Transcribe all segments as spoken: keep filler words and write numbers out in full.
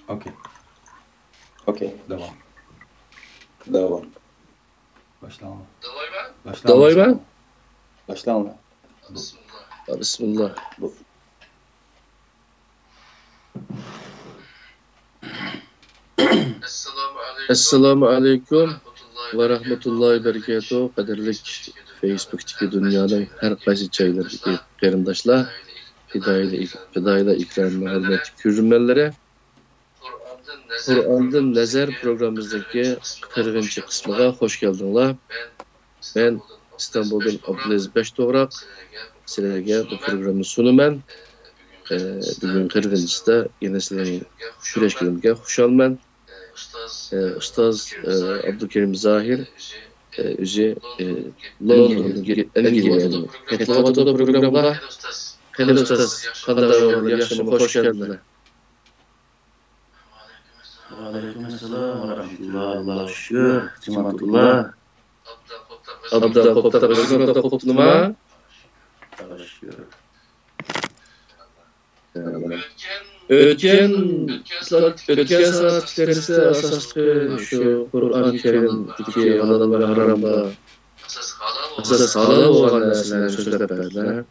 ئوكەي. ئوكەي. داۋام. داۋام. باشلاڭلار. داۋايمەن. باشلاڭلار. داۋايمەن. باشلاڭلار. بىسمىللا. بۇ- ئەسسالامۇ ئەلەيكۇم ۋە رەھمەتۇللاھى ۋە بەرىكاتۇھۇ. قەدىرلىك فېيسبۇكتىكى دۇنيانىڭ ھەر قايسى جايلىرىدىكى قېرىنداشلار، پىدائىيلار، پىدائىيلار ئىكرامىنىڭ ھۆرمەتلىك كۆرۈرمەنلىرى، قۇرئاندىن نەزەر پروگراممىمىزدىكى قىرىقىنچى قىسمىغا خوش كەلدىڭلار. مەن ئىستانبۇلدىن ئابدۇلئەزىز بەشتوغراق سىلەرگە بۇ پروگراممىنى سۇنىمەن. ئە، بۈگۈن قىرىقىنچىسىدا يەنە سىلەرنى كۆرۈشكىنىمگە خۇشالمەن. ئە، ئۇستاز، ئە، ئابدۇكېرىم زاھىر، ئە، ئۆزى، ئە، لوندوندىن، ئەنگلىيەدىن قېتىلىۋاتىدۇ پروگراممىغا. قېنى ئۇستاز، قانداق ئەھۋاللار، ياخشىمۇ؟ خوش كەلدىڭلار. ۋەئەلەيكۇم ئەسسالام ۋە رەھمەتۇللا. ئاللاغا شۈكۈر، جىماتۇللا. ئابدان قوپتاق ئۆزىڭىزدە قوپتىما؟ ئاللاغا شۈكۈر. ئۆتكەن، ئۆتكەن سائەتلىرىمىزدە ئاساسلىقى شۇ قۇرئان كەرىمدىكى ھالال ۋە ھارامغا ئاساس ھالال بولغان نەرسىلەرنى سۆزلەپ بەردىلەر.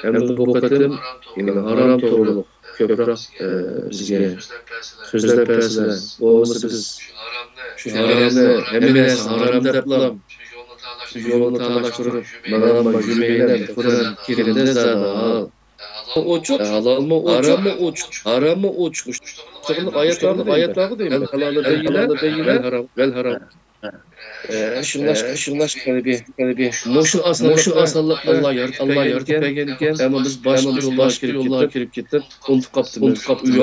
ئەمدى بۇ قېتىم يەنە ھارام توغرۇلۇق كۆپرەك، ئە، بىزگە سۆزلەپ بەرسىلە. بولمىسا بىز شۇ ھارامنى، ھەممە نەرسە ھارام دەپلا شۇ يولنى تالاشتۇرۇپ ماڭالماي يۈرمەيلى. قۇرئان كەرىمدە زادى ھالال ئوچۇق، ھالالمۇ ئوچۇق، ھاراممۇ ئوچۇق. ئايەتلەرگە دەيمەن. ھالال بەييىنە، ۋەل ھارام، ۋەل ھارام. ئە، شۇڭلاشقا، شۇڭلاشقا قەلبى، قەلبى مۇشۇ ئاسانلىقتا، مۇشۇ ئاسانلىقتا ئاللا يارىتىپ، ئاللا يارىتىپ بەرگەن ئىكەن. ئەمما بىز باشقا يوللارغا كىرىپ كېتىپ، ئۇنتۇپ قاپتىمىز. ئۇنتۇپ قاپتىمىز.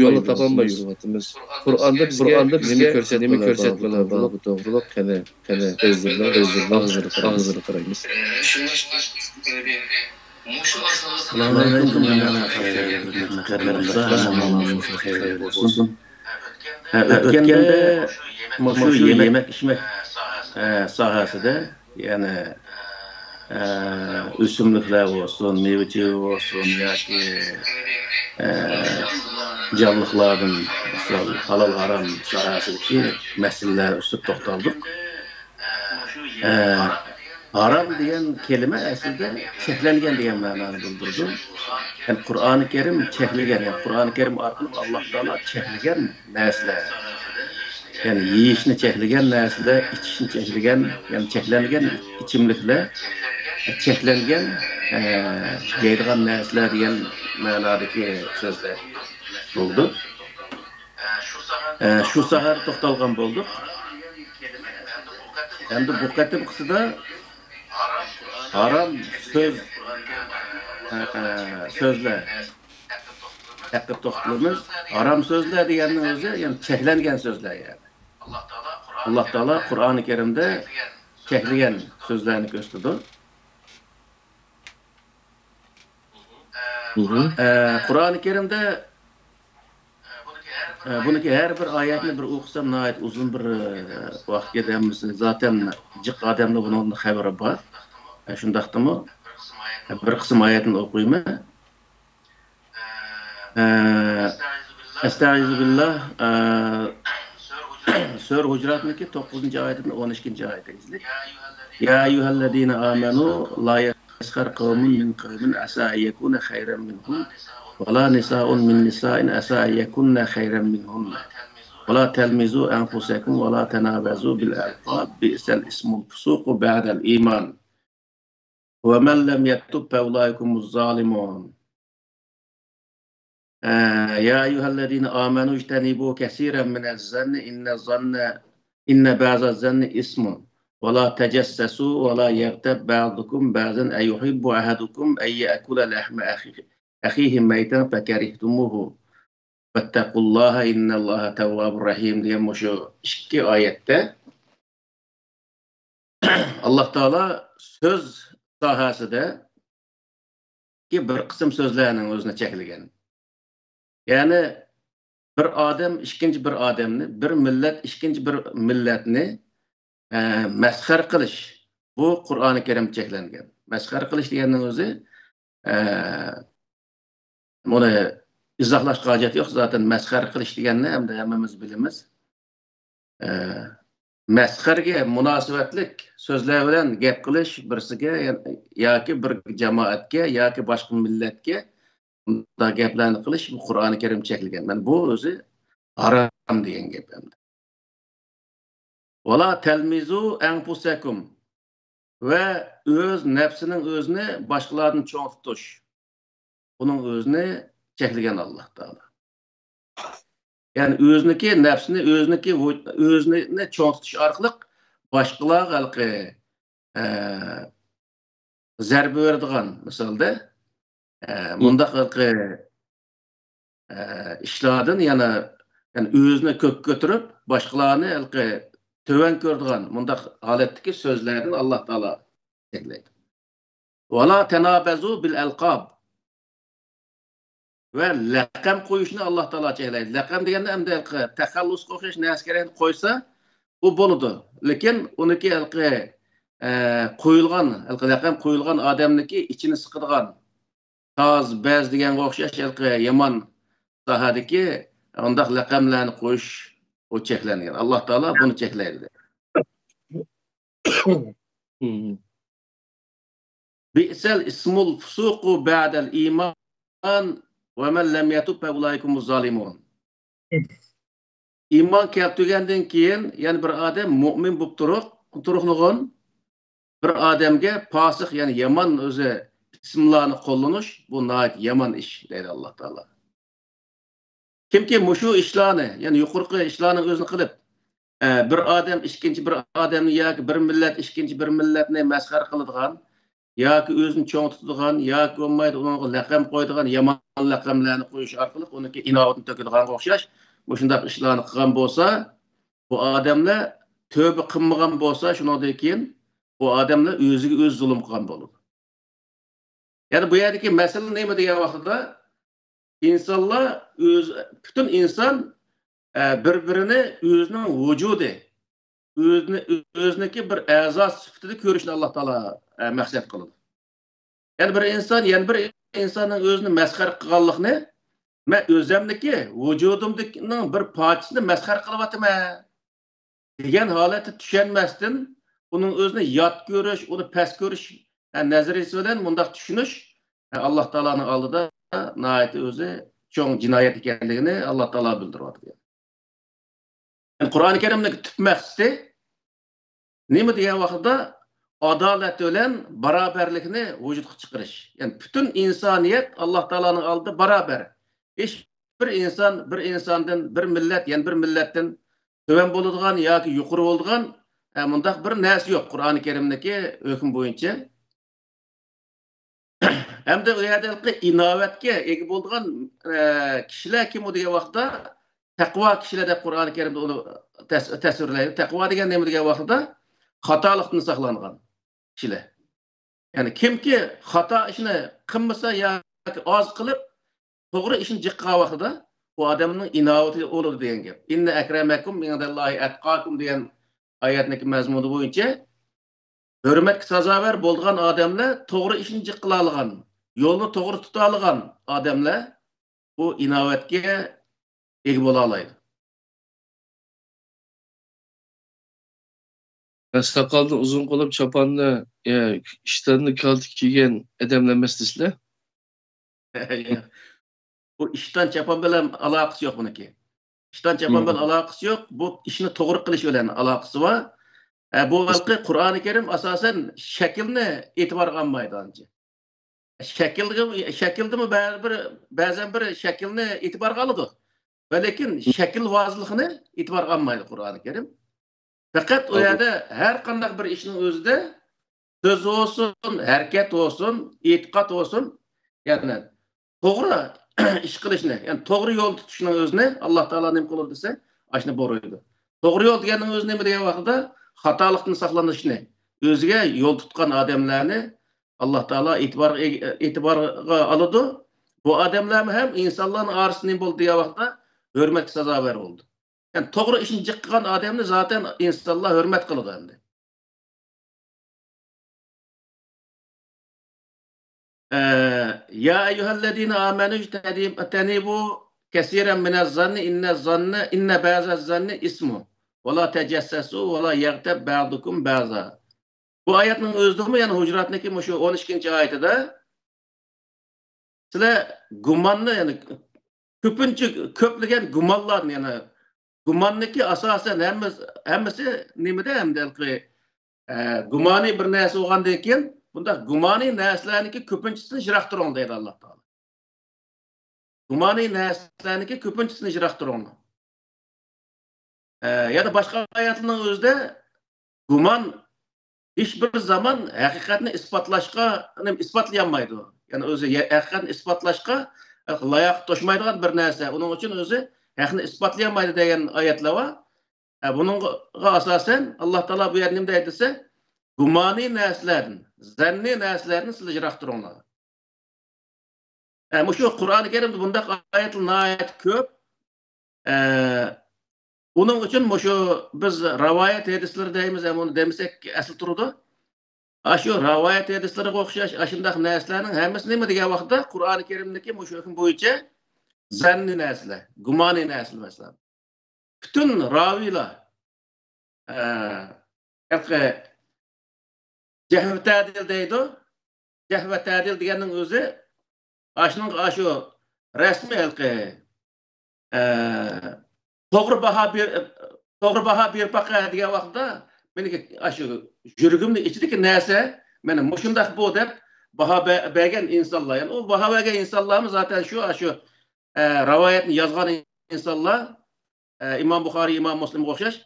يولنى تاپالماي يۈرۈۋاتىمىز. قۇرئاندا بىزگە، قۇرئاندا بىزگە نېمە كۆرسەتمىلەر بار بۇ توغرۇلۇق؟ قەنى، قەنى ئۆزلىرىنىڭ، ئۆزلىرىنىڭ ئاغزىدىن، ئاغزىدىن قارايمىز. ئەسسالامۇ ئەلەيكۇم، دۇنيانىڭ خەيرى، قېرىنداشلار، ھەممىڭلارنىڭ خەيرى بولسۇن. ھە، ئۆتكەندە مۇشۇ يېمەك ئىچمەك، ئە، ساھەسىدە، يەنى، ئە، ئۆسۈملۈكلەر بولسۇن، مېۋە-چېۋە بولسۇن ياكى، ئە، جانلىقلاردىن، مىسال، ھالال-ھارام ساھەسىدىكى مەسىلىلەر ئۈستىدە توختالدۇق. ئە، ھارام دېگەن كەلىمە ئەسلىدە چەكلەنگەن دېگەن مەنانى بىلدۈرىدۇ. يەنى قۇرئانى كەرىم چەكلىگەن، يەنى قۇرئانى كەرىم ئارقىلىق ئاللاھ تائالا چەكلىگەن نەرسىلەر. يەنى يېيىشنى چەكلىگەن نەرسىلەر، ئىچىشنى چەكلىگەن، يەنى چەكلەنگەن ئىچىملىكلەر، چەكلەنگەن، ئە، يەيدىغان نەرسىلەر دېگەن مەنادىكى سۆزلەر بولىدۇ. ئە، شۇ ساھەدە توختالغان بولدۇق. ئەمدى بۇ قېتىمقىسىدا ھارام سۆز، ئە، سۆزلەر ھەققىدە توختىلىمىز. ھارام سۆزلەر دېگەننىڭ ئۆزى، يەنى چەكلەنگەن سۆزلەر، يەنى. ئاللاھ تائالا قۇرئانى كەرىمدە چەكلىگەن سۆزلەرنى كۆرسىتىدۇ. ئە، قۇرئانى كەرىمدە، ئە، بۇنىڭكى ھەر بىر ئايەتنى بىر ئوقۇسام، ناھايىتى ئۇزۇن بىر، ئە، ۋاقىت كېتەر. ھەممىسى زاتەن جىق ئادەمنىڭ بۇنىڭدىن خەۋىرى بار. ئە، شۇنداقتىمۇ، ئە، بىر قىسىم ئايەتنى ئوقۇيمەن. ئە، ئەستەئىزۇ بىللا، ئە، سۈرە ھۇجراتنىڭكى توققۇزىنچى ئايىتىدىن ئون ئىككىنچى ئايەتكىچىلىك. يا أيها الذين آمنوا لا يسخر قوم من قوم عسى أن يكونوا خيرا منهم ولا نساء من نساء عسى أن يكن خيرا منهن ولا تلمزوا أنفسكم ولا تنابزوا بالألقاب بئس الاسم الفسوق بعد الإيمان ومن لم يتب فأولئك هم الظالمون. ئە، يا أيها الذين آمنوا اجتنبوا كثيرا من الظن إن الظن، إن بعض الظن إثم ولا تجسسوا ولا يغتب بعضكم بعضا أيحب أحدكم أن يأكل لحم أخيه، أخيه ميتا فكرهتموه واتقوا الله إن الله تواب رحيم دېگەن مۇشۇ ئىككى ئايەتتە ئاللاھ تائالا سۆز ساھەسىدە بىر قىسىم سۆزلەرنىڭ ئۆزىنى چەكلىگەن. يەنى بىر ئادەم ئىككىنچى بىر ئادەمنى، بىر مىللەت ئىككىنچى بىر مىللەتنى، ئە، مەسخەرە قىلىش. بۇ قۇرئانى كەرىمدە چەكلەنگەن. مەسخەرە قىلىش دېگەننىڭ ئۆزى، ئە، بۇنى ئىزاھلاشقا ھاجەت يوق. زاتەن مەسخەرە قىلىش دېگەننى ئەمدى ھەممىمىز بىلىمىز. ئە، مەسخەرىگە مۇناسىۋەتلىك سۆزلەر بىلەن گەپ قىلىش بىرسىگە ياكى بىر جامائەتكە ياكى باشقا مىللەتكە بۇنداق گەپلەرنى قىلىش قۇرئانى كەرىم چەكلىگەن. مانا بۇ ئۆزى ھارام دېگەن گەپ ئەمدى. ۋالا تەلمىزۇ ئەنفۇسەكۇم ۋە ئۆز نەپسىنىڭ ئۆزىنى باشقىلاردىن چوڭ تۇتۇش. بۇنىڭ ئۆزىنى چەكلىگەن ئاللاھ تائالا. يەنى ئۆزىنىڭكى نەپسىنى، ئۆزىنىڭكى ۋۇ-، ئۆزىنى چوڭ تۇتۇش ئارقىلىق باشقىلارغا ھېلىقى، ئە، زەربە بېرىدىغان مىسالدا، ئە، مۇنداق ھېلىقى، ئە، ئىشلاردىن يەنە، يەنى ئۆزىنى كۆككە كۆتۈرۈپ، باشقىلارنى ھېلىقى تۆۋەن كۆرىدىغان مۇنداق ھالەتتىكى سۆزلەردىن ئاللاھ تائالا چەكلەيدۇ. ۋالا تەنابەزۇ بىل ئەلقاب. ۋە لەقەم قويۇشنى ئاللاھ تائالا چەكلەيدۇ. لەقەم دېگەندە ئەمدى ھېلىقى تەخەللۇسقا ئوخشاش نەرسە كېرەكنى قويسا، ئۇ بولىدۇ. لېكىن ئۇنىڭكى ھېلىقى، ئە، قويۇلغان، ھېلىقى لەقەم قويۇلغان ئادەمنىڭكى ئىچىنى سىقىدىغان تاز، بەز دېگەنگە ئوخشاش ھېلىقى يامان ساھەدىكى ئۇنداق لەقەملەرنى قويۇش ئۇ چەكلەنگەن. ئاللاھ تائالا بۇنى چەكلەيدۇ. بىئسەل ئىسمۇل فۇسۇقۇ بەدەل ئىمان ۋە مەن لەم يەتۇب فەئۇلائىكە ھۇمۇز زالىمۇن. ئىمان كەلتۈرگەندىن كېيىن، يەنى بىر ئادەم مۇئمىن بولۇپ تۇرۇق، تۇرۇقلۇغۇن بىر ئادەمگە پاسىق، يەنى يامان ئۆزى ئىسىملارنى قوللىنىش، بۇ ناھايىتى يامان ئىش، دەيدۇ ئاللاھ تائالا. كىمكى مۇشۇ ئىشلارنى، يەنى يۇقىرىقى ئىشلارنىڭ ئۆزىنى قىلىپ، ئە، بىر ئادەم ئىككىنچى بىر ئادەمنى ياكى بىر مىللەت ئىككىنچى بىر مىللەتنى مەسخەرە قىلىدىغان، ياكى ئۆزىنى چوڭ تۇتىدىغان، ياكى بولمايدۇ ئۇنىڭغا لەقەم قويىدىغان، يامان لەقەملەرنى قويۇش ئارقىلىق ئۇنىڭكى ئىناۋىتىنى تۆكىدىغانغا ئوخشاش مۇشۇنداق ئىشلارنى قىلغان بولسا، بۇ ئادەملەر تۆبە قىلمىغان بولسا، شۇنىڭدىن كېيىن بۇ ئادەملەر ئۆزىگە ئۆزى زۇلۇم قىلغان بولىدۇ. يەنى بۇ يەردىكى مەسىلە نېمە دېگەن ۋاقتىدا، ئىنسانلار ئۆز، پۈتۈن ئىنسان، ئە، بىر-بىرىنى ئۆزىنىڭ ۋۇجۇدى، ئۆزىنى، ئۆزىنىڭكى بىر ئەزا سۈپىتىدە كۆرۈشنى ئاللاھ تائالا، ئە، مەقسەت قىلىدۇ. يەنى بىر ئىنسان يەنە بىر ئىنساننىڭ ئۆزىنى مەسخەرە قىلغانلىقىنى، مەن ئۆزۈمنىڭكى ۋۇجۇدۇمدىكىنىڭ بىر پارچىسىنى مەسخەرە قىلىۋاتىمەن دېگەن ھالەتتە چۈشەنمەستىن، ئۇنىڭ ئۆزىنى يات كۆرۈش، ئۇنى پەس كۆرۈش، ھە، نەزەرىيىسى بىلەن مۇنداق چۈشىنىش، ھە، ئاللاھ تائالانىڭ ئالدىدا ناھايىتى ئۆزى چوڭ جىنايەت ئىكەنلىكىنى ئاللاھ تائالا بىلدۈرۈۋاتىدۇ. يەنى قۇرئانى كەرىمنىڭ تۈپ مەقسىتى نېمە دېگەن ۋاقىتتا، ئادالەت بىلەن باراۋەرلىكنى ۋۇجۇدقا چىقىرىش. يەنى پۈتۈن ئىنسانىيەت ئاللاھ تائالانىڭ ئالدىدا باراۋەر. ھېچ بىر ئىنسان بىر ئىنساندىن، بىر مىللەت يەنە بىر مىللەتتىن تۆۋەن بولىدىغان ياكى يۇقىرى بولىدىغان، ئە، مۇنداق بىر نەرسە يوق قۇرئانى كەرىمدىكى ھۆكۈم بويىچە. ھەمدە ئۇ يەردە ئىناۋەتكە ئىگە بولىدىغان، ئە، كىشىلەر كىم ئۇ دېگەن ۋاقىتتا، تەقۋا كىشىلەر دەپ قۇرئانى كەرىمدە ئۇنى تەس-، تەسۋىرلەيدۇ. تەقۋا دېگەن نېمە دېگەن ۋاقىتتا، خاتالىقتىن ساقلانغان كىشىلەر. يەنى كىمكى خاتا ئىشنى قىلمىسا ياكى ئاز قىلىپ، توغرا ئىشنى جىق قىلغان ۋاقتىدا، ئۇ ئادەمنىڭ ئىناۋىتى ئۇلۇغ دېگەن گەپ. ئىننە ئەكرەمەكۇم ئىندەللاھى ئەتقاكۇم دېگەن ئايەتنىڭكى مەزمۇنى بويىچە، ھۆرمەتكە سازاۋەر بولىدىغان ئادەملەر، توغرا ئىشنى جىق قىلالىغان، يولنى توغرا تۇتالىغان ئادەملەر بۇ ئىناۋەتكە ئىگە بولالايدۇ. ساقالنى ئۇزۇن قىلىپ، چاپاننى، ئىشتاننى كالتە كىيگەن ئادەملەر ئەمەس دېسىلە. بۇ ئىشتان چاپان بىلەن ئالاقىسى يوق بۇنىڭكى. ئىشتان چاپان بىلەن ئالاقىسى يوق. بۇ ئىشنى توغرا قىلىش بىلەن ئالاقىسى بار. ئە، بۇ ھالقى قۇرئانى كەرىم ئاساسەن شەكىلنى ئېتىبارغا ئالمايدۇ ئانچە. شەكىلگە، شەكىلدىمۇ بەزى بىر، بەزەن بىر شەكىلنى ئېتىبارغا ئالىدۇ. ۋە لېكىن شەكىلۋازلىقنى ئېتىبارغا ئالمايدۇ قۇرئانى كەرىم. پەقەت ئۇ يەردە ھەر قانداق بىر ئىشنىڭ ئۆزىدە سۆز بولسۇن، ھەرىكەت بولسۇن، ئېتىقاد بولسۇن، يەنى توغرا ئىش قىلىشنى، يەنى توغرا يول تۇتۇشنىڭ ئۆزىنى ئاللاھ تائالا نېمە قىلىدۇ دېسە، ئاشۇنى بۇيرۇيدۇ. توغرا يول دېگەننىڭ ئۆزى نېمە دېگەن ۋاقىتتا، خاتالىقتىن ساقلىنىشنى، ئۆزىگە يول تۇتقان ئادەملەرنى ئاللاھ تائالا ئېتىبارغا، ئېتىبارغا ئالىدۇ. بۇ ئادەملەرمۇ ھەم ئىنسانلارنىڭ ئارىسىدا نېمە بولىدۇ دېگەن ۋاقىتتا، ھۆرمەتكە سازاۋەر بولىدۇ. يەنى توغرا ئىشنى جىق قىلغان ئادەمنى زاتەن ئىنسانلار ھۆرمەت قىلىدۇ ئەمدى. ئە، يا أيها الذين آمنوا اجتنبوا كثيرا من الظن إن الظن إن بعض الظن إثم ولا تجسسوا ولا يغتب بعضكم بعضا. بۇ ئايەتنىڭ ئۆزىدىمۇ، يەنى ھۇجراتنىڭكى مۇشۇ ئون ئىككىنچى ئايىتىدە سىلەر گۇماننى، يەنى كۆپىنچە، كۆپلىگەن گۇمانلارنى، يەنى گۇماننىكى ئاساسەن ھەممىسى، ھەممىسى نېمىدە ھەمدە ھېلىقى، ئە، گۇمانىي بىر نەرسە بولغاندىن كېيىن، بۇنداق گۇمانىي نەرسىلەرنىڭكى كۆپىنچىسىنى يىراق تۇرۇڭ دەيدۇ ئاللا تائالا. گۇمانىي نەرسىلەرنىڭكى كۆپىنچىسىنى يىراق تۇرۇڭلار. ئە، يەنە باشقا ئايەتلەرنىڭ ئۆزىدە گۇمان ھېچ بىر زامان ھەقىقەتنى ئىسپاتلاشقا، ئىسپاتلىيالمايدۇ. يەنى ئۆزى ھەقىقەتنى ئىسپاتلاشقا لاياقەت توشمايدىغان بىر نەرسە. ئۇنىڭ ئۈچۈن ئۆزى ھەقنى ئىسپاتلىيالمايدۇ دېگەن ئايەتلەر بار. ھە، بۇنىڭغا ئاساسەن، ئاللا تائالا بۇ يەردە نېمە دەيدۇ دېسە، گۇمانىي نەرسىلەردىن، زەننىي نەرسىلەردىن سىلەر يىراق تۇرۇڭلار. ھە، مۇشۇ قۇرئانى كەرىمدە بۇنداق ئايەتلەر ناھايىتى كۆپ. ئە، ئۇنىڭ ئۈچۈن مۇشۇ بىز رىۋايەت ھەدىسلىرى دەيمىز، ئەمما ئۇنى دېمىسەك ئەسلى تۇرىدۇ. ئاشۇ رىۋايەت ھەدىسلىرىگە ئوخشاش ئاشۇنداق نەرسىلەرنىڭ ھەممىسى نېمە دېگەن ۋاقىتتا، قۇرئانى كەرىمدىكى مۇشۇ ھۆكۈم بويىچە زەننىي نەرسىلەر، گۇمانىي نەرسىلەر مەسىلەن. پۈتۈن راۋىلار، ئە، ھېلىقى جەھۋ تەدىل دەيدۇ. جەھۋ تەدىل دېگەننىڭ ئۆزى ئاشۇنىڭ، ئاشۇ رەسمىي ھېلىقى، ئە، توغرا باھا بېر-، توغرا باھا بېرىپ باقە دېگەن ۋاقىتتا، مېنىڭكى ئاشۇ يۈرىكىمنىڭ ئىچىدىكى نەرسە، مانا مۇشۇنداق بۇ دەپ باھا بە-، بەرگەن ئىنسانلار. يەنى ئۇ باھا بەرگەن ئىنسانلارمۇ زاتەن شۇ، ئاشۇ، ئە، رىۋايەتنى يازغان ئىنسانلار، ئە، ئىمام بۇخارىي، ئىمام مۇسلىمغا ئوخشاش.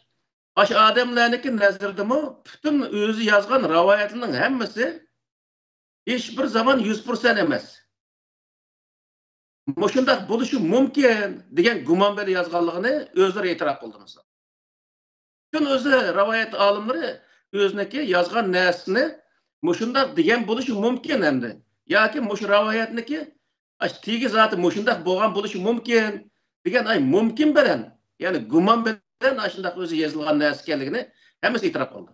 ئاشۇ ئادەملەرنىڭكى نەزىرىدىمۇ پۈتۈن ئۆزى يازغان رىۋايەتلىرىنىڭ ھەممىسى ھېچ بىر زامان يۈز پىرسەنت ئەمەس. مۇشۇنداق بولۇشى مۇمكىن دېگەن گۇمان بىلەن يازغانلىقىنى ئۆزلىرى ئېتىراپ قىلدى، مىسال. پۈتۈن ئۆزى رىۋايەت ئالىملىرى ئۆزىنىڭكى يازغان نەرسىسىنى مۇشۇنداق دېگەن بولۇشى مۇمكىن ئەمدى. ياكى مۇشۇ رىۋايەتنىكى ئاشۇ تېگى زاتى مۇشۇنداق بولغان بولۇشى مۇمكىن دېگەن، ئاي، مۇمكىن بىلەن، يەنى گۇمان بىلەن ئاشۇنداق ئۆزى يېزىلغان نەرسە ئىكەنلىكىنى ھەممىسى ئېتىراپ قىلدى.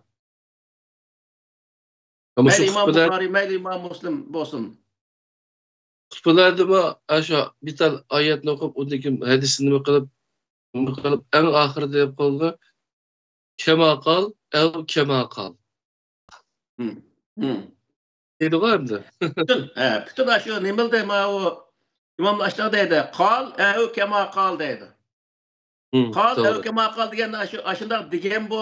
مۇشۇ مەيلى ئىمام خۇتبىلەر بۇخارىي، مەيلى ئىمام مۇسلىم بولسۇن. خۇتبىلەردىمۇ ئاشۇ بىتال ئايەتنى ئوقۇپ، ئۇندىن كېيىن ھەدىسنى نېمە قىلىپ، نېمە قىلىپ، ئەڭ ئاخىرىدا دەپ قالىدۇ، كەما قال، ئەۋ كەما قال. ھىم، ھىم. دەيدىغۇ ئەمدى. پۈتۈن، ھە، پۈتۈن ئاشۇ نېمىلدە ماۋۇ ئىمام ئاشتاغ دەيدۇ، قال، ئەۋ كەما قال دەيدۇ. ھىم، قال، توغرا. ئەۋ كەما قال دېگەن ئاشۇ، ئاشۇنداق دېگەن بۇ،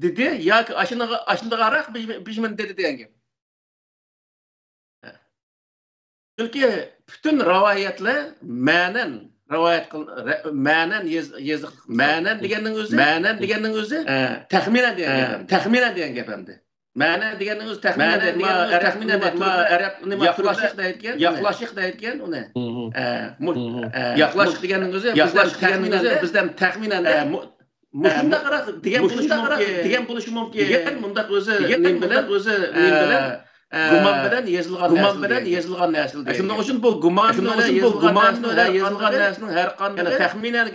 دېدى ياكى ئاشۇنداق، ئاشۇنداقراق بىژمىن دېدى دېگەن گەپ. چۈنكى پۈتۈن رىۋايەتلەر مەنەن رىۋايەت قىل-، رە-، مەنەن يېز-، يېزىق، مەنەن دېگەننىڭ ئۆزى، مەنەن دېگەننىڭ ئۆزى، ئە، تەخمىنەن دېگەن ئە، گەپ ئەمدى. تەخمىنەن دېگەن گەپ ئەمدى. مەنە دېگەننىڭ ئۆزى تەخمىنەن مەنە دېگەن، دېگەن ئۆزى ئەرەب تەخمىنەن نېمە دېگەن، تۈركلەر ئەرەب نېمە ياقلاشىق تۈركلەر دەيدىكەن، ياقلاشىق دەيدىكەن ئۇنى. ھىم، ھىم. ئە، مۇ-، ھىم، ھىم. ئە، ياقلاشىق دېگەننىڭ ئۆزى ياقلاشىق دېگەننىڭ ئۆزى بىزدىن تەخمىنەن، ئە، مۇ-، مۇشۇنداقراق دېگەن بولۇشى مۇمكىن. دېگەن بولۇشى مۇمكىن. دېگەن مۇنداق ئۆزى نېمە بىلەن، ئۆزى نېمە بىلەن، ئە، گۇمان بىلەن يېزىلغان، گۇمان بىلەن يېزىلغان نەرسە دېگەن. شۇنىڭ ئۈچۈن بۇ گۇمان بىلەن يېزىلغان نەرسىنىڭ ھەر قاندىقى، يەنى تەخمىنەن،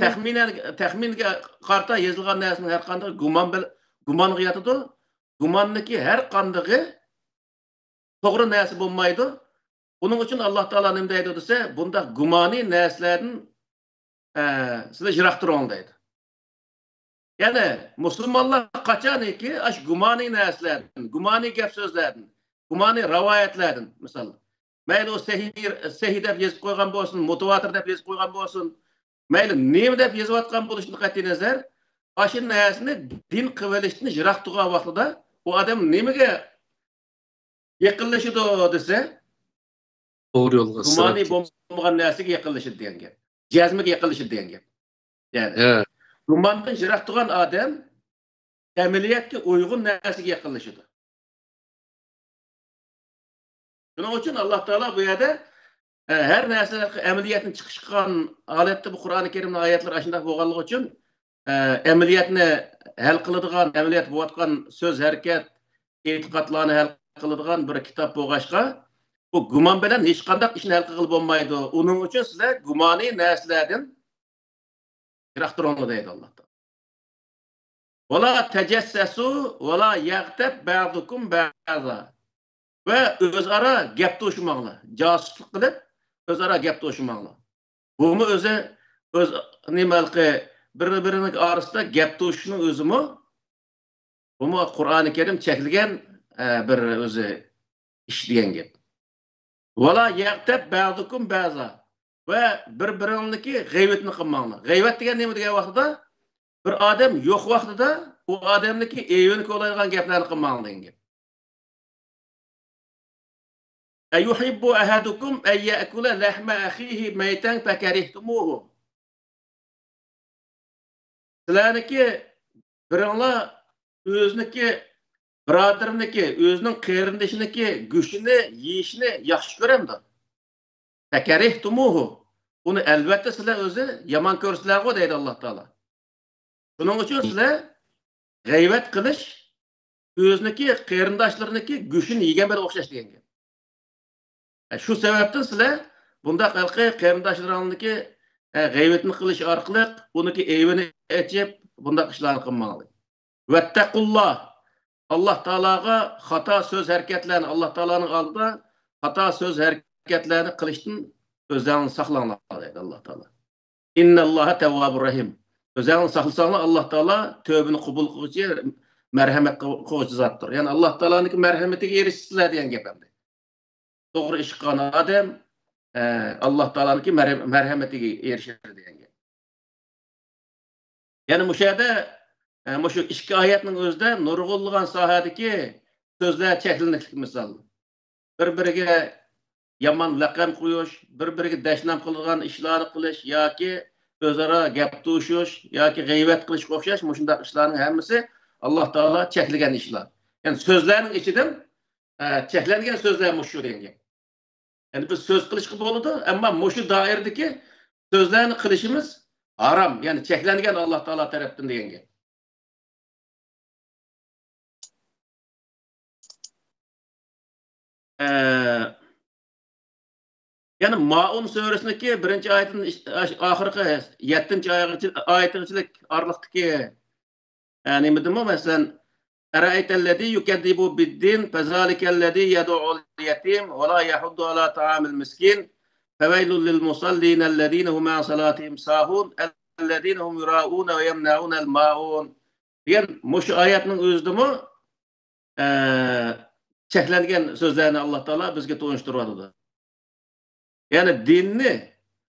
تەخمىنەن، تەخمىنگە قارىتا يېزىلغان نەرسىنىڭ ھەر قاندىقى گۇمان بىل-، گۇمانغا ياتىدۇ. گۇماندىكى ھەر قاندىقى توغرا نەرسە بولمايدۇ. ئۇنىڭ ئۈچۈن ئاللا تائالا نېمە دەيدۇ دېسە، بۇنداق گۇمانىي نەرسىلەردىن، ئە، سىلەر يىراق تۇرۇڭ دەيدۇ. يەنى مۇسۇلمانلار قاچانكى ئاشۇ گۇمانىي نەرسىلەردىن، گۇمانىي گەپ سۆزلەردىن، گۇمانىي رىۋايەتلەردىن، مىسال، مەيلى ئۇ سەھىھ، سەھىھ دەپ يېزىپ قويغان بولسۇن، مۇتىۋاتىر دەپ يېزىپ قويغان بولسۇن، مەيلى نېمە دەپ يېزىۋاتقان بولۇشىدىن قەتئىينەزەر، ئاشۇ نەرسىنى دىن قىلىۋېلىشتىن يىراق تۇرغان ۋاقتىدا ئۇ ئادەم نېمىگە يېقىنلىشىدۇ دېسە، توغرا يولغا، گۇمانى سىراپ بولمىغان نەرسىگە يېقىنلىشىدۇ دېگەن گەپ. جەزمىگە يېقىنلىشىدۇ دېگەن گەپ. يەنى، ھە، گۇماندىن يىراق تۇرغان ئادەم ئەمەلىيەتكە ئۇيغۇن نەرسىگە يېقىنلىشىدۇ. شۇنىڭ ئۈچۈن ئاللا تائالا بۇ يەردە، ئە، ھەر نەرسە ئەمەلىيەتنى چىقىش قىلغان ھالەتتە بۇ قۇرئانى كەرىمنىڭ ئايەتلىرى ئاشۇنداق بولغانلىقى ئۈچۈن، ئە، ئەمەلىيەتنى ھەل قىلىدىغان، ئەمەلىيەت بولۇۋاتقان سۆز، ھەرىكەت، ئېتىقادلارنى ھەل قىلىدىغان بىر كىتاب بولغاچقا، بۇ گۇمان بىلەن ھېچقانداق ئىشنى ھەل قىلغىلى بولمايدۇ. ئۇنىڭ ئۈچۈن سىلەر گۇمانىي نەرسىلەردىن يىراق تۇرۇڭلار دەيدۇ ئاللا تائالا. ۋەلا تەجەسسەسۇ ۋەلا يەغتەب بەزۇكۇم بەزا. ۋە ئۆزئارا گەپ توشۇماڭلار. جاسۇسلۇق قىلىپ، ئۆزئارا گەپ توشۇماڭلار. بۇمۇ ئۆزى، ئۆز، نېمە ھېلىقى، بىر-، بىرىنىڭ ئارىسىدا گەپ توشۇشنىڭ ئۆزىمۇ، بۇمۇ قۇرئانى كەرىم چەكلىگەن، ئە، بىر ئۆزى ئىش دېگەن گەپ. «ۋەلا يەغتەب بەزۇكۇم بەزا.» ۋە بىر-بىرىڭلىكى غەيۋىتىنى قىلماڭلار. غەيۋەت دېگەن نېمە دېگەن ۋاقتىدا، بىر ئادەم يوق ۋاقتىدا ئۇ ئادەمنىكى ئەيىبىنى كولايدىغان گەپلەرنى قىلماڭلار دېگەن گەپ. «ئەيۇھىببۇ ئەھەدۇكۇم ئەن يەئكۇلە لەھمە ئەخىھى مەيتەن فەكەرىھتۇمۇھۇ.» سىلەرنىكى بىرىڭلار ئۆزىنىكى، بۇرادىرىنىكى، ئۆزىنىڭ قېرىندىشىنىكى گۆشىنى يېيىشنى ياخشى كۆرەمدۇ؟ فەكەرىھتۇمۇھۇ. ئۇنى ئەلۋەتتە سىلەر ئۆزى يامان كۆرىسىلەرغۇ دەيدۇ ئاللا تائالا. شۇنىڭ ئۈچۈن سىلەر غەيۋەت قىلىش ئۆزىنىڭكى قېرىنداشلىرىنىڭكى گۆشىنى يېگەن بىلەن ئوخشاش دېگەن گەپ. ئە، شۇ سەۋەبتىن سىلەر بۇنداق ھېلىقى قېرىنداشلىرىڭلارنىڭكى، ئە، غەيۋىتىنى قىلىش ئارقىلىق ئۇنىڭكى ئەيىبىنى ئېچىپ، بۇنداق ئىشلارنى قىلماڭلار. ۋەتتەقۇللا. ئاللا تائالاغا خاتا سۆز ھەرىكەتلەرنى، ئاللا تائالانىڭ ئالدىدا خاتا سۆز ھەرىكەتلەرنى قىلىشتىن ئۆزلەرنى ساقلاڭلار دەيدۇ ئاللا تائالا. ئىننەللاھە تەۋۋابۇر رەھىم. ئۆزەڭلارنى ساقلىساڭلار، ئاللا تائالا تۆبىنى قوبۇل قىلغۇچى، مەرھەمەت قىلغۇچى زاتتۇر. يەنى ئاللا تائالانىڭكى مەرھەمىتىگە ئېرىشىسىلەر دېگەن گەپ ئەمدى. توغرا ئىش قىلغان ئادەم، ئە، ئاللا تائالانىڭكى مەرھەم-، مەرھەمىتىگە ئېرىشىدۇ دېگەن گەپ. يەنى مۇشۇ يەردە، ئە، مۇشۇ ئىككى ئايەتنىڭ ئۆزىدە نۇرغۇنلىغان ساھەدىكى سۆزلەر چەكلىنىشلىك مىسال. بىر-بىرىگە يامان لەقەم قويۇش، بىر-بىرىگە دەشنام قىلىدىغان ئىشلارنى قىلىش ياكى ئۆزئارا گەپ توشۇش ياكى غەيۋەت قىلىشقا ئوخشاش مۇشۇنداق ئىشلارنىڭ ھەممىسى ئاللا تائالا چەكلىگەن ئىشلار. يەنى سۆزلەرنىڭ ئىچىدىن، ئە، چەكلەنگەن سۆزلەر مۇشۇ دېگەن گەپ. يەنى بىز سۆز قىلىشقا بولىدۇ، ئەمما مۇشۇ دائىرىدىكى سۆزلەرنى قىلىشىمىز ھارام، يەنى چەكلەنگەن ئاللا تائالا تەرەپتىن دېگەن گەپ. ئە، يەنى مائۇن سۈرىسىنىڭكى بىرىنچى ئايىتىدىن ئاخىرقى يەتتىنچى ئايەتكىچىلىك ئارىلىقتىكى، ئە، نېمىدىمۇ، مەسىلەن، «ئەرەئەيتەللەزى يۇكەززىبۇ بىددىن، فەزالىكەللەزى يەدۇئۇل يەتىم، ۋەلا يەھۇددۇ ئەلا تائامىل مىسكىن، فەۋەيلۇل لىل مۇسەللىن، ئەللەزىنە ھۇم ئەن سالاتىھىم ساھۇن، ئەللەزىنە ھۇم يۇرائۇن ۋە يەمنەئۇنەل مائۇن.» دېگەن مۇشۇ ئايەتنىڭ ئۆزىدىمۇ، ئە، چەكلەنگەن سۆزلەرنى ئاللا تائالا بىزگە تونۇشتۇرۇۋاتىدۇ. يەنى دىننى،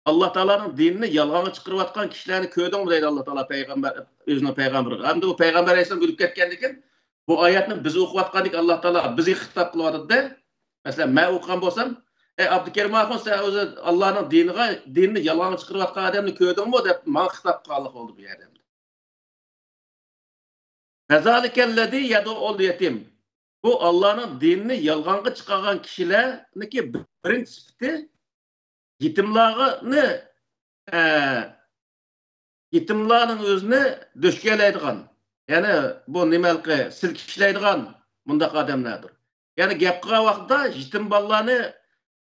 ئاللا تائالانىڭ دىنىنى يالغانغا چىقىرىۋاتقان كىشىلەرنى كۆردۈڭمۇ دەيدۇ ئاللا تائالا پەيغەمبەر، ئۆزىنىڭ پەيغەمبىرىگە. ئەمدى ئۇ پەيغەمبەر ئەلەيھىسسالام ئۆلۈپ كەتكەندىن كېيىن بۇ ئايەتنى بىز ئوقۇۋاتقاندىكىن ئاللا تائالا بىزگە خىتاب قىلىۋاتىدۇ-دە. مەسىلەن، مەن ئوقۇغان بولسام، «ئەي ئابدۇكېرىم ئاخۇن، سەن ئۆزى ئاللانىڭ دىنىغا، دىننى يالغانغا چىقىرىۋاتقان ئادەمنى كۆردۈڭمۇ؟» دەپ ماڭا خىتاب قىلغانلىق بولدى بۇ يەردە. فەزالىكەللەزى يەدۇئۇل يەتىم. بۇ ئاللانىڭ دىنىنى يالغانغا چىقارغان كىشىلەرنىڭكى بىرىنچى سۈپىتى يېتىملارنى، ئە، يېتىملارنىڭ ئۆزىنى دۆشكەلەيدىغان، يەنى بۇ نېمە ھېلىقى سىلكىشلەيدىغان مۇنداق ئادەملەردۇر. يەنى گەپ قىلغان ۋاقتىدا يېتىم بالىلارنى،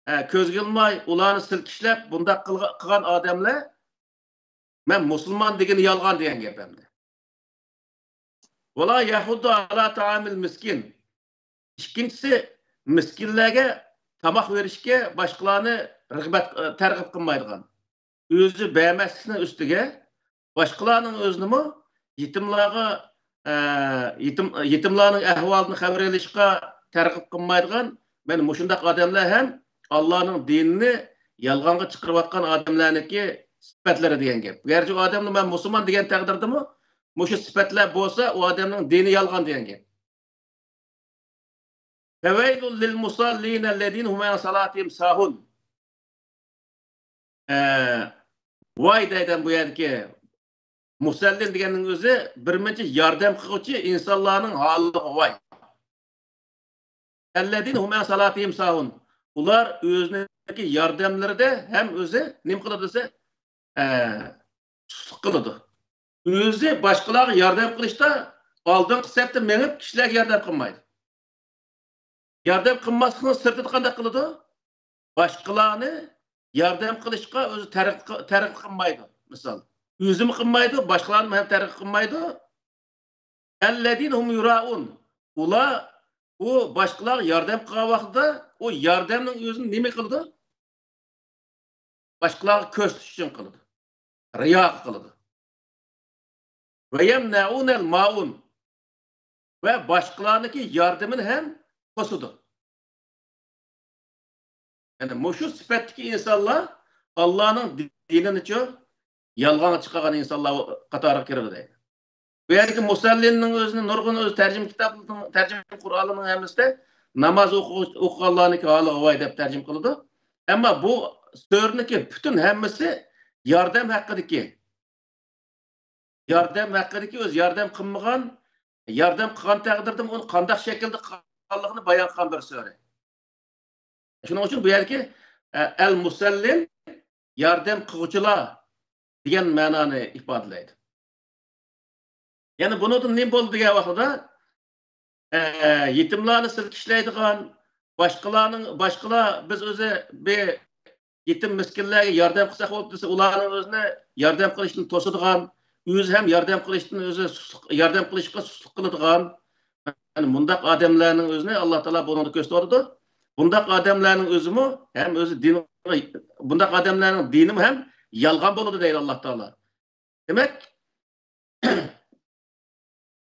ئە، كۆزگە ئىلماي، ئۇلارنى سىلكىشلەپ، بۇنداق قىلغا-، قىلغان ئادەملەر، «مەن مۇسۇلمان دېگىنى يالغان» دېگەن گەپ ئەمدى. «ۋەلا يەھۇددۇ ئەلا تائامىل مىسكىن.» ئىككىنچىسى، مىسكىنلەرگە تاماق بېرىشكە باشقىلارنى رىغبەت، تەرغىب قىلمايدىغان. ئۆزى بەرمەسلىكنىڭ ئۈستىگە باشقىلارنىڭ ئۆزىنىمۇ يېتىملارغا، ئە، يېتىم، يېتىملارنىڭ ئەھۋالىدىن خەۋەر ئېلىشقا تەرغىب قىلمايدىغان، مانا مۇشۇنداق ئادەملەر ھەم ئاللانىڭ دىنىنى يالغانغا چىقىرىۋاتقان ئادەملەرنىڭكى سۈپەتلىرى دېگەن گەپ. گەرچە ئۇ ئادەمنى مەن مۇسۇلمان دېگەن تەقدىردىمۇ، مۇشۇ سۈپەتلەر بولسا، ئۇ ئادەمنىڭ دىنى يالغان دېگەن گەپ. فەۋەيلۇل لىل مۇسەللىنە لەزىنە ھۇم ئەن سالاتىھىم ساھۇن. ئە، ۋاي دەيدۇ بۇ يەردىكى مۇسەللىن دېگەننىڭ ئۆزى بىر مۇنچە ياردەم قىلغۇچى ئىنسانلارنىڭ ھالىغا ۋاي. ئەللەزىنە ھۇم ئەن سالاتىھىم ساھۇن. ئۇلار ئۆزىنىڭكى ياردەملىرىدە ھەم ئۆزى نېمە قىلىدۇ دېسە، ئە، سۇسلۇق قىلىدۇ. ئۆزى باشقىلارغا ياردەم قىلىشتا ئالدىنقى سەپتە مېڭىپ، كىشىلەرگە ياردەم قىلمايدۇ. ياردەم قىلماسلىقنىڭ سىرتىدا قانداق قىلىدۇ؟ باشقىلارنى ياردەم قىلىشقا ئۆزى تەرغىب، تەرغىب قىلمايدۇ. مىسال، ئۆزىمۇ قىلمايدۇ، باشقىلارنىمۇ ھەم تەرغىب قىلمايدۇ. ئەللەزىنە ھۇم يۇرائۇن. ئۇلار ئۇ باشقىلارغا ياردەم قىلغان ۋاقتىدا ئۇ ياردەمنىڭ ئۆزىنى نېمە قىلىدۇ؟ باشقىلارغا كۆرسىتىش ئۈچۈن قىلىدۇ. رىياغا قىلىدۇ. ۋەيەمنەئۇنەل مائۇن. ۋە باشقىلارنىڭكى ياردىمىنى ھەم توسىدۇ. يەنى مۇشۇ سۈپەتتىكى ئىنسانلار ئاللانىڭ دىنىنىچۇ يالغانغا چىقارغان ئىنسانلار قاتارىغا كىرىدۇ دەيدۇ. بۇ يەردىكى مۇسەللىننىڭ ئۆزىنى نۇرغۇن ئۆز تەرجىمە كىتابلىرىنىڭ، تەرجىمە قۇرئانلىرىنىڭ ھەممىسىدە ناماز ئوقۇ-، ئوقۇغانلارنىڭكى ھالىغا ۋاي دەپ تەرجىمە قىلىدۇ. ئەمما بۇ سۈرىنىڭكى پۈتۈن ھەممىسى ياردەم ھەققىدىكى، ياردەم ھەققىدىكى ئۆزى ياردەم قىلمىغان، ياردەم قىلغان تەقدىردىمۇ ئۇنى قانداق شەكىلدە قىلغانلىقىنى بايان قىلغان بىر سۈرە. شۇنىڭ ئۈچۈن بۇ يەردىكى، ئە، ئەل مۇسەللىن، ياردەم قىلغۇچىلار دېگەن مەنانى ئىپادىلەيدۇ. يەنى بۇنىڭدىن نېمە بولدى دېگەن ۋاقتىدا، ئە، يېتىملارنى سىلكىشلەيدىغان، باشقىلارنىڭ، باشقىلار بىز ئۆزى بىر يېتىم مىسكىنلەرگە ياردەم قىلساق بولدى دېسە، ئۇلارنىڭ ئۆزىنى ياردەم قىلىشتىن توسىدىغان، ئۆزى ھەم ياردەم قىلىشتىن ئۆزى سۇسلۇق، ياردەم قىلىشقا سۇسلۇق قىلىدىغان، يەنى مۇنداق ئادەملەرنىڭ ئۆزىنى ئاللا تائالا بۇنىڭدا كۆرسىتىۋاتىدۇ. بۇنداق ئادەملەرنىڭ ئۆزىمۇ ھەم ئۆزى دىن، بۇنداق ئادەملەرنىڭ دىنىمۇ ھەم يالغان بولىدۇ دەيدۇ ئاللا تائالا. دېمەك،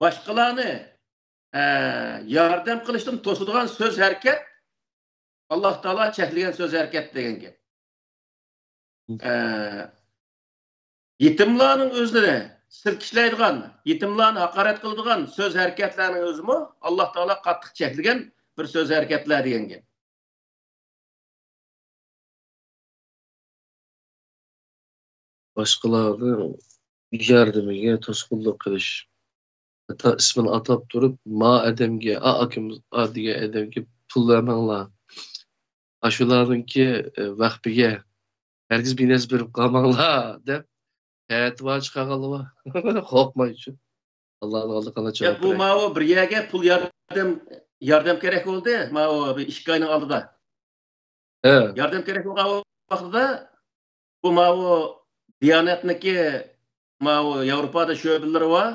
باشقىلارنى، ئە، ياردەم قىلىشتىن توسىدىغان سۆز ھەرىكەت ئاللا تائالا چەكلىگەن سۆز ھەرىكەت دېگەن گەپ. ئە، يېتىملارنىڭ ئۆزىنى سىلكىشلەيدىغان، يېتىملارنى ھاقارەت قىلىدىغان سۆز ھەرىكەتلەرنىڭ ئۆزىمۇ ئاللا تائالا قاتتىق چەكلىگەن بىر سۆز ھەرىكەتلەر دېگەن گەپ. باشقىلارنىڭ ياردىمىگە توسقۇنلۇق قىلىش. ھەتتا ئىسمىنى ئاتاپ تۇرۇپ، ما ئادەمگە، ئا ئاكىمىز، ئا دېگەن ئادەمگە پۇل بەرمەڭلار. ئاشۇلارنىڭكى، ئە، ۋەخپىگە ھەرگىز بىر نەرسە بېرىپ قالماڭلار دەپ پەتىۋا چىقارغانلار بار. قورقمايچۇ. ئاللانىڭ ئالدىغا قانداق يا، جاۋاب بۇ بېرەي؟ ماۋۇ بىر يەرگە پۇل ياردەم، ياردەم كېرەك بولدى. ماۋۇ بىر ئىككى ئاينىڭ ئالدىدا. ھە. ياردەم كېرەك بولغان ۋاقتىدا بۇ ماۋۇ دىيانەتنىكى ماۋۇ ياۋروپادا شۆبىلىرى بار.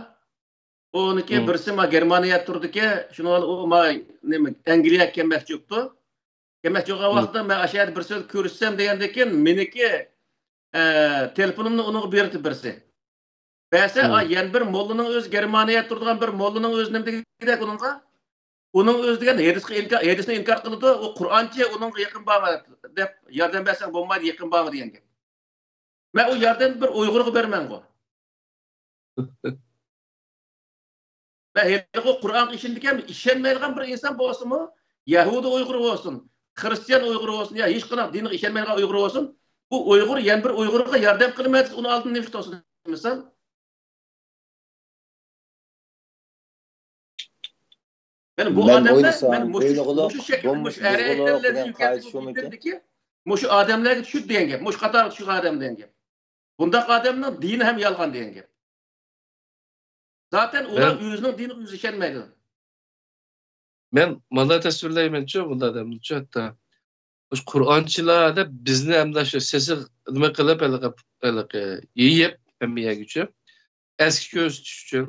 ئۇنىڭكى مم. بىرسى ما گېرمانىيەدە تۇرىدىكەن. شۇنىڭ ئۇ ما نېمە ئەنگلىيەگە كەلمەكچى بوپتۇ. كەلمەكچى بولغان مم. ۋاقتىدا مەن ئاشۇ يەردە بىر سۆز كۆرۈشسەم دېگەندىن كېيىن مېنىڭكى، ئە، تېلېفونۇمنى ئۇنىڭغا بېرىپتۇ بىرسى. بەرسە، مم. ئا، يەنە بىر موللىنىڭ ئۆزى، گېرمانىيەدە تۇرىدىغان بىر موللىنىڭ ئۆزى نېمە دېگۈدەك ئۇنىڭغا؟ ئۇنىڭ ئۆزى دېگەن ھەدىسقا ئىنكار، ھەدىسنى ئىنكار قىلىدۇ، ئۇ قۇرئانچە ئۇنىڭغا يېقىن بارما دەپ، ياردەم بەرسەڭ بولمايدۇ، يېقىن بارما دېگەن گەپ. مەن ئۇ ياردەمنى بىر ئۇيغۇرغا بەرمەڭغۇ. مەن ھېلىقى قۇرئانغا ئىشىنىدىكەن، ئىشەنمەيدىغان بىر ئىنسان بولسىمۇ، يەھۇدىي ئۇيغۇر بولسۇن، خىرىستىيان ئۇيغۇر بولسۇن، يا ھېچقانداق دىنغا ئىشەنمەيدىغان ئۇيغۇر بولسۇن، بۇ ئۇيغۇر يەنە بىر ئۇيغۇرغا ياردەم قىلىمەن دېسە، ئۇنىڭ ئالدىدا نېمە توسىدۇ، مىسال؟ يەنى بۇ مەن ئادەملەر، ئويلىسام، مەن مۇشۇ، بوينىغۇلۇق، مۇشۇ شەكىلدە، بولمىش مۇشۇ ئەرەب بۇزغۇلۇق تىللىرىدە دېگەن قائىدە شۇمىكىن؟ يۈكلەندىكى، مۇشۇ ئادەملەرگە چۈشىدۇ دېگەن گەپ، مۇشۇ قاتارغا چۈشىدىغان ئادەم دېگەن گەپ. بۇنداق ئادەمنىڭ دىنى ھەم يالغان دېگەن گەپ. زاتەن ئۇلار مەن، ئۆزىنىڭ دىنىغا ئۆزى ئىشەنمەيدۇ. مەن مانا تەسۋىرلەيمەنچۇ، بۇنداق ئادەمنىچۇ، ھەتتا مۇشۇ قۇرئانچىلار دەپ بىزنى ئەمدى شۇ سېسىق نېمە قىلىپ، ھېلىقى، ھېلىقى يېيىپ ھەممە يەرگىچۇ، ئەسكى كۆرسىتىش ئۈچۈن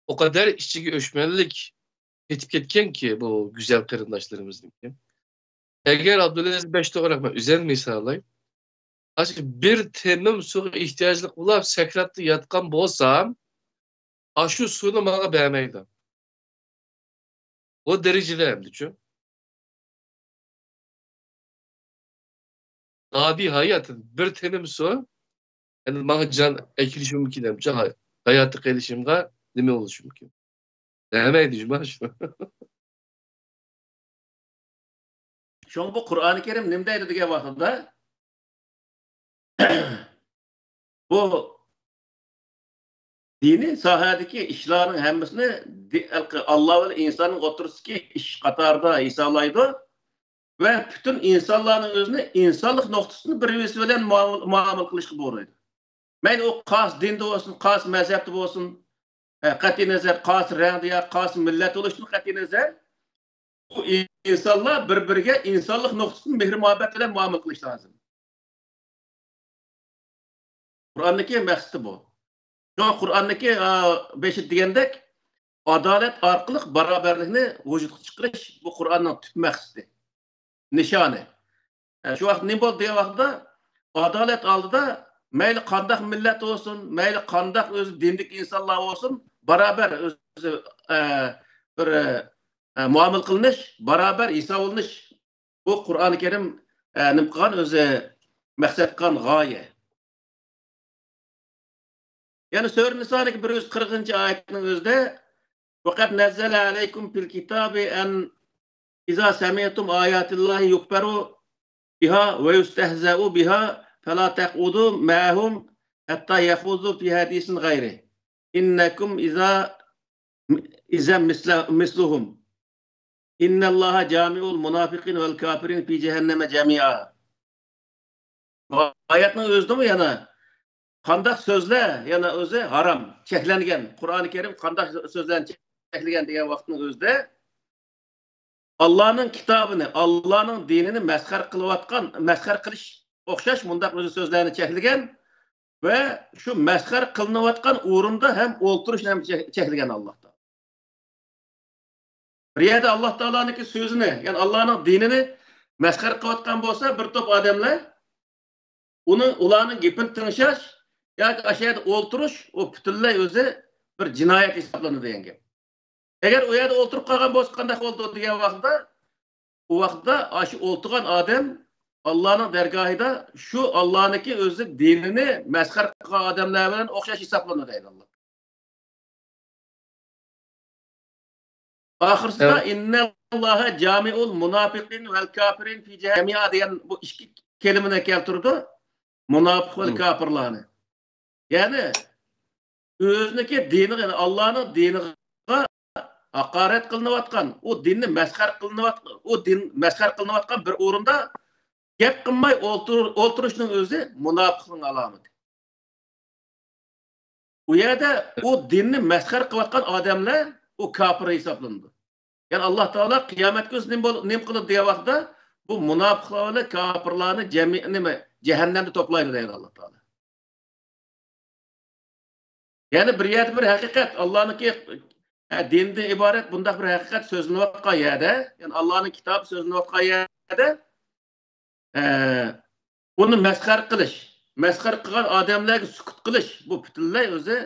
ئۇ قەدەر ئىچىگە ئۆچمەنلىك پېتىپ كەتكەنكى بۇ گۈزەل قېرىنداشلىرىمىزنىڭكى. ئەگەر ئابدۇلئەزىز بەش توغرا، مەن ئۆزۈمنى مىساللاي. ئاشۇ بىر تېمىم سۇغا ئېھتىياجلىق بولۇپ، سەكراتتا ياتقان بولسام، ئاشۇ سۇنى ماڭا بەرمەيدۇ. ئۇ دەرىجىدە ئەمدىچۇ. ئاددىي ھايات، بىر تېمىم سۇ، ئەمدى ماڭا جان ئەكېلىشى مۇمكىن، ئەمدىچۇ، ھاي-، ھاياتتا قېلىشىمغا نېمە بولۇشى مۇمكىن؟ دەمەيدۇ، جۇما شۇ. شۇڭا بۇ قۇرئانى كەرىم نېمە دەيدۇ دېگەن ۋاقتىدا، بۇ دىنىي ساھەدىكى ئىشلارنىڭ ھەممىسىنى دى-، ئاللا بىلەن ئىنساننىڭ ئوتتۇرىسىدىكى ئىش قاتارىدا ھېسابلايدۇ ۋە پۈتۈن ئىنسانلارنىڭ ئۆزىنى ئىنسانلىق نۇقتىسىدىن بىر بىرسى بىلەن مۇئامىلە، مۇئامىلە قىلىشقا بۇيرۇيدۇ. مەيلى ئۇ قايسى دىندا بولسۇن، قايسى مەزھەپتە بولسۇن، ئە، قەتئىي نەزەر، قايسى رەڭدە يا قايسى مىللەتتە بولۇشتىن قەتئىي نەزەر، بۇ ئىنسانلار بىر-بىرىگە ئىنسانلىق نۇقتىسىدىن مېھىر-مۇھەببەت بىلەن مۇئامىلە قىلىشى لازىم. قۇرئاندىكى مەقسىتى بۇ. شۇڭا قۇرئاندىكى، ئا، بېشىدا دېگەندەك، ئادالەت ئارقىلىق باراۋەرلىكنى ۋۇجۇدقا چىقىرىش، بۇ قۇرئاننىڭ تۈپ مەقسىتى، نىشانى. ئە، شۇ ۋاقىت نېمە بولدى دېگەن ۋاقىتتا، ئادالەت ئالدىدا مەيلى قانداق مىللەت بولسۇن، مەيلى قانداق ئۆزى دىندىكى ئىنسانلار بولسۇن، باراۋەر ئۆزى، ئە، بىر، ئە، مۇئامىلە قىلىنىش، باراۋەر ھېسابلىنىش. بۇ قۇرئانى كەرىم، ئە، نېمە قىلغان ئۆزى، مەقسەت قىلغان غايە. يەنى سۈرە نىسانىڭكى بىر يۈز قىرىقىنچى ئايەتنىڭ ئۆزىدە، «وقد نزل عليكم في الكتاب أن إذا سمعتم آيات الله يكفر بها ويستهزأ بها فلا تقعدوا معهم حتى يخوضوا في حديث غيره إنكم إذا، إذا مثل، مثلهم إن الله جامع المنافقين والكافرين في جهنم جميعا.» بۇ ئايەتنىڭ ئۆزىدىمۇ يەنە قانداق سۆزلەر يەنە ئۆزى ھارام، چەكلەنگەن. قۇرئانى كەرىم قانداق سۆزلەرنى چەكلىگەن دېگەن ۋاقىتنىڭ ئۆزىدە، ئاللانىڭ كىتابىنى، ئاللانىڭ دىنىنى مەسخەرە قىلىۋاتقان، مەسخەرە قىلىش ئوخشاش مۇنداق ئۆزى سۆزلەرنى چەكلىگەن ۋە شۇ مەسخەرە قىلىنىۋاتقان ئورۇندا ھەم ئولتۇرۇشنى ھەم چەك-، چەكلىگەن ئاللا تائالا. بىر يەردە ئاللا تائالانىڭكى سۆزىنى، يەنى ئاللانىڭ دىنىنى مەسخەرە قىلىۋاتقان بولسا بىر توپ ئادەملەر، ئۇنىڭ، ئۇلارنىڭ گېپىنى تىڭشاش ياكى ئاشۇ يەردە ئولتۇرۇش، ئۇ پۈتۈنلەي ئۆزى بىر جىنايەت ھېسابلىنىدۇ دېگەن گەپ. ئەگەر ئۇ يەردە ئولتۇرۇپ قالغان بولسا قانداق بولىدۇ دېگەن ۋاقىتتا، ئۇ ۋاقىتتا ئاشۇ ئولتۇرغان ئادەم ئاللانىڭ دەرگاھىدا شۇ ئاللانىڭكى ئۆزى دىنىنى مەسخەرە قىلغان ئادەملەر بىلەن ئوخشاش ھېسابلىنىدۇ دەيدۇ ئاللا. ئاخىرسىدا، ئىننەللاھە جامىئۇل مۇناپىقىن ۋەل كافىرىن فى جەھەننەم جەمىئا دېگەن بۇ ئىككى كەلىمىنى كەلتۈرىدۇ. مۇناپىق ۋە كاپىرلارنى. يەنى ئۆزىنىڭكى دىنىغا، يەنى ئاللانىڭ دىنىغا ھاقارەت قىلىنىۋاتقان، ئۇ دىننى مەسخەرە قىلىنىۋاتقان، ئۇ دىن مەسخەرە قىلىنىۋاتقان بىر ئورۇندا گەپ قىلماي ئولتۇر-، ئولتۇرۇشنىڭ ئۆزى مۇناپىقنىڭ ئالامىتى. ئۇ يەردە ئۇ دىننى مەسخەرە قىلىۋاتقان ئادەملەر ئۇ كاپىر ھېسابلىنىدۇ. يەنى ئاللا تائالا قىيامەت كۈنى نېمە بول-، نېمە قىلىدۇ دېگەن ۋاقىتتا، بۇ مۇناپىقلار بىلەن كاپىرلارنى جەمئىي، نېمە، جەھەننەمدە توپلايدۇ دەيدۇ ئاللا تائالا. يەنى بىر يەردە بىر ھەقىقەت، ئاللانىڭكى، ھە، دىندىن ئىبارەت بۇنداق بىر ھەقىقەت سۆزلىنىۋاتقان يەردە، يەنى ئاللانىڭ كىتابى سۆزلىنىۋاتقان يەردە، ئە، ئۇنى مەسخەرە قىلىش، مەسخەرە قىلغان ئادەملەرگە سۈكۈت قىلىش، بۇ پۈتۈنلەي ئۆزى،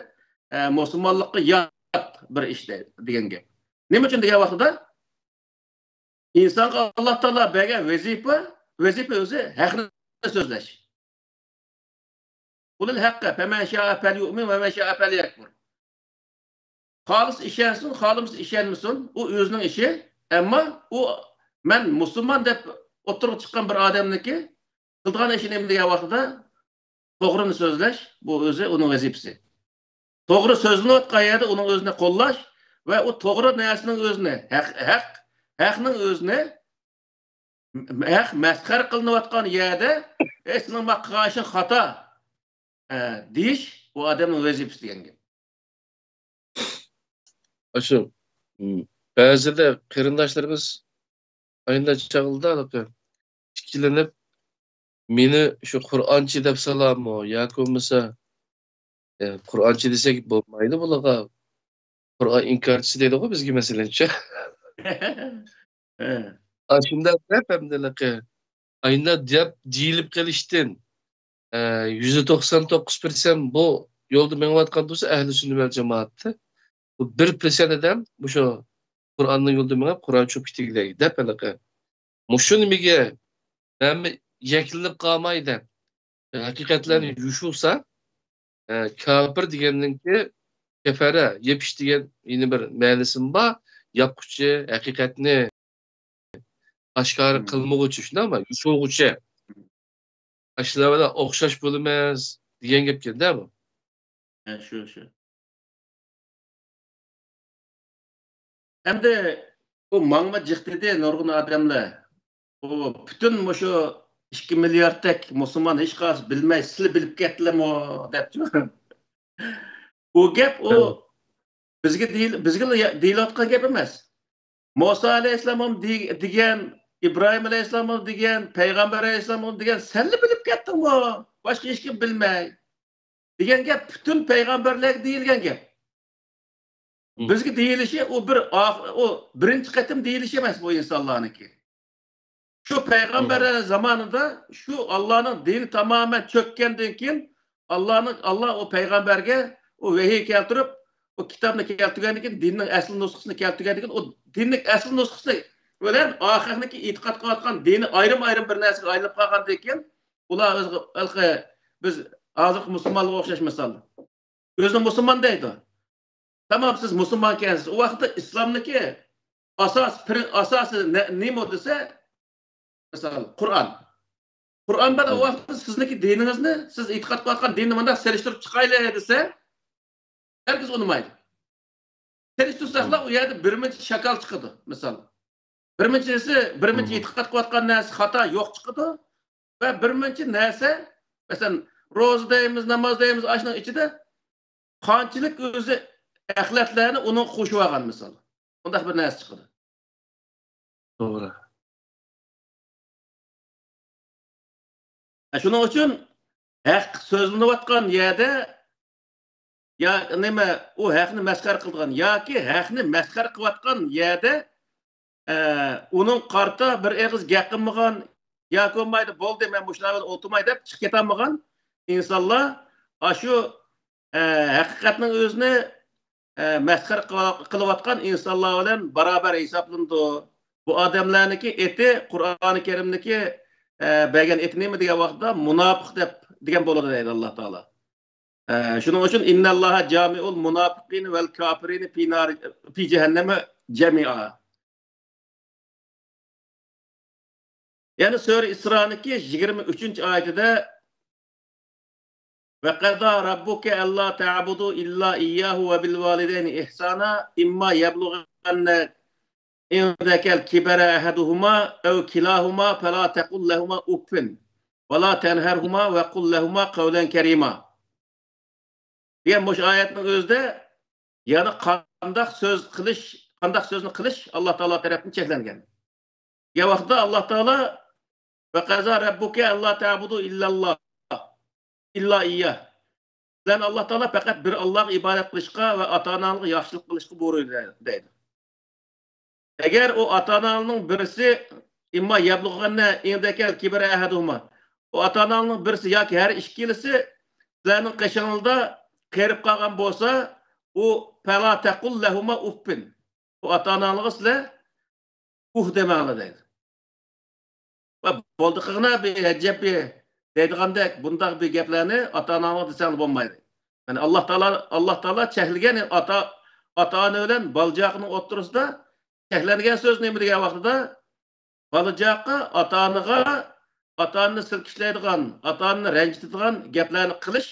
ئە، مۇسۇلمانلىققا يات بىر ئىش دە-، دېگەن گەپ. نېمە ئۈچۈن دېگەن ۋاقتىدا، ئىنسانغا ئاللا تائالا بەرگەن ۋەزىپە، ۋەزىپە ئۆزى ھەقنى سۆزلەش. قۇلىل ھەققە فەمەن شائە فەليۇئمىن ۋەمەن شائە فەليەكفۇر. خالىسا ئىشەنسۇن، خالىمىسا ئىشەنمىسۇن، ئۇ ئۆزىنىڭ ئىشى. ئەمما ئۇ مەن مۇسۇلمان دەپ ئوتتۇرىغا چىققان بىر ئادەمنىڭكى قىلىدىغان ئىشى نېمە دېگەن ۋاقتىدا، توغرىنى سۆزلەش، بۇ ئۆزى ئۇنىڭ ۋەزىپىسى. توغرا سۆزلىنىۋاتقان يەردە ئۇنىڭ ئۆزىنى قوللاش ۋە ئۇ توغرا نەرسىنىڭ ئۆزىنى، ھەق، ھەق، ھەقنىڭ ئۆزىنى ھەق مەسخەرە قىلىنىۋاتقان يەردە، «ئەي، سېنىڭ ما قىلغان ئىشىڭ خاتا» دېيىش ئۇ ئادەمنىڭ ۋەزىپىسى دېگەن گەپ. ئاشۇ، م، بەزىدە قېرىنداشلىرىمىز ئاينىدا چاغلىدا ئىككىلىنىپ، مېنى شۇ قۇرئانچى دەپ سالامۇ ياكى بولمىسا، ئە، قۇرئانچى دېسەك بولمايدۇ بۇلارغا. قۇرئان ئىنكارچىسى دەيدىغۇ بىزگە، مەسىلەنچە. ئاشۇنداق دەپ، ئەمدىلىقى ئاينا دەپ دېيىلىپ قېلىشتىن، ئە، يۈزدە توقسان توققۇز پىرسەنت بۇ يولدا مېڭىۋاتقان تۇرسا، ئەھلى سۈننە ۋەل جامائەتتە. بۇ بىر پىرسەنت ئادەم مۇشۇ قۇرئاننىڭ يولىدا مېڭىپ، قۇرئان چۆكۈپ كېتىگىلەي دەپ ھېلىقى. مۇشۇ نېمىگە ھەممە يەكلىنىپ قالماي دەپ، ھەقىقەتلەرنى يوشۇرسا، ئە، كاپىر دېگەننىڭكى كەفەرە، يېپىش دېگەن يەنە بىر مەنىسىمۇ بار. ياپقۇچى، ھەقىقەتنى ئاشكارا قىلمىغۇچى، شۇنداقمۇ؟ يوشۇرغۇچى. ئاشۇلار بىلەن ئوخشاش بولىمىز دېگەن گەپكەن-دە بۇ. ھە، شۇ، شۇ. ئەمدى بۇ ماڭما جىق دېدى نۇرغۇن ئادەملەر. بۇ پۈتۈن مۇشۇ ئىككى مىلياردتەك مۇسۇلمان ھېچقايسى بىلمەي، سىلى بىلىپ كەتتىلەرمۇ دەپچۇ. بۇ گەپ ئۇ بىزگە دېيىل-، بىزگىلا يا-، دېيىلىۋاتقان گەپ ئەمەس. مۇسا ئەلەيھىسسالام ھەم دېگەن، ئىبراھىم ئەلەيھىسسالام ھەم دېگەن، پەيغەمبەر ئەلەيھىسسالام ھەم دېگەن، سەنلا بىلىپ كەتتىڭمۇ؟ باشقا ھېچكىم بىلمەي. دېگەن گەپ پۈتۈن پەيغەمبەرلەرگە دېيىلگەن گەپ. بىزگە دېيىلىشى ئۇ بىر ئاخ-، ئۇ بىرىنچى قېتىم دېيىلىشى ئەمەس بۇ ئىنسانلارنىڭكى. شۇ پەيغەمبەرلەر زامانىدا شۇ ئاللانىڭ دىنى تامامەن چۆككەندىن كېيىن، ئاللانىڭ، ئاللا ئۇ پەيغەمبەرگە ئۇ ۋەھىي كەلتۈرۈپ، ئۇ كىتابنى كەلتۈرگەندىن كېيىن، دىننىڭ ئەسلى نۇسخىسىنى كەلتۈرگەندىن كېيىن، ئۇ دىننىڭ ئەسلى نۇسخىسى بىلەن ئاخىرقىنىڭكى ئېتىقاد قىلىۋاتقان دىنى ئايرىم-ئايرىم بىر نەرسىگە ئايلىنىپ قالغاندىن كېيىن، ئۇلار ئۆزى، ھېلىقى بىز ھازىرقى مۇسۇلمانلارغا ئوخشاش مىسال. ئۆزىنى مۇسۇلمان دەيدۇ. تامام، سىز مۇسۇلمانكەنسىز. ئۇ ۋاقىتتا ئىسلامنىڭكى ئاساس، پرىن-، ئاساسى نە-، نېمە دېسە، مىسال، قۇرئان. قۇرئان بار، ئۇ ۋاقىتتا سىزنىڭكى دىنىڭىزنى، سىز ئېتىقاد قىلىۋاتقان دىننى مۇنداق سېلىشتۇرۇپ چىقايلى دېسە، ھەرگىز ئۇنىمايدۇ. سېلىشتۇرساقلا، ئۇ يەردە بىرمۇنچە شاكال چىقىدۇ، مىسال. بىرمۇنچىسى، بىرمۇنچە ئېتىقاد قىلىۋاتقان نەرسە خاتا يوق چىقىدۇ. ۋە بىرمۇنچە نەرسە، مەسىلەن، روزا دەيمىز، ناماز دەيمىز، ئاشۇنىڭ ئىچىدە قانچىلىك ئۆزى ئەخلەتلەرنى ئۇنىڭغا قوشۇۋالغان، مىسال. ئۇنداق بىر نەرسە چىقىدۇ. توغرا. ھە، شۇنىڭ ئۈچۈن ھەق سۆزلىنىۋاتقان يەردە يا نېمە، ئۇ ھەقنى مەسخەرە قىلىدىغان ياكى ھەقنى مەسخەرە قىلىۋاتقان يەردە، ئە، ئۇنىڭ قارىتا بىر ئېغىز گەپ قىلمىغان ياكى بولمايدۇ، بولدى، مەن مۇشۇلار بىلەن ئولتۇرماي دەپ چىقىپ كېتەلمىغان ئىنسانلار ئاشۇ، ئە، ھەقىقەتنىڭ ئۆزىنى، ئە، مەسخەرە قىلىۋ-، قىلىۋاتقان ئىنسانلار بىلەن باراۋەر ھېسابلىنىدۇ. بۇ ئادەملەرنىڭكى ئېتى، قۇرئانى كەرىمدىكى، ئە، بەرگەن ئېتى نېمە دېگەن ۋاقىتتا مۇناپىق دەپ دېگەن بولىدۇ دەيدۇ ئاللا تائالا. ئە، شۇنىڭ ئۈچۈن، «إن الله جامع المنافقين والكافرين في نار، في جهنم جميعا.» يەنى سۈرە ئىسرانىڭكى يىگىرمە ئۈچىنچى ئايىتىدە، «وقضى ربك ألا تعبدوا إلا إياه وبالوالدين إحسانا إما يبلغن عندك الكبر أحدهما أو كلاهما فلا تقل لهما أف ولا تنهرهما وقل لهما قولا كريما.» دېگەن مۇشۇ ئايەتنىڭ ئۆزىدە يەنە قانداق سۆز قىلىش، قانداق سۆزنى قىلىش ئاللا تائالا تەرەپتىن چەكلەنگەن. دېگەن ۋاقىتتا ئاللا تائالا، «وقضى ربك ألا تعبدوا إلا الله، إلا إياه.» سىلەرنى ئاللا تائالا پەقەت بىر ئاللاغا ئىبادەت قىلىشقا ۋە ئاتا-ئاناڭلارغا ياخشىلىق قىلىشقا بۇيرۇيدۇ دەيدۇ. ئەگەر ئۇ ئاتا-ئاناڭنىڭ بىرسى، «إما يبلغن عندك الكبر أحدهما»، ئۇ ئاتا-ئاناڭنىڭ بىرسى ياكى ھەر ئىككىلىسى سىلەرنىڭ قېشىڭلاردا قېرىپ قالغان بولسا، ئۇ، «فلا تقل لهما أف»، ئۇ ئاتا-ئاناڭلارغا سىلەر «ئۇھ» دېمەڭلار دەيدۇ. ۋە بولدى قىلغىنا بىر ئەجەب بىر دەيدىغاندەك بۇنداق بىر گەپلەرنى ئاتا-ئاناڭلارغا دېسەڭلار بولمايدۇ. يەنى ئاللا تائالا، ئاللا تائالا چەكلىگەن ئاتا، ئاتا-ئانا بىلەن بالا-چاقىنىڭ ئوتتۇرىسىدا چەكلەنگەن سۆز نېمە دېگەن ۋاقتىدا، بالا-چاقا ئاتا-ئانىغا، ئاتا-ئانىنى سىلكىشلەيدىغان، ئاتا-ئانىنى رەنجىتىدىغان گەپلەرنى قىلىش،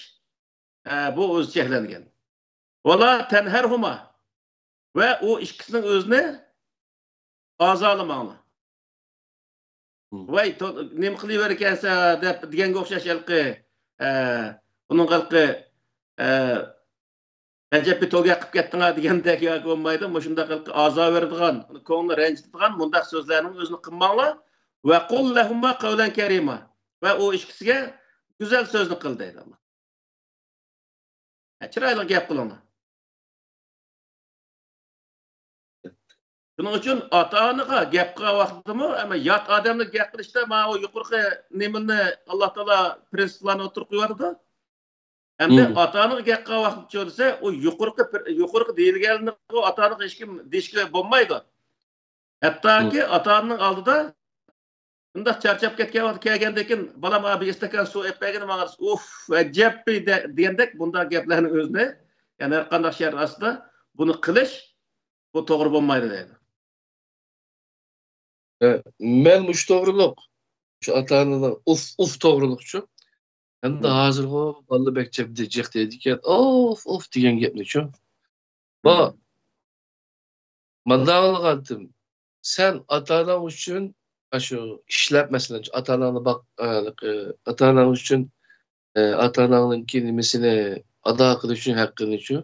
ئە، بۇ ئۆزى چەكلەنگەن. «ولا تنهرهما»، ۋە ئۇ ئىككىسىنىڭ ئۆزىنى ئازالىماڭلار. ۋاي، تو-، نېمە قىلىۋېرىكەنسەن دەپ دېگەنگە ئوخشاش ھېلىقى، ئە، ئۇنىڭ ھېلىقى، ئە، ئەجەب بىر تولگاق قىلىپ كەتتىڭا دېگەندەك ياكى بولمايدۇ. مۇشۇنداق ھېلىقى ئازار بېرىدىغان، كۆڭلىنى رەنجىتىدىغان مۇنداق سۆزلەرنىڭ ئۆزىنى قىلماڭلار. «وقل لهما قولا كريما.» ۋە ئۇ ئىككىسىگە گۈزەل سۆزنى قىل دەيدۇ ئاللا. ھە، چىرايلىق گەپ قىلىڭلار. شۇنىڭ ئۈچۈن ئاتا-ئانىغا گەپ قىلغان ۋاقتىدىمۇ، ئەمما يات ئادەملەر گەپ قىلىشتا مانا ئۇ يۇقىرىقى نېمىنى ئاللا تائالا پرىنسىپلارنى ئوتتۇرىغا قويۇۋاتىدۇ. ئەمدى ئاتا-ئانىغا گەپ قىلغان ۋاقتىچۇ دېسە، ئۇ يۇقىرىقى پىر-، يۇقىرىقى دېيىلگەننى ئۇ ئاتا-ئانىغا ھېچكىم دېيىشكە بولمايدۇ. ھەتتاكى ئاتا-ئانىنىڭ ئالدىدا شۇنداق چارچاپ كەتكەن ۋاقتى كەلگەندىن كېيىن، «بالام، بىر ئىستاكان سۇ ئېلىپ بەرگىنە ماڭا» دېسە، «ئۇف، ئەجەب» دېگەندەك بۇنداق گەپلەرنىڭ ئۆزىنى، يەنى ھەر قانداق شەرت ئاستىدا بۇنى قىلىش، بۇ توغرا بولمايدۇ دەيدۇ. ئە، مەن مۇشۇ توغرىلىق، شۇ ئاتا-ئانىنىڭ «ئۇف، ئۇف» توغرىلىقچۇ. ئەمدى ھازىرغۇ بالىلار بەك جىق دەيدىكەن، «ئۇف، ئۇف» دېگەن گەپنىچۇ. بۇ مانداق قىلغانتىم. سەن ئاتا-ئاناڭ ئۈچۈن ئاشۇ ئىشلەپ، مەسىلەن، ئاتا-ئاناڭنى باق-، ئە، ئاتا-ئاناڭ ئۈچۈن، ئە، ئاتا-ئاناڭنىڭكى نېمىسىنى ئادا قىلىش ئۈچۈن، ھەققىنىچۇ،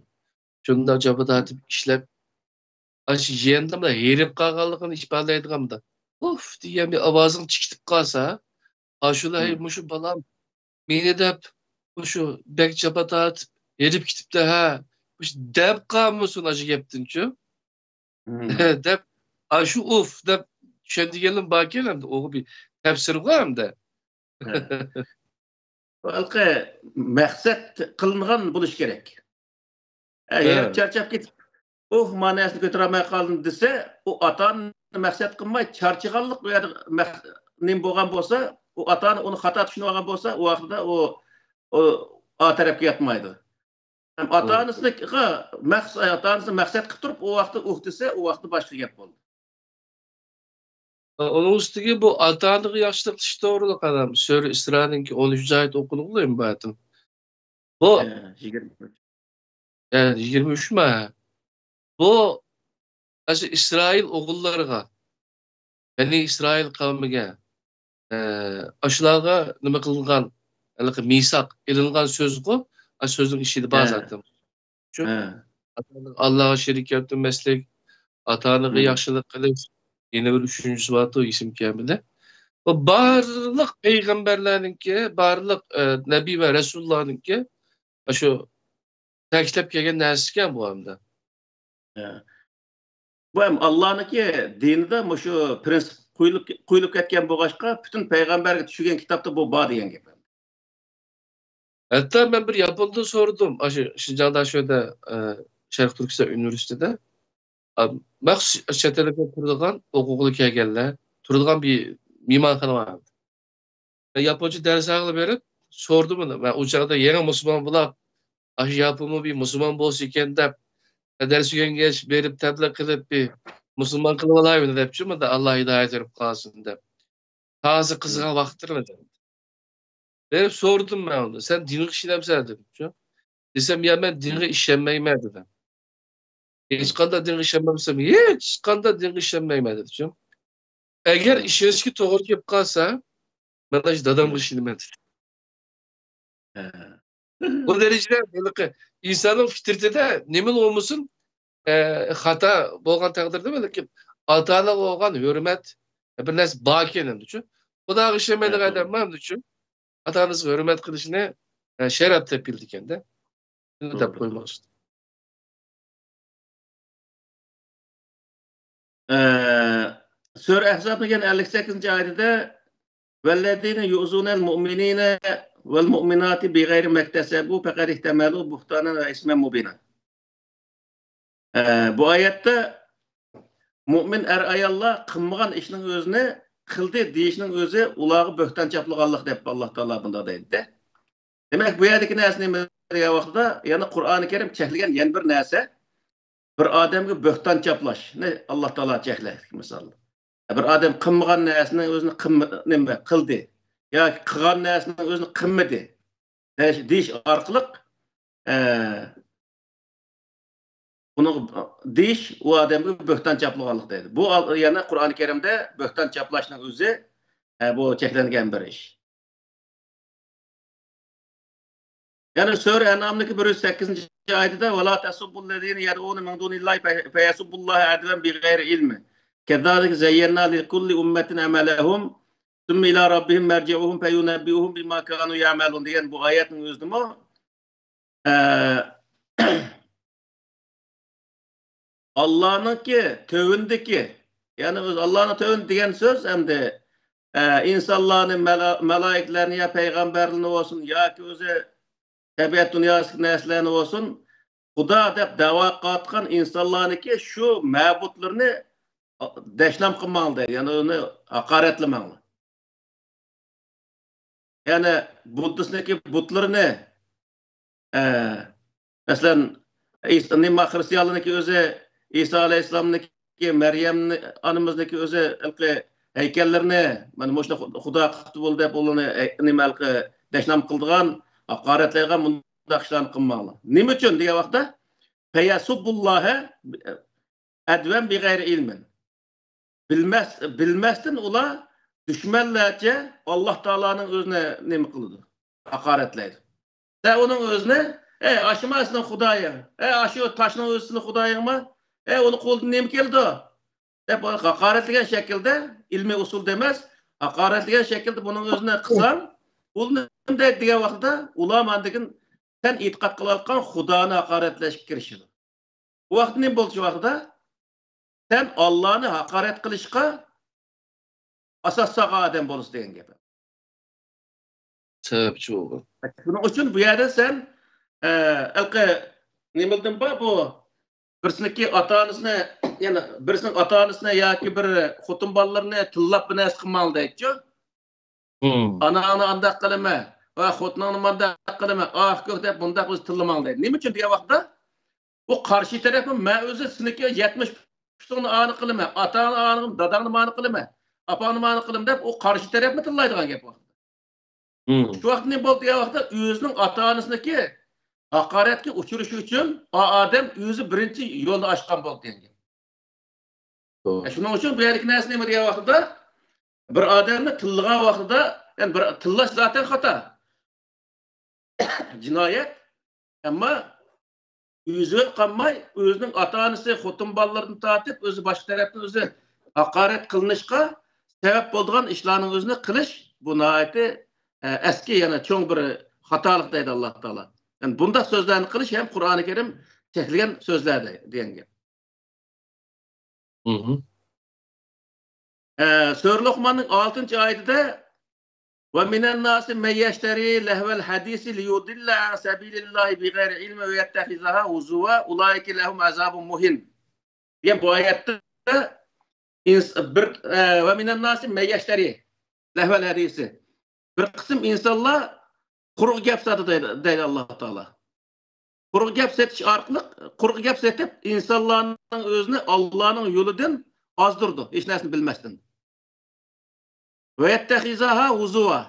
شۇنداق جاپا تارتىپ ئىشلەپ، ئاشۇ يېنىدا مۇنداق ھېرىپ قالغانلىقىنى ئىپادىلەيدىغان مۇنداق «ئۇف» دېگەن بىر ئاۋازىڭ چىقىپ قالسا، ئاشۇلا، «ھەي، مۇشۇ بالام مېنى دەپ، مۇشۇ بەك جاپا تارتىپ ھېرىپ كېتىپتۇ، ھە، دەپ قالمىسۇن ئاشۇ گەپتىنچۇ. دەپ، ئاشۇ ئۇف دەپ چۈشەندۈرگەنلەر باركەن، ئەمدى ئۇغا بىر تەپسىر بار ئەمدى. ھېلىقى مەقسەت قىلىنغان بولۇش كېرەك. ئەگەر چارچاپ كېتىپ، ئۇھ، ماناسىنى كۆتۈرەلمەي قالدىم دېسە، ئۇ ئاتا ئانىنى مەقسەت قىلماي، چارچىغانلىق ئۇ يەردە مەق-، نېمە بولغان بولسا، ئۇ ئاتا ئانا ئۇنى خاتا چۈشىنىۋالغان بولسا، ئۇ ۋاقىتتا ئۇ، ئۇ ئا تەرەپكە ياتمايدۇ. ھەم ئاتا ئانىسىنىڭ مەقس-، ئاتا ئانىسىنى مەقسەت قىلىپ تۇرۇپ، ئۇ ۋاقىتتا ئۇھ دېسە، ئۇ ۋاقىتتا باشقا گەپ بولدى. ئۇنىڭ ئۈستىگە بۇ ئاتا ئانىغا ياخشىلىق قىلىش توغرىلىق ئادەم سۈرە ئىسرانىڭكى ئون ئۈچىنچى ئايەت ئوقۇلغۇلى ئىبادىتىم. بۇ ھە، يىگىرمە ئۈچ. ھە، يىگىرمە ئۈچمۇ؟ بۇ ئاشۇ ئىسرائىل ئوغۇللىرىغا، بەنى ئىسرائىل قەۋمىگە، ئە، ئاشۇلارغا نېمە قىلىنغان، ھېلىقى مىساق ئېلىنغان سۆزغۇ، ئاشۇ سۆزنىڭ ئىچىدە بار ھە. زاتەن. شۇ ھە. ئاللاغا شېرىك كەلتۈرمەسلىك، ئاتا-ئانىغا ھە. ياخشىلىق قىلىش، يەنە بىر ئۈچىنچىسى بارتۇ، ئېسىمگە كەلمىدى. بۇ بارلىق پەيغەمبەرلەرنىڭكى، بارلىق، ئە، نەبىي ۋە رەسۇللارنىڭكى ئاشۇ تەكىتلەپ كەلگەن نەرسىكەن بۇ ئەمدى. ھە. بۇ ھەم ئاللانىڭكى دىنىدا مۇشۇ پرىنسىپ قويۇلۇپ، قويۇلۇپ كەتكەن بولغاچقا، پۈتۈن پەيغەمبەرگە چۈشۈرگەن كىتابتا بۇ بار دېگەن گەپ. ھەتتا مەن بىر ياپوندا سورىدىم، ئاشۇ شىنجاڭدا شۇ يەردە، ئە، شەرقىي تۈركىستان ئۇنىۋېرسىتېتىدا، ئە، مەخسۇس چەت ئەللىكلەر تۇرىدىغان، ئوقۇغىلى كەلگەنلەر تۇرىدىغان بىر مېھمانخانا بار. ياپونچە دەرس ئالغىلى بېرىپ سورىدىم ئۇنى. مەن ئۇ چاغدا يېڭى مۇسۇلمان بولاپ، ئاشۇ ياپونمۇ بىر مۇسۇلمان بولسا ئىكەن دەپ، دەرس ئۆگەنگەچ بېرىپ تەبلىغ قىلىپ، بىر مۇسۇلمان قىلىۋالاي ئۇنى دەپچۇ، مۇندا ئاللا ھىدايەت بېرىپ قالسۇن دەپ. تازا قىزىغان ۋاقىتلىرىم ئىدى. بېرىپ سورىدىم مەن ئۇنى، سەن دىنغا ئىشىنەمسەن دېدىمچۇ. دېسەم، يا مەن دىنغا ئىشەنمەيمەن دېدىم. ھېچقانداق دىنغا ئىشەنمەمسەن؟ ھېچقانداق دىنغا ئىشەنمەيمەن دېدىچۇ. ئەگەر ئىشىنىشكە توغرا كېلىپ قالسا، مەن ئاشۇ دادامغا ئىشىنىمەن دېدى. ئۇ دەرىجىدە ھېلىقى ئىنساننىڭ فىترىتىدە نېمىلا بولمىسۇن، ئە، خاتا بولغان تەقدىردە، بەلكىم ئاتا-ئانىغا بولغان ھۆرمەت، بىر نەرسە باركەن ئەمدىچۇ. خۇداغا ئىشەنمەيدىغان ئادەم بار ئەمدىچۇ. ئاتا-ئانىسىغا ھۆرمەت قىلىشنى، ئە، شەرەپ دەپ بىلىدىكەن-دە. شۇنى دەپ قويماقچى. ئە، سۈرە ئەھزابنىڭ يەنە ئەللىك سەككىزىنچى ئايىتىدە، «ۋەللەزىنە يۇئزۇنەل مۇئمىنىنە ۋەل مۇئمىناتى بىغەيرى مەكتەسەبۇ پەقەد ئىھتەمەلۇ بۇھتانەن ۋە ئىسمەن مۇبىنا.» ئە، بۇ ئايەتتە مۇئمىن ئەر-ئاياللار قىلمىغان ئىشنىڭ ئۆزىنى قىلدى دېيىشنىڭ ئۆزى ئۇلارغا بۆھتان چاپلىغانلىق دەپ ئاللا تائالا بۇنداق دەيدۇ. دېمەك، بۇ يەردىكى نەرسە نېمە دېگەن ۋاقىتتا، يەنە قۇرئانى كەرىم چەكلىگەن يەنە بىر نەرسە، بىر ئادەمگە بۆھتان چاپلاشنى ئاللا تائالا چەكلەيدۇ، مىسال. بىر ئادەم قىلمىغان نەرسىنىڭ ئۆزىنى قىلما-، نېمە قىلدى ياكى قىلغان نەرسىنىڭ ئۆزىنى قىلمىدى دېيىش، دېيىش ئارقىلىق، ئە، ئۇنىڭ دېيىش ئۇ ئادەمگە بۆھتان چاپلىغانلىق دەيدۇ. بۇ ئال-، يەنە قۇرئانى كەرىمدە بۆھتان چاپلاشنىڭ ئۆزى، ئە، بۇ چەكلەنگەن بىر ئىش. يەنە سۈرە ئەنئامنىڭكى بىر يۈز سەككىزىنچى ئايىتىدە، «ۋەلا تەسۇببۇللەزىنە يەدئۇنە مىن دۇنىللاھى فە-، فەيەسۇببۇللاھە ئەدۋەن بىغەيرى ئىلم. كەززالىكە زەييەننا لىكۇللى ئۇممەتىن ئەمەلەھۇم. سۇممە ئىلا رەببىھىم مەرجىئۇھۇم فەيۇنەببىئۇھۇم بىما كانۇ يەئمەلۇن» دېگەن بۇ ئايەتنىڭ ئۆزىدىمۇ، ئە، ئاللانىڭكى تۆۋىنىدىكى، يەنى ئۆزى ئاللانىڭ تۆۋىنى دېگەن سۆز ئەمدى، ئە، ئىنسانلارنى، مەلا-، مەلائىكىلەرنى يا پەيغەمبەرلەرنى بولسۇن ياكى ئۆزى تەبىئەت دۇنياسىدىكى نەرسىلەرنى بولسۇن، خۇدا دەپ دەۋا قىلىۋاتقان ئىنسانلارنىكى شۇ مەبۇدلىرىنى دەشنام قىلماڭلار دەيدۇ، يەنى ئۇنى ھاقارەتلىمەڭلار. يەنى بۇددىستنىڭكى بۇتلىرىنى، ئە، مەسىلەن، ئىس-، نېمە، خرىستىيانلارنىڭكى ئۆزى، ئىسا ئەلەيھىسسالامنىڭكى، مەريەمنى، ئانىمىزنىڭكى ئۆزى ھېلىقى ھەيكەللىرىنى، مانا مۇشۇنى خۇ-، خۇدا قىپتۇ بولدى دەپ ئۇلارنى، ئە، نېمە، ھېلىقى دەشنام قىلىدىغان، ھاقارەتلەيدىغان مۇنداق ئىشلارنى قىلماڭلار. نېمە ئۈچۈن دېگەن ۋاقىتتا، فەيەسۇببۇللاھە ئەدۋەن بىغەيرى ئىلمىن. بىلمەس-، بىلمەستىن ئۇلار دۈشمەنلەرچە ئاللا تائالانىڭ ئۆزىنى نېمە قىلىدۇ؟ ھاقارەتلەيدۇ. سەن ئۇنىڭ ئۆزىنى، «ئەي، ئاشۇما سېنىڭ خۇدايىڭ؟ ئەي، ئاشۇ تاشنىڭ ئۆزى سېنىڭ خۇدايىڭمۇ؟ ئەي، ئۇنىڭ قولىدىن نېمە كېلىدۇ؟» دەپ ھاقارەتلىگەن شەكىلدە، ئىلمىي ئۇسۇلدا ئەمەس، ھاقارەتلىگەن شەكىلدە بۇنىڭ ئۆزىنى قىلساڭ، ئۇ نېمە دەيدۇ دېگەن ۋاقىتتا، ئۇلار ماندىكىن سەن ئېتىقاد قىلىۋاتقان خۇدانى ھاقارەتلەشكە كىرىشىدۇ. بۇ ۋاقىتتا نېمە بولدى شۇ ۋاقىتتا؟ سەن ئاللانى ھاقارەت قىلىشقا ئاساس سالغان ئادەم بولىسەن دېگەن گەپ. سەۋەبچى بولغان. شۇنىڭ ئۈچۈن بۇ يەردە سەن، ئە، ھېلىقى نېمىلدىن بار بۇ؟ بىرسىنىڭكى ئاتا-ئانىسىنى، يەنى بىرسىنىڭ ئاتا-ئانىسىنى ياكى بىر خوتۇن بالىلىرىنى تىللاپ بىر نەرسە قىلماڭ دەيدىچۇ. مم. ئاناڭنى ئانداق قىلىمەن ۋە خوتۇنۇڭنى مانداق قىلىمەن، ئاھ، كۆھ دەپ بۇنداق ئۆزى تىللىماڭ دەيدۇ. نېمە ئۈچۈن دېگەن ۋاقىتتا، ئۇ قارشى تەرەپمۇ مەن ئۆزى سېنىڭكى يەتمىش پۇتۇڭنى ئانى قىلىمەن، ئاتا-ئانىڭنى، داداڭنى مانى قىلىمەن، ئاپاڭنى مانى قىلىمەن دەپ، ئۇ قارشى تەرەپمۇ تىللايدىغان گەپ ۋاقىتتا. مم. شۇ ۋاقىتتا نېمە بولدى دېگەن ۋاقىتتا، ئۆزىنىڭ ئاتا-ئانىسىنىڭكى ھاقارەتكە ئۇچرىشى ئۈچۈن ئا ئادەم ئۆزى بىرىنچى يولنى ئاچقان بولدى دېگەن گەپ. توغرا. شۇنىڭ ئۈچۈن بۇ يەردىكى نەرسە نېمە دېگەن ۋاقتىدا، بىر ئادەمنى تىللىغان ۋاقتىدا، يەنى بىر تىللاش زاتەن خاتا. جىنايەت. ئەمما ئۆزى قالماي، ئۆزىنىڭ ئاتا-ئانىسى، خوتۇن بالىلىرىدىن تارتىپ، ئۆزى باشقا تەرەپتىن ئۆزى ھاقارەت قىلىنىشقا سەۋەب بولىدىغان ئىشلارنىڭ ئۆزىنى قىلىش، بۇ ناھايىتى، ئە، ئەسكى، يەنە چوڭ بىر خاتالىق دەيدۇ ئاللا تائالا. يەنى بۇنداق سۆزلەرنى قىلىش ھەم قۇرئانى كەرىم چەكلىگەن سۆزلەر دەي-، دېگەن گەپ. مم. ئە، سۈرە لوقماننىڭ ئالتىنچى ئايىتىدە، «وَمِنَ النَّاسِ مَن يَشْتَرِي لَهْوَ الْحَدِيثِ لِيُضِلَّ عَن سَبِيلِ اللَّهِ بِغَيْرِ عِلْمٍ وَيَتَّخِذَهَا هُزُوًا أُولَئِكَ لَهُمْ عَذَابٌ مُهِينٌ» دېگەن بۇ ئايەتتە ئىنس-، بىر، ئە، «وَمِنَ النَّاسِ مَن يَشْتَرِي لَهْوَ الْحَدِيثِ» بىر قىسىم ئىنسانلار قۇرۇق گەپ ساتىدۇ دەيدۇ، دەيدۇ ئاللا تائالا. قۇرۇق گەپ سېتىش ئارقىلىق، قۇرۇق گەپ سېتىپ، ئىنسانلارنىڭ ئۆزىنى ئاللانىڭ يولىدىن ئازدۇرىدۇ، ھېچ نەرسىنى بىلمەستىن. «وَيَتَّخِذَهَا هُزُوًا».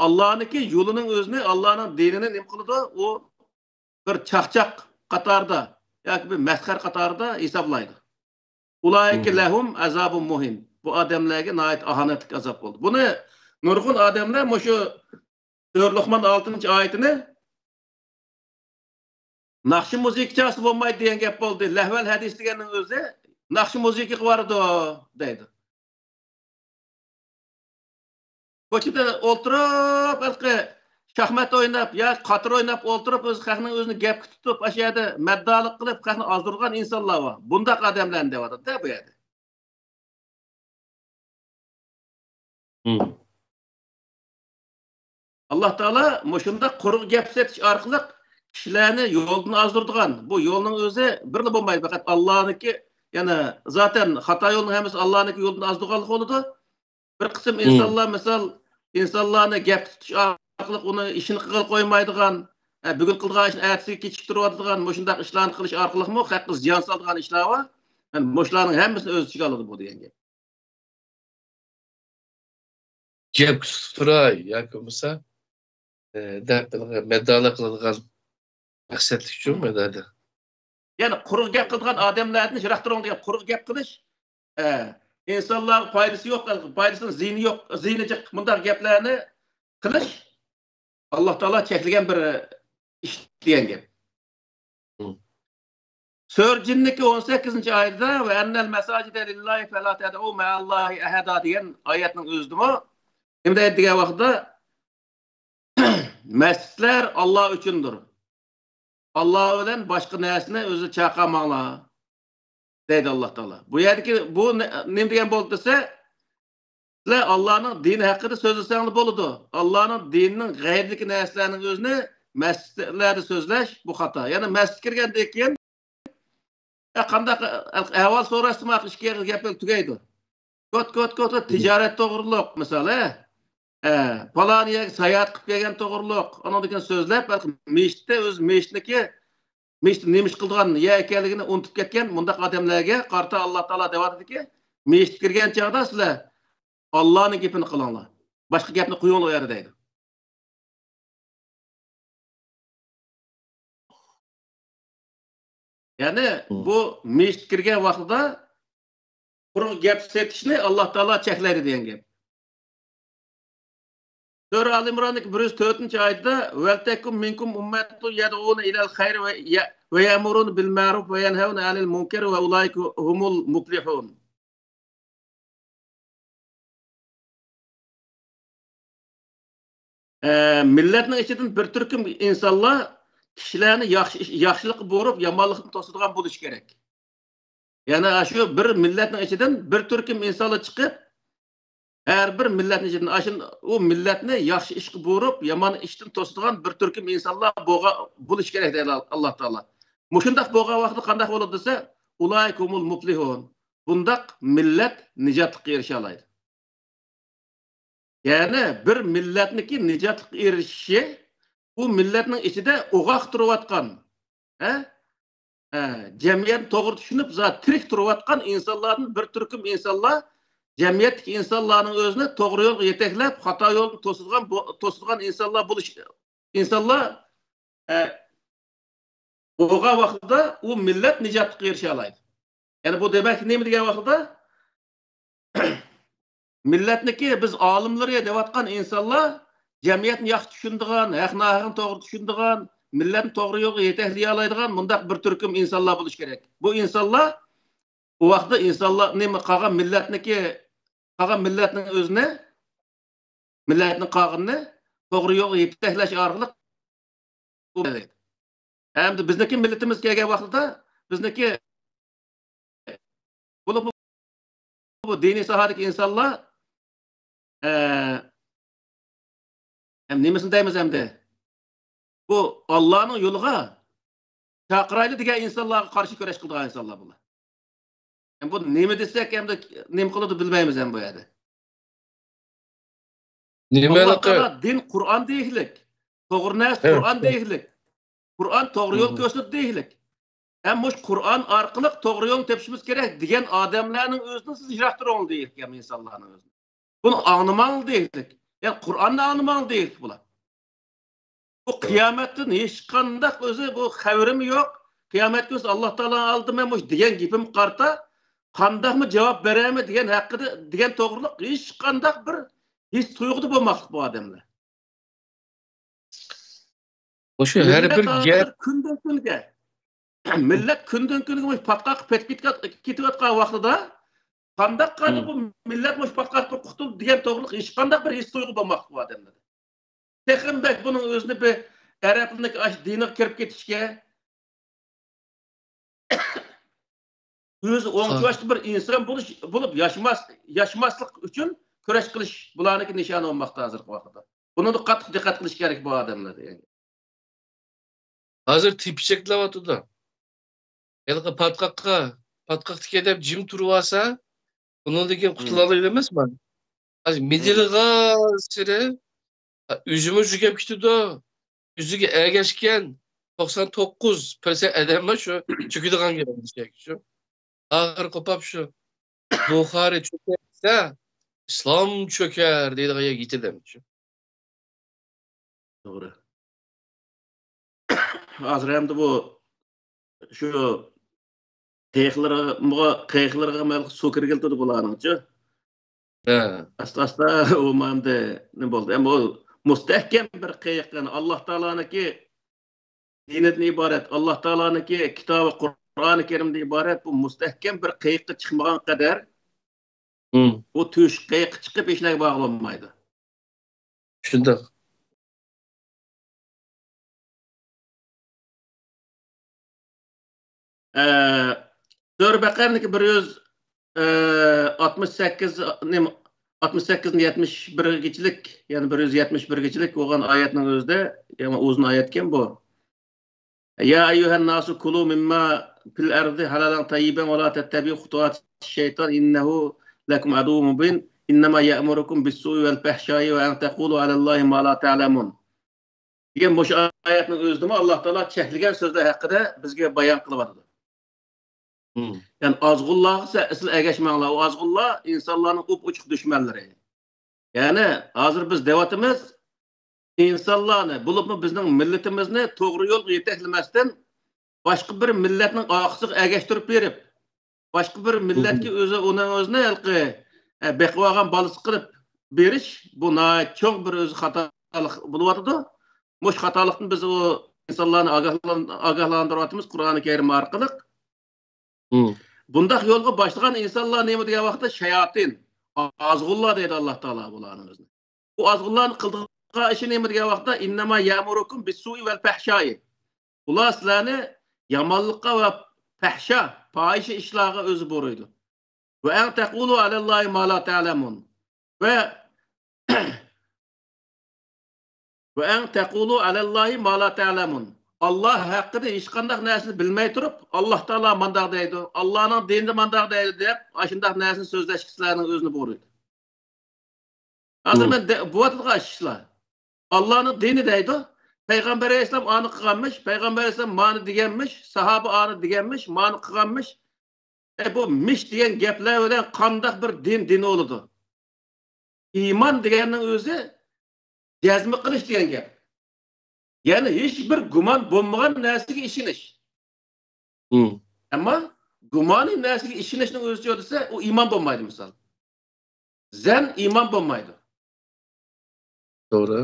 ئاللانىڭكى يولىنىڭ ئۆزىنى، ئاللانىڭ دىنىنى نېمە قىلىدۇ؟ ئۇ بىر چاقچاق قاتارىدا ياكى بىر مەسخەرە قاتارىدا ھېسابلايدۇ. «أُولَئِكَ لَهُمْ عَذَابٌ مُهِينٌ». بۇ ئادەملەرگە ناھايىتى ئاھانەتلىك ئازاب بولدى. بۇنى نۇرغۇن ئادەملەر مۇشۇ سۈرە لوقمان ئالتىنچى ئايىتىنى ناخشا مۇزىكا چالسا بولمايدۇ دېگەن گەپ بولدى. لەھۋەل ھەدىس دېگەننىڭ ئۆزى ناخشا مۇزىكىغا بارىدۇ دەيدۇ. كوچىدا ئولتۇرۇپ، ھېلىقى شاھمات ئويناپ ياكى قاتار ئويناپ ئولتۇرۇپ، ئۆزى خەقنىڭ ئۆزىنى گەپكە تۇتۇپ، ئاشۇ يەردە مەددالىق قىلىپ، خەقنى ئازدۇرغان ئىنسانلار بار. بۇنداق ئادەملەرنى دەۋاتىدۇ-دە بۇ يەردە. مم. ئاللا تائالا مۇشۇنداق قۇرۇق گەپ سېتىش ئارقىلىق كىشىلەرنى يولدىن ئازدۇرىدىغان، بۇ يولنىڭ ئۆزى بىرلا بولمايدۇ، پەقەت ئاللانىڭكى، يەنى زاتەن خاتا يولنىڭ ھەممىسى ئاللانىڭكى يولدىن ئازدۇرغانلىق بولىدۇ. بىر قىسىم مم. ئىنسانلار، مىسال، ئىنسانلارنى گەپكە تۇتۇش ئارقىلىق ئۇنى ئىشىنى قىلغىلى قويمايدىغان، ئە، بۈگۈن قىلىدىغان ئىشنى ئەتىسىگە كېچىكتۈرۈۋاتىدىغان مۇشۇنداق ئىشلارنى قىلىش ئارقىلىقمۇ خەققە زىيان سالىدىغان ئىشلار بار. يەنى مۇشۇلارنىڭ ھەممىسىنى ئۆز ئىچىگە ئالىدۇ بۇ دېگەن گەپ. گەپ تۇتۇپ تۇراي ياكى بولمىسا، ئە، دەپ مەددالىق قىلىدىغان مەقسەتلىك شۇ مەددالىق. يەنى قۇرۇق گەپ قىلىدىغان ئادەملەردىن يىراق تۇرۇڭ دېگەن. قۇرۇق گەپ قىلىش، ئە، ئىنسانلارغا پايدىسى يوق، پايدىسىنىڭ زىيىنى يوق، زىيىنى جىق، مۇنداق گەپلەرنى قىلىش ئاللا تائالا چەكلىگەن بىر ئىش دېگەن گەپ. مم. سۈرە جىننىكى ئون سەككىزىنچى ئايىتىدە «وَأَنَّ الْمَسَاجِدَ لِلَّهِ فَلَا تَدْعُوا مَعَ اللَّهِ أَحَدًا» دېگەن ئايەتنىڭ ئۆزىدىمۇ نېمە دەيدۇ دېگەن ۋاقىتتا، مەسچىتلەر ئاللا ئۈچۈندۇر. ئاللا بىلەن باشقا نەرسىنى ئۆزى چاقىرماڭلار، دەيدۇ ئاللا تائالا. بۇ يەردىكى بۇ نە-، نېمە دېگەن بولدى دېسە، سىلەر ئاللانىڭ دىنى ھەققىدە سۆزلىسەڭلار بولىدۇ. ئاللانىڭ دىنىنىڭ غەيرىدىكى نەرسىلەرنىڭ ئۆزىنى مەسچىتلەردە سۆزلەش بۇ خاتا. يەنى مەسچىتكە كىرگەندىن كېيىن، يا قانداق ئەھۋال سوراشتىمۇ ئىككى يەردە گەپ تۈگەيدۇ. كوت، كوت، كوت، كوت، تىجارەت توغرۇلۇق، مىسال، ھە؟ ئە، پالان يەرگە ساياھەت قىلىپ كەلگەن توغرۇلۇق. ئانىڭدىن كېيىن سۆزلەپ، مېشىتتە ئۆز مېشىتنىكى، مېشىتتە نېمە ئىش قىلىدىغان يەر ئىكەنلىكىنى ئۇنتۇپ كەتكەن مۇنداق ئادەملەرگە قارىتا ئاللا تائالا دەۋاتىدۇكى، مېشىتكە كىرگەن چاغدا سىلەر ئاللانىڭ گېپىنى قىلىڭلار. باشقا گەپنى قويۇڭلار ئۇ يەردە دەيدۇ. يەنى مم. بۇ مېشىتكە كىرگەن ۋاقتىدا قۇرۇق گەپ سېتىشنى ئاللا تائالا چەكلەيدۇ دېگەن گەپ. سۈرە ئال ئىمراندىكى بىر يۈز تۆتىنچى ئايىتىدە، «وَلْتَكُنْ مِنْكُمْ أُمَّةٌ يَدْعُونَ إِلَى الْخَيْرِ وَيَ-، وَيَأْمُرُونَ بِالْمَعْرُوفِ وَيَنْهَوْنَ عَنِ الْمُنْكَرِ وَأُولَٰئِكَ هُمُ الْمُفْلِحُونَ.» ئە، مىللەتنىڭ ئىچىدىن بىر تۈركۈم ئىنسانلار كىشىلەرنى ياخشى ئىش، ياخشىلىققا بۇيرۇپ، يامانلىقتىن توسىدىغان بولۇش كېرەك. يەنى شۇ بىر مىللەتنىڭ ئىچىدىن بىر تۈركۈم ئىنسانلار چىقىپ، ھەر بىر مىللەتنىڭ ئىچىدىن ئاشۇ، ئۇ مىللەتنى ياخشى ئىشقا بۇيرۇپ، يامان ئىشتىن توسىدىغان بىر تۈركۈم ئىنسانلار بولغا-، بولۇش كېرەك دەيدۇ ئاللاھ تائالا. مۇشۇنداق بولغان ۋاقىتتا قانداق بولىدۇ دېسە، «ئۇلائىكە ھۇمۇل مۇپلىھۇن.» بۇنداق مىللەت نىجاتلىققا ئېرىشەلەيدۇ. يەنى بىر مىللەتنىڭكى نىجاتلىققا ئېرىشىشى، ئۇ مىللەتنىڭ ئىچىدە ئوغاق تۇرۇۋاتقان، ھە؟ ھە، جەمئىيەتنى توغرا چۈشىنىپ، زادى تىرىك تۇرۇۋاتقان ئىنسانلاردىن بىر تۈركۈم ئىنسانلار، جەمئىيەتتىكى ئىنسانلارنىڭ ئۆزىنى توغرا يولغا يېتەكلەپ، خاتا يولنى توسىدىغان، بو-، توسىدىغان ئىنسانلار بولۇش، ئىنسانلار، ھە، بولغان ۋاقتىدا ئۇ مىللەت نىجاتلىققا ئېرىشەلەيدۇ. يەنى بۇ دېمەك نېمە دېگەن ۋاقتىدا، مىللەتنىكى بىز ئالىملىرى دەۋاتقان ئىنسانلار، جەمئىيەتنى ياخشى چۈشىنىدىغان، ھەق ناھەقنى توغرا چۈشىنىدىغان، مىللەتنى توغرا يولغا يېتەكلىيەلەيدىغان مۇنداق بىر تۈركۈم ئىنسانلار بولۇشى كېرەك. بۇ ئىنسانلار، ئۇ ۋاقىتتا ئىنسانلار نېمە، قالغان مىللەتنىكى، قالغان مىللەتنىڭ ئۆزىنى، مىللەتنىڭ قالغىنىنى توغرا يولغا يېتەكلەش ئارقىلىق بۇ. ئەمدى بىزنىڭكى مىللىتىمىز كەلگەن ۋاقتىدا، بىزنىڭكى بولۇپمۇ بۇ دىنىي ساھەدىكى ئىنسانلار، ئە، ھەم نېمىسىنى دەيمىز ئەمدى؟ بۇ ئاللانىڭ يولىغا چاقىرايلى دېگەن ئىنسانلارغا قارشى كۈرەش قىلىدىغان ئىنسانلار بۇلار. ھەم بۇ نېمە دېسەك، ئەمدى نېمە قىلىدۇ بىلمەيمىز ھەم بۇ يەردە. نېمە ئاللاھ تائالا دىن قۇرئان دېيىكلىك، توغرا نەرسە قۇرئان دېيىكلىك، قۇرئان توغرا يول كۆرسىتىدۇ دېيىكلىك. ھەم مۇشۇ قۇرئان ئارقىلىق توغرا يولنى تېپىشىمىز كېرەك دېگەن ئادەملەرنىڭ ئۆزىنى سىز يىراق تۇرۇڭ دېيىكلىك، يا ئىنسانلارنىڭ ئۆزىنى. بۇنى ئاڭلىماڭ دېيىكلىك. يەنى قۇرئاننى ئاڭلىماڭ دېيىكلىك بۇلار. بۇ قىيامەتتىن ھېچقانداق ئۆزى بۇ خەۋىرىم يوق. قىيامەت كۈنى ئاللاھ تائالا ئالدىدا مەن مۇشۇ دېگەن گېپىمگە قارىتا قانداقمۇ جاۋاب بېرەرمەن دېگەن ھەققىدە، دېگەن توغرىلىق ھېچقانداق بىر ھېس تۇيغۇدا بولماسلىق بۇ ئادەملەر. مۇشۇ ھەر بىر گەپ كۈندىن كۈنگە، مىللەت كۈندىن كۈنگە مۇشۇ پاتقاققا پېتىپ كېتىۋات-، كېتىۋاتقان ۋاقتىدا قانداق قىلىپ بۇ مىللەت مۇشۇ پاتقاقتىن قۇتۇلدى دېگەن توغرىلىق ھېچقانداق بىر ھېس تۇيغۇ بولماسلىق بۇ ئادەملەردە. تېخىمۇ بەك بۇنىڭ ئۆزىنى بىر ئەرەبلەرنىڭ ئاشۇ دىنىغا كىرىپ كېتىشكە، ئۆزى ئوڭچىۋاشتا بىر ئىنسان بولۇش، بولۇپ ياشىماس-، ياشىماسلىق ئۈچۈن كۈرەش قىلىش بۇلارنىڭكى نىشانى بولماقتا ھازىرقى ۋاقىتتا. بۇنىڭدا قاتتىق دىققەت قىلىش كېرەك بۇ ئادەملەر دېگەن. ھازىر تېپىچەكلەۋاتىدۇ. ھېلىقى پاتقاققا، پاتقاقتىكەن دەپ جىم تۇرۇۋالسا، بۇنىڭدىن كېيىن قۇتۇلالايدۇ ئەمەسمۇ؟ ھازىر مىدىرلىغانسېرى ئۆزىمۇ چۆكۈپ كېتىدۇ. ئۆزىگە ئەگەشكەن توقسان توققۇز پىرسەنت ئادەملا شۇ چۆكىدىغان گەپ شۇ. ئاخىرى قوپاپ شۇ بۇخارى چۆكەر دېسە، ئىسلام چۆكەر دەيدىغان يەرگە يېتىدۇ شۇ. توغرا. ھازىر ئەمدى بۇ شۇ قېيىقلىرىغا، قېيىقلىرىغا سۇ كىرگىلى تۇردى بۇلارنىڭچۇ. ھە. ئاستا-ئاستا ئۇ ئەمدى نېمە بولدى؟ ئەمما ئۇ مۇستەھكەم بىر قېيىق، يەنى ئاللاھ تائالانىڭكى دىنىدىن ئىبارەت، ئاللاھ تائالانىڭكى كىتابى قۇرئانى كەرىمدىن ئىبارەت بۇ مۇستەھكەم بىر قېيىققا چىقمىغان قەدەر، بۇ تۆشۈك قېيىققا چىقىپ ھېچ نەرسىگە بولمايدۇ. شۇنداق. ئە، سۈرە بەقەرىنىڭكى بىر يۈز، ئە، ئاتمىش سەككىز، نېمە، ئاتمىش سەككىزدىن يەتمىش بىرگىچىلىك، يەنى بىر يۈز يەتمىش بىرگىچىلىك بولغان ئايەتنىڭ ئۆزىدە، يەنى ئۇزۇن ئايەتكەن بۇ. يا أيها الناس كلوا مما في الأرض حلالا طيبا ولا تتبعوا خطوات الشيطان إنه لكم عدو مبين إنما يأمركم بالسوء والفحشاء وأن تقولوا على الله ما لا تعلمون دېگەن مۇشۇ ئايەتنىڭ ئۆزىدىمۇ ئاللاھ تائالا چەكلىگەن سۆزلەر ھەققىدە بىزگە بايان قىلىۋاتىدۇ. يەنى ئازغۇنلارغا سە-، سىلەر ئەگەشمەڭلار. ئۇ ئازغۇنلار ئىنسانلارنىڭ ئوپئوچۇق دۈشمەنلىرى. يەنى ھازىر بىز دەۋاتىمىز، ئىنسانلارنى، بولۇپمۇ بىزنىڭ مىللىتىمىزنى توغرا يولغا يېتەكلىمەستىن، باشقا بىر مىللەتنىڭ ئارقىسىغا ئەگەشتۈرۈپ بېرىپ، باشقا بىر مىللەتكە ئۆزى، ئۇنىڭ ئۆزىنى ھېلىقى، ئە، بېقىۋالغان بالىسى قىلىپ بېرىش، بۇ ناھايىتى چوڭ بىر ئۆزى خاتالىق بولۇۋاتىدۇ. مۇشۇ خاتالىقتىن بىز ئۇ ئىنسانلارنى ئاگاھلان-، ئاگاھلاندۇرۇۋاتىمىز قۇرئانى كەرىم ئارقىلىق. بۇنداق يولغا باشلىغان ئىنسانلار نېمە دېگەن ۋاقىتتا؟ شاياتىن، ئازغۇنلار دەيدۇ ئاللاھ تائالا بۇلارنىڭ ئۆزىنى. بۇ ئازغۇنلارنىڭ قىلىدىغان ئىشى نېمە دېگەن ۋاقىتتا؟ إنما يأمركم بالسوء والفحشاء. ئۇلار سىلەرنى يامانلىققا ۋە پەھشا، پاھىشە ئىشلارغا ئۆزى بۇيرۇيدۇ. ۋە ئەن تەقۇلۇ ئەلەللاھى ما لا تەلەمۇن. ۋە ۋە ئەن تەقۇلۇ ئەلەللاھى ما لا تەلەمۇن. ئاللا ھەققىدە ھېچقانداق نەرسىنى بىلمەي تۇرۇپ، ئاللا تائالا مانداق دەيدۇ، ئاللانىڭ دىنىدا مانداق دەيدۇ دەپ، ئاشۇنداق نەرسىنى سۆزلەشكە سىلەرنىڭ ئۆزىنى بۇيرۇيدۇ. ھازىر مەن دە-، بۇ ئاتىدىغان ئىشلار. ئاللانىڭ دىنى دەيدۇ. پەيغەمبەر ئەلەيھىسسالام ئانى قىلغانمىش، پەيغەمبەر ئەلەيھىسسالام مانى دېگەنمىش، ساھابە ئانى دېگەنمىش، مانى قىلغانمىش. ئە، بۇ مىش دېگەن گەپلەر بىلەن قانداق بىر دىن دىن بولىدۇ؟ ئىمان دېگەننىڭ ئۆزى جەزم قىلىش دېگەن گەپ. يەنى ھېچ بىر گۇمان بولمىغان نەرسىگە ئىشىنىش. ئەمما گۇمانىي نەرسىگە ئىشىنىشنىڭ ئۆزى يوق دېسە، ئۇ ئىمان بولمايدۇ، مىسال. زەن ئىمان بولمايدۇ. توغرا.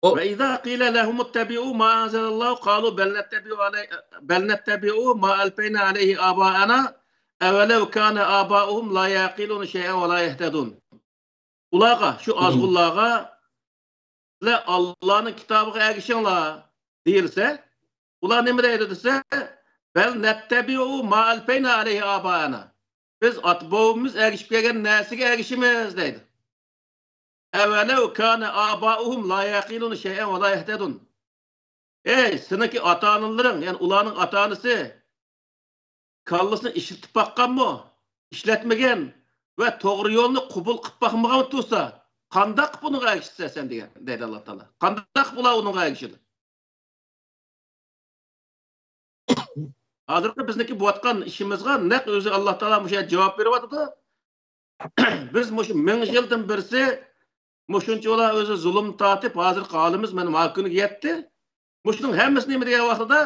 ئو- وَإِذَا قِيلَ لَهُمُ اتَّبِعُوا مَا أَنزَلَ اللَّهُ قَالُوا بَلْ نَتَّبِعُ عَلَيْ-، بَلْ نَتَّبِعُ مَا أَلْفَيْنَا عَلَيْهِ آبَاءَنَا أَوَلَوْ كَانَ آبَاؤُهُمْ لَا يَعْقِلُونَ شَيْئًا وَلَا يَهْتَدُونَ. ئۇلارغا، شۇ ئازغۇنلارغا، سىلەر ئاللانىڭ كىتابىغا ئەگىشىڭلار دېيىلسە، ئۇلار نېمە دەيدۇ دېسە، بَلْ نَتَّبِعُ مَا أَلْفَيْنَا عَلَيْهِ آبَاءَنَا. بىز ئاتا-بوۋىمىز ئەگىشىپ كەلگەن نەرسىگە ئەگىشىمىز دەيدۇ. أَوَلَوْ كَانَ آبَاؤُهُمْ لَا يَعْقِلُونَ شَيْئًا وَلَا يَهْتَدُونَ. ئەي، سېنىڭكى ئاتا-ئانىلىرىڭ، يەنى ئۇلارنىڭ ئاتا-ئانىسى كاللىسىنى ئىشلىتىپ باققانمۇ؟ ئىشلەتمىگەن ۋە توغرا يولنى قوبۇل قىلىپ باقمىغان تۇرسا، قانداق قىلىپ ئۇنىڭغا ئەگىشىسەن سەن دېگەن، دەيدۇ ئاللا تائالا. قانداق قىلىپ ئۇلار ئۇنىڭغا ئەگىشىدۇ؟ ھازىرقى بىزنىڭكى بولۇۋاتقان ئىشىمىزغا نەق ئۆزى ئاللا تائالا مۇشۇ يەردە جاۋاب بېرىۋاتىدۇ. بىز مۇشۇ مىڭ يىلدىن بىرسى مۇشۇنچىۋالا ئۆزى زۇلۇم تارتىپ، ھازىرقى ھالىمىز مانا ما كۈنگە يەتتى. مۇشۇنىڭ ھەممىسى نېمە دېگەن ۋاقتىدا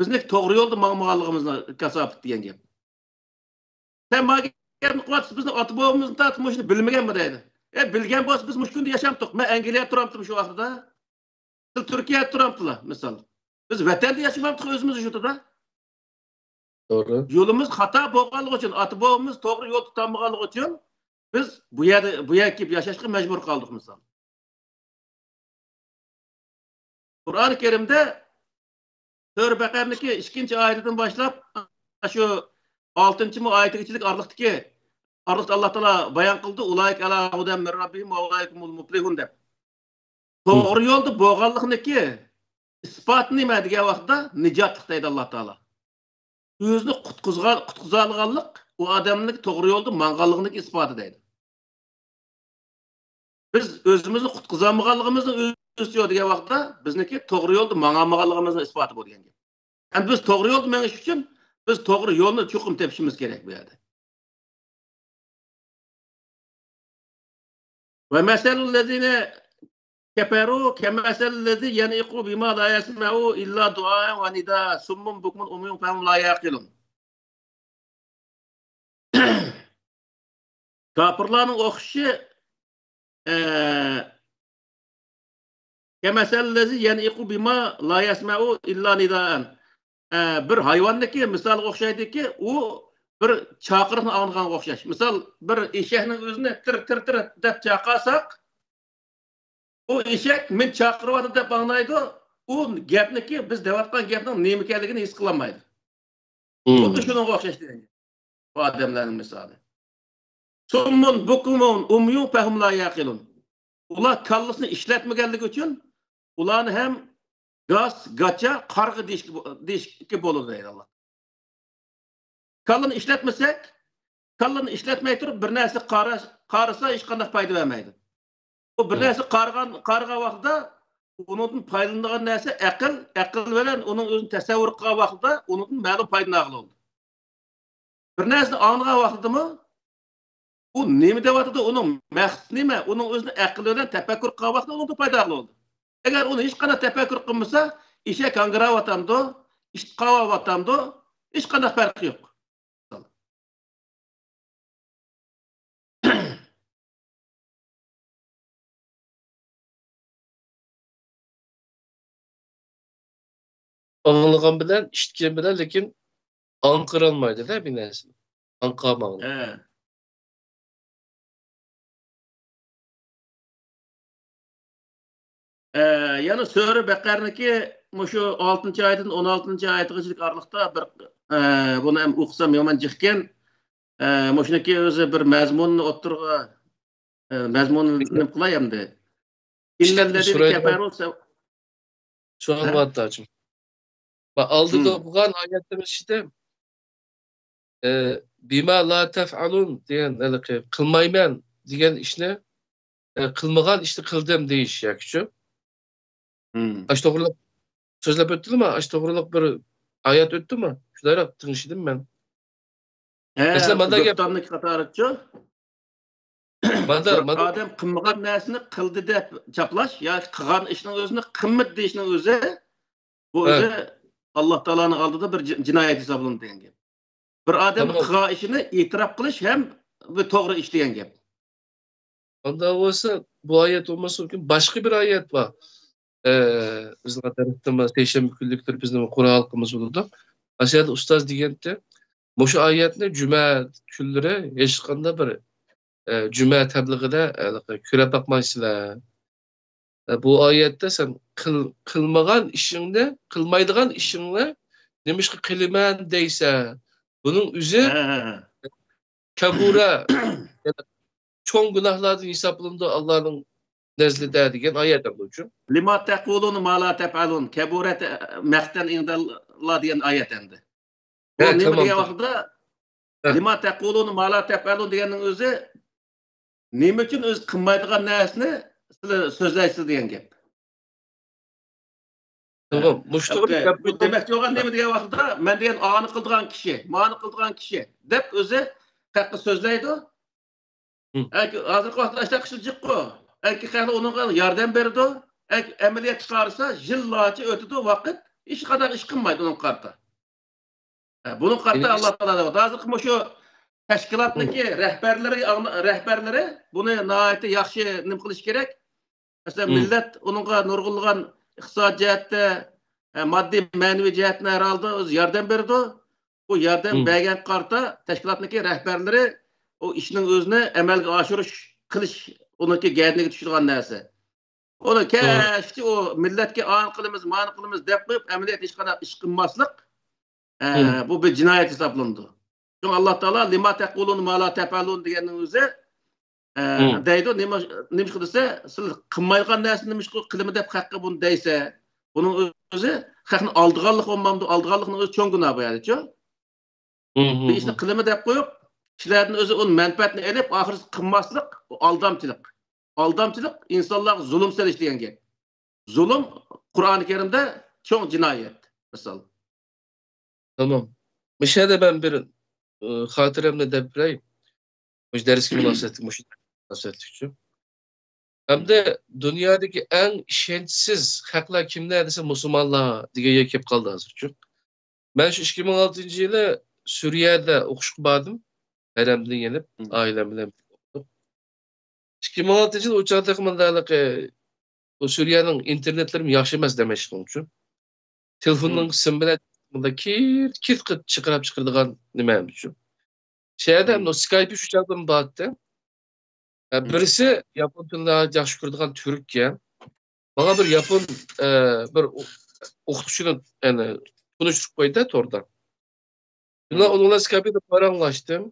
بىزنىڭ توغرا يولدا ماڭمىغانلىقىمىزنىڭ كاساپىتى دېگەن گەپ. سەن ما گەپنى قىلىۋاتىسىز، بىزنىڭ ئاتا بوۋىمىزدىن تارتىپ مۇشۇنى بىلمىگەنمۇ دەيدۇ. ئە، بىلگەن بولسا بىز مۇشۇ كۈندە ياشامتۇق. مەن ئەنگلىيەدە تۇرامتىم شۇ ۋاقتىدا. سىز تۈركىيەدە تۇرامتىلا، مىسال. بىز ۋەتەندە ياشىمامتىق ئۆزىمىز يۇرتىدا. توغرا. يولىمىز خاتا بولغانلىقى ئۈچۈن، ئاتا بوۋىمىز توغرا يول تۇتالمىغانلىقى ئۈچۈن بىز بۇ يەردە، بۇ يەرگە كېلىپ ياشاشقا مەجبۇر قالدۇق، مىسال. قۇرئان كەرىمدە سۈرە بەقەرىنىڭكى ئىككىنچى ئايىتىدىن باشلاپ شۇ ئالتىنچىمۇ ئايىتىگىچىلىك ئارىلىقتىكى، ئارىلىقتا ئاللا تائالا بايان قىلدى، «ئۇلائىكە ئەلا ھۇدەن مىن رەببىھىم ۋە ئۇلائىكە ھۇمۇل مۇپلىھۇن» دەپ. توغرا يولدا بولغانلىقنىڭكى ئىسپاتى نېمە دېگەن ۋاقىتتا نىجاتلىق دەيدۇ ئاللا تائالا. ئۆزىنى قۇتقۇزغان، قۇتقۇزالىغانلىق ئۇ ئادەمنىڭ توغرا يولدا ماڭغانلىقىنىڭ ئىسپاتى دەيدۇ. بىز ئۆزىمىزنى قۇتقۇزالمىغانلىقىمىزنى ئۆزى يوق دېگەن ۋاقىتتا بىزنىڭكى توغرا يولدا ماڭالمىغانلىقىمىزنىڭ ئىسپاتى بۇ دېگەن گەپ. ئەمدى بىز توغرا يولدا مېڭىش ئۈچۈن بىز توغرا يولنى چوقۇم تېپىشىمىز كېرەك بۇ يەردە. وَمَثَلُ الَّذِينَ كَفَرُوا كَمَثَلِ الَّذِي يَنْعِقُ بِمَا لَا يَسْمَعُ إِلَّا دُعَاءً وَنِدَاءً صُمٌّ بُكْمٌ عُمْيٌ فَهُمْ لَا يَعْقِلُونَ. كاپىرلارنىڭ ئوخشىشى، ئە، كَمَثَلِ الَّذِي يَنْعِقُ بِمَا لَا يَسْمَعُ إِلَّا نِدَاءً. ئە، بىر ھايۋاننىڭكى مىسالىغا ئوخشايدۇكى، ئۇ بىر چاقىرىقنى ئاڭلىغانغا ئوخشاش. مىسال، بىر ئېشەكنىڭ ئۆزىنى تىر، تىر، تىر دەپ چاقىرساق، ئۇ ئېشەك مېنى چاقىرىۋاتىدۇ دەپ ئاڭلايدۇ. ئۇ گەپنىكى، بىز دەۋاتقان گەپنىڭ نېمە ئىكەنلىكىنى ھېس قىلالمايدۇ. خۇددى شۇنىڭغا ئوخشاش دېگەن گەپ. بۇ ئادەملەرنىڭ مىسالى. صُمٌّ بُكْمٌ عُمْيٌ فَهُمْ لَا يَعْقِلُونَ. ئۇلار كاللىسىنى ئىشلەتمىگەنلىكى ئۈچۈن ئۇلارنى ھەم گاس، گاچا، قارىغا دېيىشكە، دېيىشكە بولىدۇ دەيدۇ ئاللا. كاللىنى ئىشلەتمىسەك، كاللىنى ئىشلەتمەي تۇرۇپ بىر نەرسە قارا-، قارىسا ھېچقانداق پايدا بەرمەيدۇ. ئۇ بىر نەرسە قارىغان، قارىغان ۋاقتىدا ئۇنىڭدىن پايدىلىنىدىغان نەرسە ئەقىل، ئەقىل بىلەن ئۇنىڭ ئۆزىنى تەسەۋۋۇر قىلغان ۋاقتىدا ئۇنىڭدىن مەلۇم پايدىلىنىدىغان بولىدۇ. بىر نەرسىنى ئاڭلىغان ۋاقتىدىمۇ ئۇ نېمە دەۋاتىدۇ، ئۇنىڭ مەقسىتى نېمە، ئۇنىڭ ئۆزىنى ئەقىل بىلەن تەپەككۇر قىلغان ۋاقتىدا ئۇنىڭدىن پايدا بولىدۇ. ئەگەر ئۇنى ھېچقانداق تەپەككۇر قىلمىسا، ئېشەك ھاڭگىراۋاتامدۇ، ئىت قاۋاۋاتامدۇ، ھېچقانداق پەرقى يوق. ئاڭلىغان بىلەن، ئىشىتكەن بىلەن، لېكىن ئاڭقىرالمايدۇ-دە بىر نەرسىنى. ئاڭقىرالمايدۇ. ھە. ئە، يەنە سۈرە بەقەرىنىكى مۇشۇ ئالتىنچى ئايەتتىن ئون ئالتىنچى ئايەتكىچىلىك ئارىلىقتا بىر، ئە، بۇنى ھەم ئوقۇسام يامان جىقكەن. ئە، مۇشۇنىڭكى ئۆزى بىر مەزمۇننى ئوتتۇرىغا، ئە، مەزمۇننى نېمە قىلاي ئەمدى؟ ئىككى ئىننەللەزىنە سۈرەيدە كەفەرۇ سەۋ-، ھە؟ چۈشەنمەيۋاتىدۇ، ھاجىم. ۋە ئالدىدا مم. ئوقۇغان ئايەتنىڭ ئىچىدە، ئە، بىما لا تەفئەلۇن دېگەن، ھېلىقى قىلمايمەن دېگەن ئىشنى، ئە، قىلمىغان ئىشنى قىلدىم دېيىش ياكىچۇ؟ مم. ئاش توغرىلىق سۆزلەپ ئۆتتىلىما؟ ئاش توغرىلىق بىر ئايەت ئۆتتىمۇ؟ شۇنداقراق تىڭشىدىم مەن. ھە، مەسىلەن، ماندا گەپ بۆھتاننىڭ قاتارىچۇ؟ ماندا، بىر ماندا ئادەم قىلمىغان نەرسىنى قىلدى دەپ چاپلاش ياكى قىلغان ئىشنىڭ ئۆزىنى قىلمىدى دېيىشنىڭ ئۆزى، بۇ ھە. ئۆزى ئاللا تائالانىڭ ئالدىدا بىر جىن-، جىنايەت ھېسابلىنىدۇ دېگەن گەپ. بىر ئادەم تامام. قىلغان ئىشىنى ئېتىراپ قىلىش ھەم بىر توغرا ئىش دېگەن گەپ. ئاندا بولسا، بۇ ئايەت بولماسلىقى مۇمكىن. باشقا بىر ئايەت بار. ئە، بىزنىڭ دەرستىمىز سەيشەنبە كۈنلۈكتۇر، بىزنىڭ قۇرئان ھالقىمىز بولىدۇ. ئاشۇ يەردە ئۇستاز دېگەنتى، مۇشۇ ئايەتنى جۈمە كۈنلىرى ھېچقانداق بىر، ئە، جۈمە تەبلىغىدە، ئە، كۆرۈپ باقمايسىلەر. ئە، بۇ ئايەتتە سەن قىل-، قىلمىغان ئىشىڭنى، قىلمايدىغان ئىشىڭنى نېمىشقا قىلىمەن دەيسەن؟ بۇنىڭ ئۆزى ھە، ھە، ھە. كەبۇرە، يەنى چوڭ گۇناھلاردىن ھېسابلىنىدۇ ئاللانىڭ نەزدىدە دېگەن ئايەت ئەمدى شۇ. لىما تەقۇلۇنە ما لا تەپئەلۇن، كەبۇرەت مەقتەن ئىندەللا دېگەن ئايەت ئەمدى. بۇ ھە، نېمە تامام، دېگەن تامام. ۋاقىتتا، ھە. لىما تەقۇلۇنە ما لا تەپئەلۇن دېگەننىڭ ئۆزى، نېمە ئۈچۈن ئۆزى قىلمايدىغان نەرسىنى سىلەر سۆزلەيسىز دېگەن گەپ. تامام. مۇشۇ توغرا ئەمدى گەپ بۇ بولدى. دېمەكچى بولغان نېمە دېگەن ۋاقىتتا، مەن دېگەن ئانى قىلىدىغان كىشى، مانى قىلىدىغان كىشى دەپ ئۆزى خەققە سۆزلەيدۇ. ھە. ئەنكى ھازىرقى ۋاقىتتا ئاشۇنداق ئىشلار جىققۇ. ئەنكى خەقلەر ئۇنىڭغا ياردەم بېرىدۇ. ئەنكى ئەمەلىيەتكە قارىسا، يىللارچە ئۆتىدۇ ۋاقىت، ھېچقانداق ئىش قىلمايدۇ ئۇنىڭغا قارىتا. ھە، بۇنىڭغا قارىتا ئاللا تائالا دەۋاتىدۇ. ھازىرقى مۇشۇ تەشكىلاتنىڭكى رەھبەرلىرى، رەھبەرلىرى بۇنى ناھايىتى ياخشى نېمە قىلىش كېرەك. مەسىلەن، مىللەت ئۇنىڭغا نۇرغۇنلىغان ئىقتىساد جەھەتتە، ھە، ماددىي، مەنىۋى جەھەتتىن ھەر ھالدا ئۆزى ياردەم بېرىدۇ. بۇ ياردەم بەرگەنگە قارىتا تەشكىلاتنىڭكى رەھبەرلىرى ئۇ ئىشنىڭ ئۆزىنى ئەمەلگە ئاشۇرۇش، قىلىش، ئۇنىڭكى گەدىنىگە چۈشىدىغان نەرسە. ئۇنى كەچتە ئۇ مىللەتكە ئانى قىلىمىز، مانى قىلىمىز دەپ قويۇپ، ئەمەلىيەتتە ھېچقانداق ئىش قىلماسلىق، ئە، بۇ بىر جىنايەت ھېسابلىنىدۇ. شۇڭا ئاللا تائالا لىما تەقۇلۇنە ما لا تەپئەلۇن دېگەننىڭ ئۆزى، ئە، دەيدۇ، نېمە، نېمىشقا دېسە، سىلەر قىلمايدىغان نەرسىنى نېمىشقا قىلىمەن دەپ خەققە بۇنى دەيسە، بۇنىڭ ئۆزى خەقنى ئالدىغانلىق بولمامدۇ؟ ئالدىغانلىقنىڭ ئۆزى چوڭ گۇناھ بۇ يەردىچۇ. بىر ئىشنى قىلىمەن دەپ قويۇپ، كىشىلەردىن ئۆزى ئۇنى مەنپەئەتنى ئېلىپ، ئاخىرسى قىلماسلىق، ئۇ ئالدامچىلىق. ئالدامچىلىق، ئىنسانلارغا زۇلۇم سېلىش دېگەن گەپ. زۇلۇم قۇرئانى كەرىمدە چوڭ جىنايەت، مىسال. تامام. مۇشۇ يەردە مەن بىر، ئى، خاتىرەمنى دەپ بېرەي. مۇشۇ دەرسكە مۇناسىۋەتلىك، مۇشۇ مۇناسىۋەتلىكچۇ. ھەمدە دۇنيادىكى ئەڭ ئىشەنچسىز خەقلەر كىملەر دېسە، مۇسۇلمانلار دېگەن يەرگە كېلىپ قالدى ھازىرچۇ. مەن شۇ ئىككى مىڭ ئالتىنچى يىلى سۈرىيەدە ئوقۇشقا باردىم. ھەرەمدىن يېنىپ، ئائىلەم بىلەن. ئىككى مىڭ ئالتىنچى يىل ئۇ چاغدا مۇنداقلىقى، بۇ سۈرىيەنىڭ ئىنتېرنېتلىرىمۇ ياخشى ئەمەس دېمەشلىكىم ئۈچۈن. تېلېفوننىڭ سىمى بىلەن مۇنداق كىرت، كىرت قىلىپ چىقىراپ چىقىرىدىغان نېمە ئۈچۈن. شۇ يەردە مۇ سكايپى شۇ چاغدىمۇ بارتتى. ھە، بىرسى ياپون تىلىنى ياخشى كۆرىدىغان تۈرككەن. ماڭا بىر ياپون، ئە، بىر ئو-، ئوقۇتقۇچىنى، يەنى، تونۇشتۇرۇپ قويدى توردا. شۇنداق ئۇنىڭ بىلەن سكايپىدا پاراڭلاشتىم.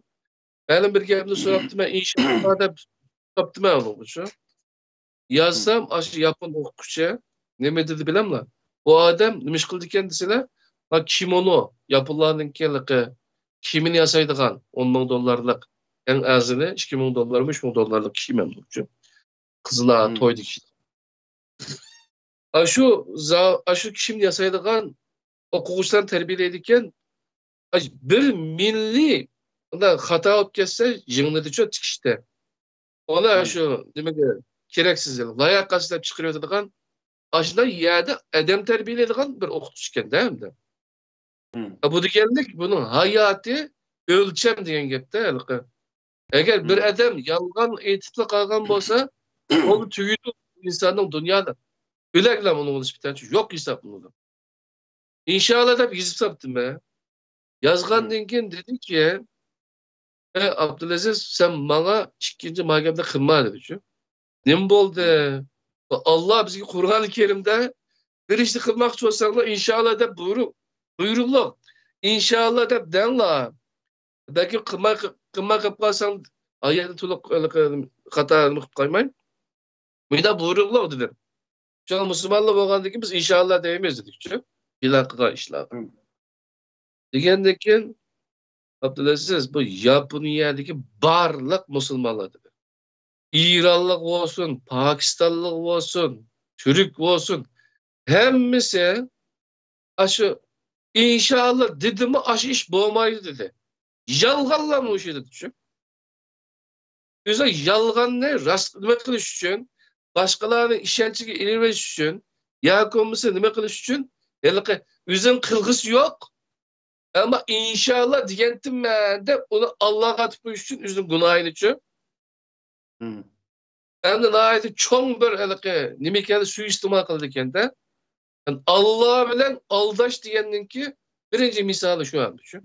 مەلۇم بىر گەپنى سوراپتىمەن، ئىنشائاللا دەپ تاپتىمەن ئۇنىڭغىچۇ. يازسام، ئاشۇ ياپون ئوقۇتقۇچى نېمە دېدى بىلەملا؟ بۇ ئادەم نېمە ئىش قىلىدىكەن دېسىلە، ھا، كىمونو، ياپونلارنىڭكى ھېلىقى كىيىمىنى ياسايدىغان، ئون مىڭ دوللارلىق، ئەڭ ئەرزىنى ئىككى مىڭ دوللارمۇ، ئۈچ مىڭ دوللارلىق كىيىم ئەمدى ئۈچۈن. قىزلار تويدا كىيىدىغان. ئاشۇ زا-، ئاشۇ كىيىمنى ياسايدىغان ئوقۇغۇچىلارنى تەربىيەلەيدىكەن. ئاش-، بىر مىللىي، ئۇنداق خاتا بولۇپ كەتسە، يېڭىلىدىچۇ تىكىشتە. ئۇلار شۇ نېمىگە كېرەكسىز، لاياقەتسىز دەپ چىقىرىۋېتىدىغان، ئاشۇنداق يەردە ئادەم تەربىيەلەيدىغان بىر ئوقۇتقۇچى ئىكەن-دە ئەمدى. بۇ دېگەنلىك، بۇنىڭ ھاياتى ئۆلچەم دېگەن گەپتە ھېلىقى. ئەگەر بىر ئادەم يالغان ئېيتىپلا قالغان بولسا، ئۇ تۈگىدۇ ئىنساننىڭ دۇنيادا. ئۆلەكلا ئۇنىڭ بولۇشى بىتەرچە يوق ھېسابلىنىدۇ. ئىنشائاللا دەپ يېزىپ ساپتىمەن. يازغاندىن كېيىن دېدىكى، ئەي ئابدۇلئەزىز، سەن ماڭا ئىككىنچى ماگەپنى قىلما دېدىچۇ. نېمە بولدى؟ ئاللا بىزگە قۇرئان كەرىمدە بىر ئىشنى قىلماقچى بولساڭلار، ئىنشائاللا دەپ بۇيرۇ-، بۇيرۇڭلار. ئىنشائاللا دەپ دەڭلار. بەلكى قىلماي، قىلماي قېلىپ قالساڭ، ئايەتنى تولۇق خاتا قىلىپ قالماي. مۇنداق بۇيرۇڭلار دېدىم. چۈنكى مۇسۇلمانلار بولغاندىن كېيىن بىز ئىنشائاللا دەيمىز دېدىكچۇ. پىلان قىلغان ئىشلارغا. دېگەندىن كېيىن، ئابدۇلئەزىز، بۇ ياپونىيەدىكى بارلىق مۇسۇلمانلار دېدى. ئىرانلىق بولسۇن، پاكىستانلىق بولسۇن، تۈرك بولسۇن، ھەممىسى ئاشۇ ئىنشائاللا دېدىمۇ، ئاشۇ ئىش بولمايدۇ دېدى. يالغانلا مۇشۇ دېدىچۇ. ئۆزى يالغاننى راست نېمە قىلىش ئۈچۈن، باشقىلارنىڭ ئىشەنچىگە ئېلىۋېلىش ئۈچۈن، ياكى بولمىسا نېمە قىلىش ئۈچۈن، ھېلىقى ئۆزىنىڭ قىلغۇسى يوق. ئەمما ئىنشائاللا دېگەنتىممەن دەپ ئۇنى ئاللاغا ئاتىپ قويۇش ئۈچۈن ئۆزىنىڭ گۇناھىنىچۇ. ئەمدى ناھايىتى چوڭ بىر ھېلىقى نېمە ئىكەن، سۇيىئىستېمال قىلىدىكەن-دە. ئاللا بىلەن ئالداش دېگەننىڭكى بىرىنچى مىسالى شۇ ئەمدى شۇ.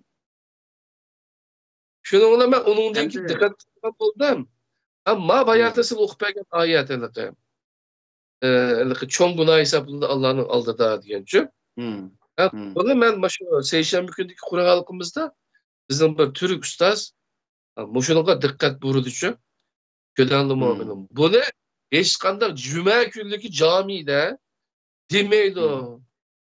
شۇنىڭ بىلەن مەن ئۇنىڭدىن كېيىن ئەمدى دىققەت قىلغان بولدۇم. ئەمما مم. باياتىن سىز ئوقۇپ بەرگەن ئايەت ھېلىقى، ئە، ھېلىقى چوڭ گۇناھ ھېسابلىنىدۇ ئاللانىڭ ئالدىدا دېگەنچۇ. مم. ھە، مم. بۇنى مەن مۇشۇ سەيشەنبە كۈنىدىكى قۇرئان ھالقىمىزدا بىزنىڭ بىر تۈرك ئۇستاز، ھە، مۇشۇنىڭغا دىققەت بۇرىدىچۇ. كۆدەڭلىمۇ مم. بۇنى ھېچقانداق جۈمە كۈنلۈكى جامىدە دېمەيدۇ.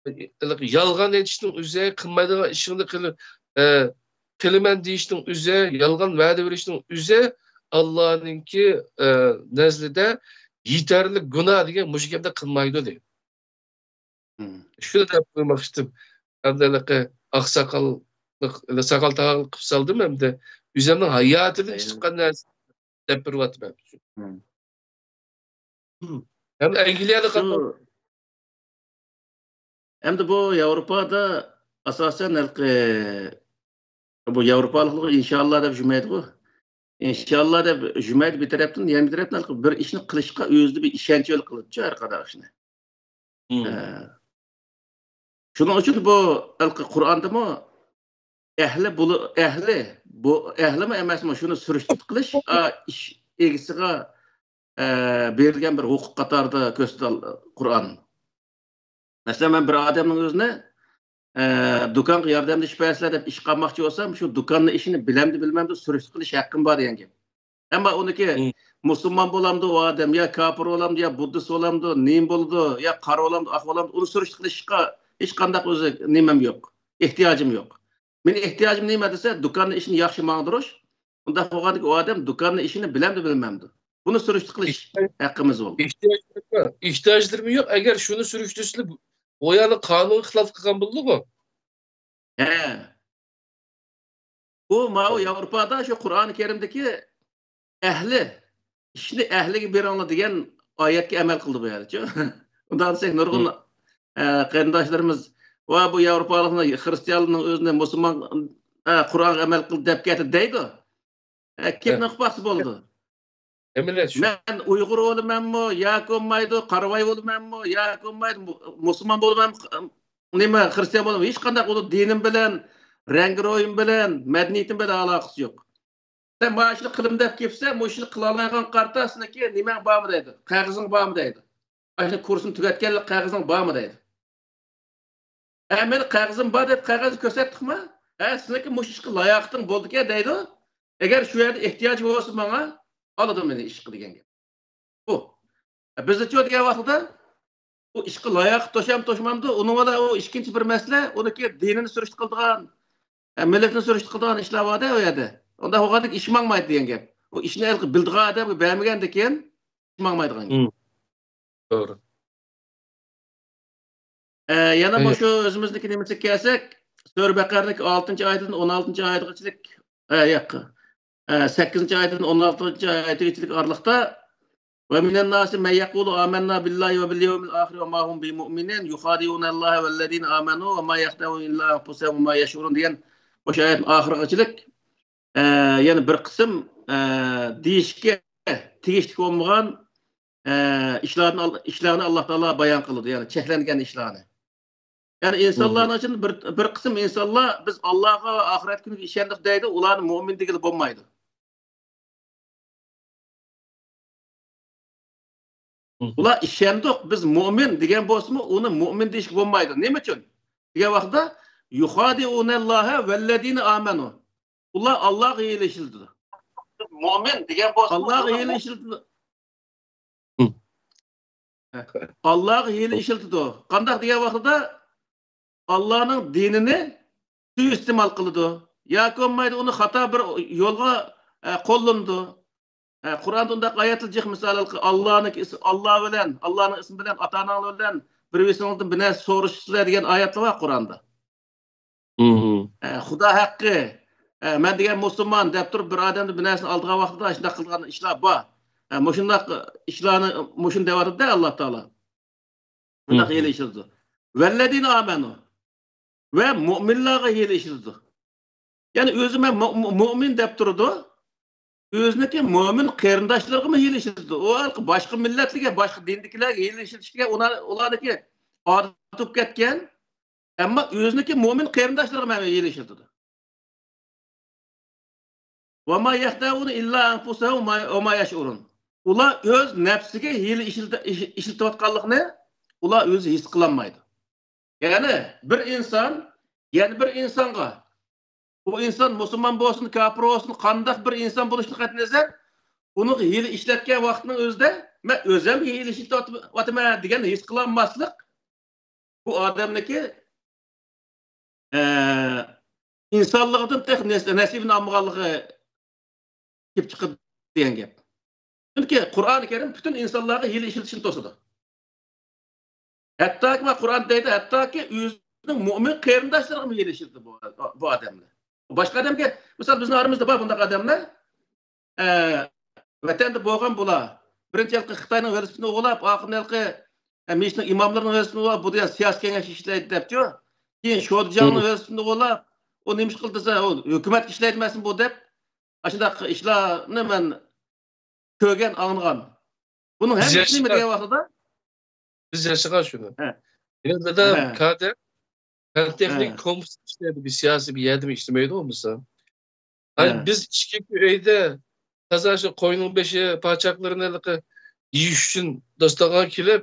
مم. يالغان ئېيتىشنىڭ ئۆزى، قىلمايدىغان ئىشىڭنى قىل-، ئە، قىلىمەن دېيىشنىڭ ئۆزى، يالغان ۋەدە بېرىشنىڭ ئۆزى ئاللانىڭكى، ئە، نەزىرىدە يېتەرلىك گۇناھ دېگەن مۇشۇ گەپنى قىلمايدۇ دەيدۇ. مم. شۇنى دەپ قويماقچىدىم. ئەمدى ھېلىقى ئاقساقاللىق، ساقال تاغاقلىق قىلىپ سالدىم ئەمدى. ئۆزۈمنىڭ ھاياتىمدىن ئەينى. چىققان نەرسە دەپ بېرىۋاتىمەن. مم. مم. ھەم ئەنگلىيەدە شۇ قاتناش- ئەمدى بۇ ياۋروپادا ئاساسەن ھېلىقى، بۇ ياۋروپالىقلار ئىنشاللا دەپ جۈمەيدىغۇ. ئىنشاللا دەپ جۈمەيدى بىر تەرەپتىن، يەنە بىر تەرەپتىن ھېلىقى بىر ئىشنى قىلىشقا ئۆزىدە بىر ئىشەنچ ھېلى قىلىدىچۇ ھەر قانداق ئىشنى. مم. ئە، شۇنىڭ ئۈچۈن بۇ ھېلىقى قۇرئاندىمۇ ئەھلى بولۇ-، ئەھلى، بۇ ئەھلىمۇ ئەمەسمۇ، شۇنى سۈرۈشتە قىلىش، ئا، ئىش ئىگىسىغا، ئە، بېرىلگەن بىر ھوقۇق قاتارىدا كۆرسىتىدۇ قۇرئان. مەسىلەن، مەن بىر ئادەمنىڭ ئۆزىنى، ئە، دۇكانغا ياردەملىشىپ بەرسىلە دەپ ئىشقا ئالماقچى بولسام، شۇ دۇكاننىڭ ئىشىنى بىلەمدۇ بىلمەمدۇ سۈرۈشتە قىلىش ھەققىم بار دېگەن گەپ. ئەمما ئۇنىكى مم. مۇسۇلمان بولامدۇ ئۇ ئادەم، يا كاپىر بولامدۇ، يا بۇددىست بولامدۇ، نېمە بولىدۇ، يا قارا بولامدۇ، ئاق بولامدۇ، ئۇنى سۈرۈشتە قىلىشقا ھېچقانداق ئۆزى نېمەم يوق، ئېھتىياجىم يوق. مېنىڭ ئېھتىياجىم نېمە دېسە، دۇكاننىڭ ئىشىنى ياخشى ماڭدۇرۇش. ئۇنداق بولغاندىكىن ئۇ ئادەم دۇكاننىڭ ئىشىنى بىلەمدۇ بىلمەمدۇ، بۇنى سۈرۈشتە قىلىش ئېھتىياج-، ھەققىمىز بولىدۇ. ئېھتىياجلىرىمۇ يوق. ئەگەر شۇنى سۈرۈشتۈرسىلە، ئۇ يەرنى قانۇنغا خىلاپ قىلغان بولىدۇغۇ؟ ھە. بۇ ماۋۇ ياۋروپادا شۇ قۇرئان كەرىمدىكى ئەھلى، ئىشنى ئەھلىگە بېرىڭلار دېگەن ئايەتكە ئەمەل قىلدى بۇ يەردىچۇ. ئۇنداق دېسەك نۇرغۇن، مم. ئە، قېرىنداشلىرىمىز، ۋا بۇ ياۋروپالىقنىڭ، خرىستىيانلارنىڭ ئۆزىنى مۇسۇلمان، ئە، قۇرئانغا ئەمەل قىلدى دەپ كەتتى دەيدۇ. ئە، كىم ئە. نېمە قىلىپ باقسا بولىدۇ. ئەمەلىيەت شۇ. مەن ئۇيغۇر بولىمەنمۇ ياكى بولمايدۇ، قارىۋاي بولىمەنمۇ ياكى بولمايدۇ، مۇ-، مۇسۇلمان بولىمەنمۇ، نېمە، خرىستىيان بولىمەن، ھېچقانداق ئۇنىڭ دىنىم بىلەن، رەڭگىرويۇم بىلەن، مەدەنىيىتىم بىلەن ئالاقىسى يوق. سەن مانا شۇنى قىلىمەن دەپ كەپسەن، مۇشۇنى قىلالايدىغان قارتا سېنىڭكى نېمەڭ بارمۇ دەيدۇ، قەغىزىڭ بارمۇ دەيدۇ. ئاشۇ كۇرسنى تۈگەتكەنلىك قەغىزىڭ بارمۇ دەيدۇ. ھە، مېنىڭ قەغىزىم بار دەپ قەغەزنى كۆرسەتتۇقمۇ؟ ھە، سېنىڭكى مۇشۇ ئىشقا لاياقىتىڭ بولىدىكەن دەيدۇ. ئەگەر شۇ يەردە ئېھتىياج بولسا ماڭا، ئالىدۇ مېنى ئىشقا دېگەن گەپ. بۇ. بىزچۇ دېگەن ۋاقتىدا ئۇ ئىشقا لاياقىت توشامدۇ توشمامدۇ، ئۇنىڭ بىلەن ئۇ ئىككىنچى بىر مەسىلە، ئۇنىڭكى دىنىنى سۈرۈشتە قىلىدىغان، ھە، مىللىتىنى سۈرۈشتە قىلىدىغان ئىشلار بار-دە ئۇ يەردە. ئۇنداق بولغاندىكىن ئىش ماڭمايدۇ دېگەن گەپ. ئۇ ئىشنى ھېلىقى بىلىدىغان ئادەمگە بەرمىگەندىكىن، ماڭمايدىغان گەپ. مم. توغرا. ئە، يەنە ئەگەر مۇشۇ ئۆزىمىزنىڭكى نېمىسىگە كەلسەك، سۈرە بەقەرىنىڭكى ئالتىنچى ئايىتىدىن ئون ئالتىنچى ئايىتىغىچىلىك، ئە، ياق، ئە، سەككىزىنچى ئايىتىدىن ئون ئالتىنچى ئايىتىغىچىلىك ئارىلىقتا، «ومن الناس من يقول آمنا بالله وباليوم الآخر وما هم بمؤمنين يخادعون الله والذين آمنوا وما يخدعون إلا أنفسهم وما يشعرون» دېگەن ئوشۇ ئايەتنىڭ ئاخىرىغىچىلىك، ئە، يەنە بىر قىسىم، ئە، دېيىشكە تېگىشلىك بولمىغان، ئە، ئىشلارنى ئال-، ئىشلارنى ئاللا تائالا بايان قىلىدۇ، يەنى چەكلەنگەن ئىشلارنى. يەنى مم. ئىنسانلارنىڭ ئىچىدە بىر، بىر قىسىم ئىنسانلار «بىز ئاللاغا ۋە ئاخىرەت كۈنىگە ئىشەندۇق» دەيدۇ، ئۇلارنى مۆمىن دېگىلى بولمايدۇ. ئۇلار ئىشەندۇق، بىز مۆمىن دېگەن بولسىمۇ، ئۇنى مۆمىن دېيىشكە بولمايدۇ. نېمە ئۈچۈن دېگەن ۋاقىتتا، يۇخادىئۇنەللاھە ۋەللەزىنە ئامەنۇ. ئۇلار ئاللاغا ھىيلە ئىشلىتىدۇ. مۆمىن دېگەن بولسىمۇ، ئاللاغا ھىيلە ئىشلىتىدۇ. ئاللاغا ھىيلە ئىشلىتىدۇ. قانداق دېگەن ۋاقتىدا، ئاللانىڭ دىنىنى سۇيىئىستېمال قىلىدۇ. ياكى بولمايدۇ، ئۇنى خاتا بىر يولغا، ئە، قوللىنىدۇ. ئە، قۇرئاندا ئۇنداق ئايەتلەر جىق، مىسال، ئاللانىڭ ئىس-، ئاللا بىلەن، ئاللانىڭ ئىسمى بىلەن، ئاتا-ئاناڭلار بىلەن بىر-بىرىڭلارنىڭ بىر نەرسە سورىشىسىلەر دېگەن ئايەتلەر بار قۇرئاندا. ئە، خۇدا ھەققى، ئە، مەن دېگەن مۇسۇلمان دەپ تۇرۇپ، بىر ئادەمدىن بىر نەرسىنى ئالىدىغان ۋاقتىدا ئاشۇنداق قىلغان ئىشلار بار. ئە، مۇشۇنداق ئىشلارنى، مۇشۇنى دەۋاتىدۇ-دە ئاللا تائالا. بۇنداق ھىيلە ئىشلىتىدۇ. ۋەللەزىنە ئامەنۇ. ۋە مۆمىنلارغا ھىيلە ئىشلىتىدۇ. يەنى ئۆزى مەن مۆ-، مۆ-، مۆمىن دەپ تۇرىدۇ. ئۆزىنىڭكى مۆمىن قېرىنداشلىرىغىمۇ ھىيلە ئىشلىتىدۇ. ئۇ ھېلىقى باشقا مىللەتلىكى، باشقا دىندىكىلەرگە ھىيلە ئىشلىتىشكە ئۇلار، ئۇلارنىڭكى ئادىتى بولۇپ كەتكەن. ئەمما ئۆزىنىڭكى مۆمىن قېرىنداشلىرىغا مەن ھىيلە ئىشلىتىدۇ. ۋەما يەخدەئۇنە ئىللا ئەنفۇسەھۇم ۋەما يەشئۇرۇن. ئۇلار ئۆز نەپسىگە ھىيلە ئىشلىتە-، ئىش-، ئىشلىتىۋاتقانلىقىنى ئۇلار ئۆزى ھېس قىلالمايدۇ. يەنى بىر ئىنسان يەنە بىر ئىنسانغا، ئۇ ئىنسان مۇسۇلمان بولسۇن، كاپىر بولسۇن، قانداق بىر ئىنسان بولۇشىدىن قەتئىينەزەر، ئۇنىڭغا ھىيلە ئىشلەتكەن ۋاقتىنىڭ ئۆزىدە، مەن ئۆزۈم ھىيلە ئىشلىتىۋاتىمەن دېگەن ھېس قىلالماسلىق، بۇ ئادەمنىڭكى، ئە، ئىنسانلىقىدىن تېخى نەس-، نەسىبىنى ئالمىغانلىقى كېلىپ چىقىدۇ دېگەن گەپ. چۈنكى قۇرئانى كەرىم پۈتۈن ئىنسانلارغا ھىيلە ئىشلىتىشنى توسىدۇ. ھەتتاكى، ما، قۇرئان دەيدۇ، ھەتتاكى ئۆزىنىڭ مۆمىن قېرىنداشلىرىغىمۇ ھىيلە ئىشلىتىدۇ بۇ، بۇ ئادەملەر. باشقا ئادەمگە، مىسال، بىزنىڭ ئارىمىزدا بار بۇنداق ئادەملەر. ئە، ۋەتەندە بولغان بۇلار. بىرىنچى ھېلىقى خىتاينىڭ ۋېلىسىپىتىنى ئوغرىلاپ، ئاخىرىدا ھېلىقى، ئە، مىشنىڭ ئىماملىرىنىڭ ۋېلىسىپىتىنى ئوغرىلاپ، بۇ دېگەن سىياسىي كېڭەشكە ئىشلەيدۇ دەپچۇ. كېيىن شودىجاڭنىڭ ۋېلىسىپىتىنى ئوغرىلاپ، ئۇ نېمە ئىش قىلدى دېسە، ئۇ ھۆكۈمەتكە ئىشلەيدىمەسمۇ بۇ دەپ، ئاشۇنداق ئىشلارنى مەن كۆرگەن، ئاڭلىغان. بۇنىڭ ھەممىسى نېمە دېگەن ۋاقتىدا؟ بىز ياشىغان شۇنى. ھە. يا دادا، ھە. كادىر، پەن تېخنىك، ھە، كومپيۇتېر ئىشلەيدۇ، بىر سىياسىي بىر يەردىمۇ ئىشلىمەيدۇ بولمىسا. ھە. بىز ئىككى ئۆيدە تازا شۇ قوينىڭ بېشى، پاچاقلىرىنى ھېلىقى يېيىش ئۈچۈن داستاخانغا كېلىپ،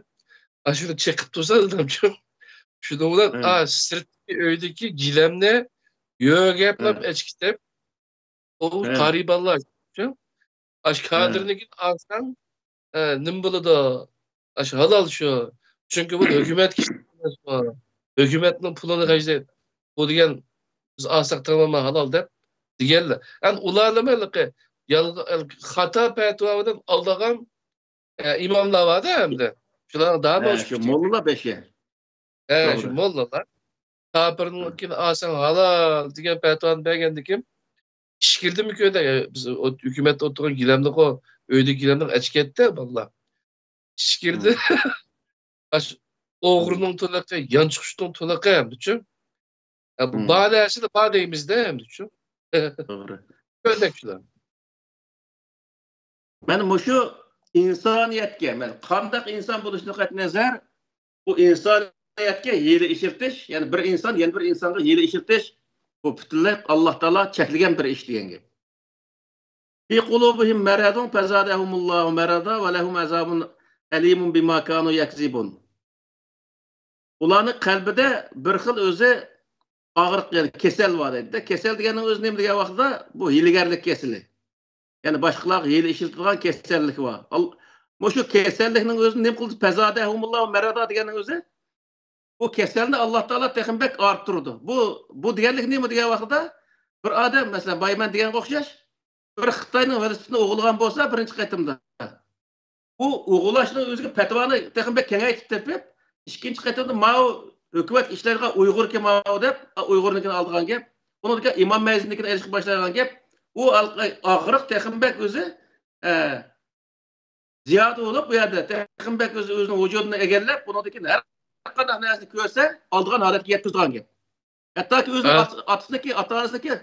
ئاشۇنى چېقىپ تۇرسا، دادامچۇ. شۇنىڭ بىلەن، ھە، ئا، سىرتتىكى ئۆيدىكى گىلەمنى يۆگەپلەپ، ھە، ئەچكىتەپ، ئۇ، ھە، قارىبانلار ئۈچۈن. ئاشۇ، ھە، كادىرنىڭكىنى ئالساڭ، ئە، نېمە بولىدۇ؟ ئاشۇ ھالال شۇ. چۈنكى بۇ ھۆكۈمەتكە ئىشلەيدۇ. ھۆكۈمەتنىڭ پۇلىنى خەجلەيدۇ. بۇ دېگەن، بىز ئالساق تامام ھالال دەپ دېگەنلەر. ئەمدى ئۇلارنىمۇ ھېلىقى يالغ-، خاتا پەتىۋا بىلەن ئالدىغان، ئە، ئىماملار بار-دە ئەمدى. شۇلارنىڭ دامى ھە، ئوشۇپ شۇ كېتىدۇ. موللا بەشى. ھە، شۇ توغرا. موللىلار. كاپىرنىڭكىنى ئالساڭ ھالال دېگەن پەتىۋانى بەرگەندىكىن، ئىچكىرىدىمۇ كۆردى. بىز ئوت-، ھۆكۈمەتتە ئولتۇرغان گىلەمنىغۇ، ئۆيدىكى گىلەمنىغۇ ئەچكەتتى بالىلار. ئىچكىرىدە، ھە، ئاش-، ئوغرىنىڭ تۇلىقى، يانچۇقچىنىڭ تۇلىقى ئەمدىچۇ. ھە، بۇ، ھە، بار نەرسىدە بار دەيمىز-دە ئەمدىچۇ. توغرا. كۆردەك شۇلار. مانا مۇشۇ ئىنسانىيەتكە، مانا قانداق ئىنسان بولۇشىدىن قەتئىينەزەر، بۇ ئىنسانىيەتكە ھىيلە ئىشلىتىش، يەنى بىر ئىنسان يەنە بىر ئىنسانغا ھىيلە ئىشلىتىش، بۇ پۈتۈنلەي ئاللا تائالا چەكلىگەن بىر ئىش دېگەن گەپ. في قلوبهم مرض فزادهم الله مرضا ولهم عذاب أليم بما كانوا يكذبون. ئۇلارنىڭ قەلبىدە بىر خىل ئۆزى ئاغرىق، يەنى كېسەل بار دەيدۇ. كېسەل دېگەننىڭ ئۆزى نېمە دېگەن ۋاقتىدا، بۇ ھىيلىگەرلىك كېسىلى. يەنى باشقىلارغا ھىيلە ئىشلىتىدىغان كېسەللىك بار. ئال-، مۇشۇ كېسەللىكنىڭ ئۆزىنى نېمە قىلدى؟ فزادهمُ اللهُ مرضا دېگەننىڭ ئۆزى، بۇ كېسەلنى ئاللا تائالا تېخىمۇ بەك ئارتتۇرىدۇ. بۇ، بۇ دېگەنلىك نېمە دېگەن ۋاقتىدا، بىر ئادەم، مەسىلەن، بايا مەن دېگەنگە ئوخشاش، بىر خىتاينىڭ ۋېلىسىپىتىنى ئوغرىلىغان بولسا بىرىنچى قېتىمدا، ئۇ ئوغرىلاشنىڭ ئۆزىگە پەتىۋانى تېخىمۇ بەك كېڭەيتىپ تېپىپ، ئىككىنچى قېتىمدا ماۋۇ ھۆكۈمەت ئىشلەيدىغان ئۇيغۇركى ماۋۇ دەپ، ئۇيغۇرنىڭكىنى ئالىدىغان گەپ. ئۇنىڭدىن كېيىن ئىمام مەھدىنىڭكىنى ئېلىشقا باشلايدىغان گەپ. ئۇ ئاغرىق تېخىمۇ بەك ئۆزى، ئە، زىيادە بولۇپ، بۇ يەردە تېخىمۇ بەك ئۆزى، ئۆزىنىڭ ۋۇجۇدىنى ئىگىلەپ، بۇنىڭدىن كېيىن ھەر قانداق نەرسىنى كۆرسە، ئالىدىغان ھالەتكە يەتكۈزىدىغان گەپ. ھەتتاكى ئۆزىنىڭ ئات-، ئاتىسىنىڭكى، ئاتا-ئانىسىنىڭكى،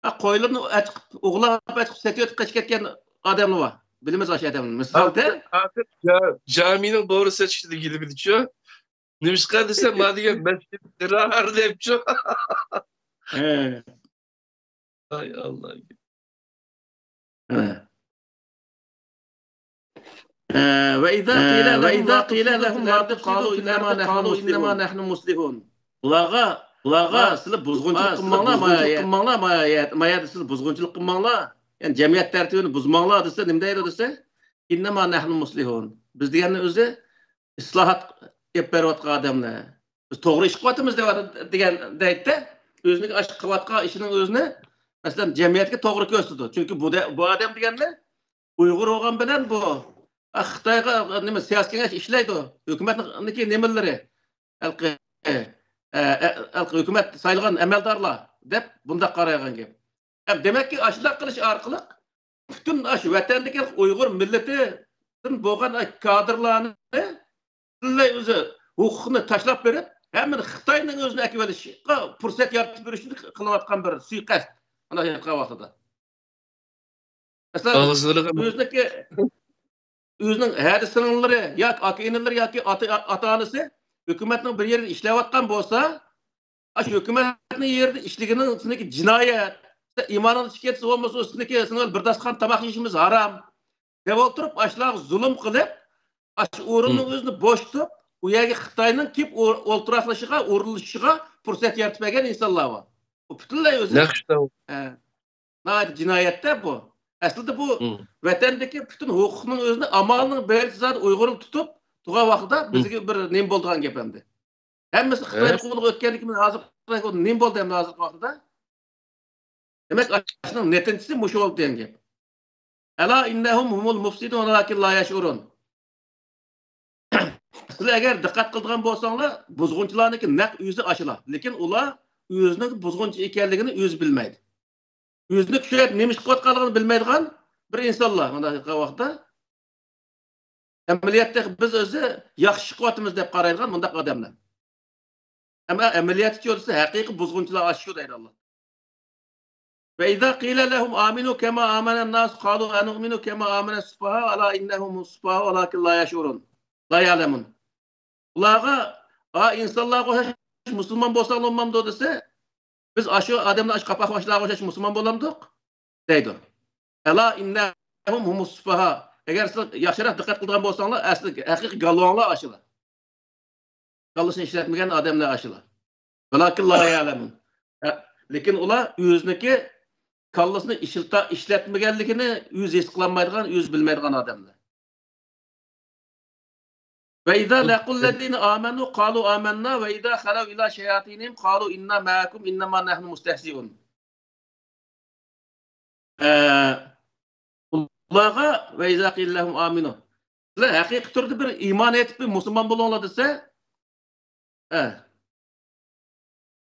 ئە، قويلىرىنى ئەچىقىپ، ئوغرىلاپ ئەچىقىپ سېتىۋېتىپ قېچىپ كەتكەن ئادەملەر بار. بىلىمىز ئاشۇ ئادەمنى. مىسالدا. ھازىر جا-، جامىنىڭ بورى سېتىشنى دېگىنىمىزچۇ؟ نېمىشقا دېسە، ما دېگەن مەسچىت دىرار دەپچۇ. ھە. ئاي ئاللا. ھە. ئە، وإذا قيل لهم لا تفسدوا في الأرض قالوا إنما نحن مصلحون. ئۇلارغا، ئۇلارغا سىلەر بۇزغۇنچىلىق قىلماڭلار، ما يەردە، ما يەردە سىلەر بۇزغۇنچىلىق قىلماڭلار، يەنى جەمئىيەت تەرتىپىنى بۇزماڭلار دېسە، نېمە دەيدۇ دېسە، إنما نحن مصلحون. بىز دېگەننى ئۆزى ئىسلاھات ئېلىپ بېرىۋاتقان ئادەملەر. بىز توغرا ئىش قىلىۋاتىمىز دەۋاتىدۇ دېگەن دەيدىدە، ئۆزىنىڭ ئاشۇ قىلىۋاتقان ئىشىنىڭ ئۆزىنى، مەسىلەن، جەمئىيەتكە توغرا كۆرسىتىدۇ. چۈنكى بۇ دە-، بۇ ئادەم دېگەننى ئۇيغۇر بولغان بىلەن بۇ، ئا، خىتايغا نېمە سىياسىي كېڭەش ئىشلەيدۇ، ھۆكۈمەتنىڭكى نېمىلىرى، ھېلىقى، ئە، ئە، ھېلىقى ھۆكۈمەت سايلىغان ئەمەلدارلار دەپ بۇنداق قارايدىغان گەپ. ھەم دېمەككى، ئاشۇنداق قىلىش ئارقىلىق پۈتۈن ئاشۇ ۋەتەندىكى ئۇيغۇر مىللىتىدىن بولغان كادىرلارنى پۈتۈنلەي ئۆزى ھوقۇقنى تاشلاپ بېرىپ، ھەممىنى خىتاينىڭ ئۆزىنى ئەكىۋېلىشقا پۇرسەت يارىتىپ بېرىش ئۈچۈن قىلىنىۋاتقان بىر سۇيىقەست. مانا ھېلىقى ۋاقتىدا. مەسىلەن، ئاغزىلىرىغا ئۆزىنىڭكى، ئۆزىنىڭ ھەدە سىڭىللىرى ياكى ئاكا ئىنىلىرى ياكى ئاتا، ئاتا ئانىسى ھۆكۈمەتنىڭ بىر يېرىدە ئىشلەۋاتقان بولسا، ئاشۇ ھۆكۈمەتنىڭ يېرىدە ئىشلىگىنىڭ سېنىڭكى جىنايەت، ئىمانىڭنى چىقىرسا بولمىسا، سېنىڭكى، سېنىڭ بىر داستىخان تاماق يېيىشىمىز ھارام دەپ ئولتۇرۇپ، ئاشۇلارغا زۇلۇم قىلىپ، ئاشۇ ئورۇننىڭ ئۆزىنى بوشىتىپ، ئۇ يەرگە خىتاينىڭ كېلىپ ئو-، ئولتۇراقلىشىشىغا، ئورۇنلىشىشىغا پۇرسەت يارىتىپ بەرگەن ئىنسانلار بار. ئۇ پۈتۈنلەي ئۆزى. نەق ئىشتا ئۇ. ھە. ناھايىتى جىنايەتتە بۇ. ئەسلىدە بۇ ۋەتەندىكى پۈتۈن ھوقۇقنىڭ ئۆزىنى ئامالنىڭ بېرىچە زادى ئۇيغۇرنى تۇتۇپ تۇرغان ۋاقتىدا بىزگە بىر نېمە بولىدىغان گەپ ئەمدى. ھەممىسى خىتاي قولىغا ئۆتكەندىن كېيىن ھازىر نېمە بولدى ئەمدى ھازىرقى ۋاقتىدا؟ دېمەك، ئاشۇنىڭ نەتىجىسى مۇشۇ بولدى دېگەن گەپ. ألا إنهم هم المفسدون ولكن لا يشعرون. سىلەر ئەگەر دىققەت قىلىدىغان بولساڭلار، بۇزغۇنچىلارنىڭكى نەق ئۆزى ئاشۇلار. لېكىن ئۇلار ئۆزىنىڭ بۇزغۇنچى ئىكەنلىكىنى ئۆزى بىلمەيدۇ. ئۆزىنى كۈچەيتىپ نېمە ئىش قىلىۋاتقانلىقىنى بىلمەيدىغان بىر ئىنسانلار مۇنداق ۋاقىتتا. ئەمەلىيەتتە بىز ئۆزى ياخشى ئىش قىلىۋاتىمىز دەپ قارايدىغان مۇنداق ئادەملەر. ئەمما ئەمەلىيەتتە دېسە ھەقىقىي بۇزغۇنچىلار ئاشۇ دەيدۇ ئاللا. وإذا قيل لهم آمنوا كما آمن الناس قالوا أنؤمن كما آمن السفهاء ألا إنهم هم السفهاء ولكن لا يشعرون. لا يعلمون. ئۇلارغا، ئا، ئىنسانلارغا ئوخشاش مۇسۇلمان بولساڭلار بولمامدۇ دېسە، بىز ئاشۇ ئادەملەر ئاشۇ قاپاق باشلارغا ئوخشاش مۇسۇلمان بولامدۇق؟ دەيدۇ. ألا إنهم هم السفهاء. ئەگەر سىلەر ياخشىراق دىققەت قىلىدىغان بولساڭلار، ئەسلى ھەقىقىي گالۋاڭلار ئاشۇلار. كاللىسىنى ئىشلەتمىگەن ئادەملەر ئاشۇلار. ولكن لا يعلمون. ھە، لېكىن ئۇلار ئۆزىنىڭكى كاللىسىنى ئىشلىتا-، ئىشلەتمىگەنلىكىنى ئۆزى ھېس قىلالمايدىغان، ئۆزى بىلمەيدىغان ئادەملەر. وإذا لقوا الذين آمنوا قالوا آمنا وإذا خلوا إلى شياطينهم قالوا إنا معكم إنما نحن مستهزئون. ئە، ئۇلارغا وإذا قيل لهم آمنوا. سىلەر ھەقىقىي تۈردە بىر ئىمان ئېيتىپ، بىر مۇسۇلمان بولۇڭلار دېسە، ئە،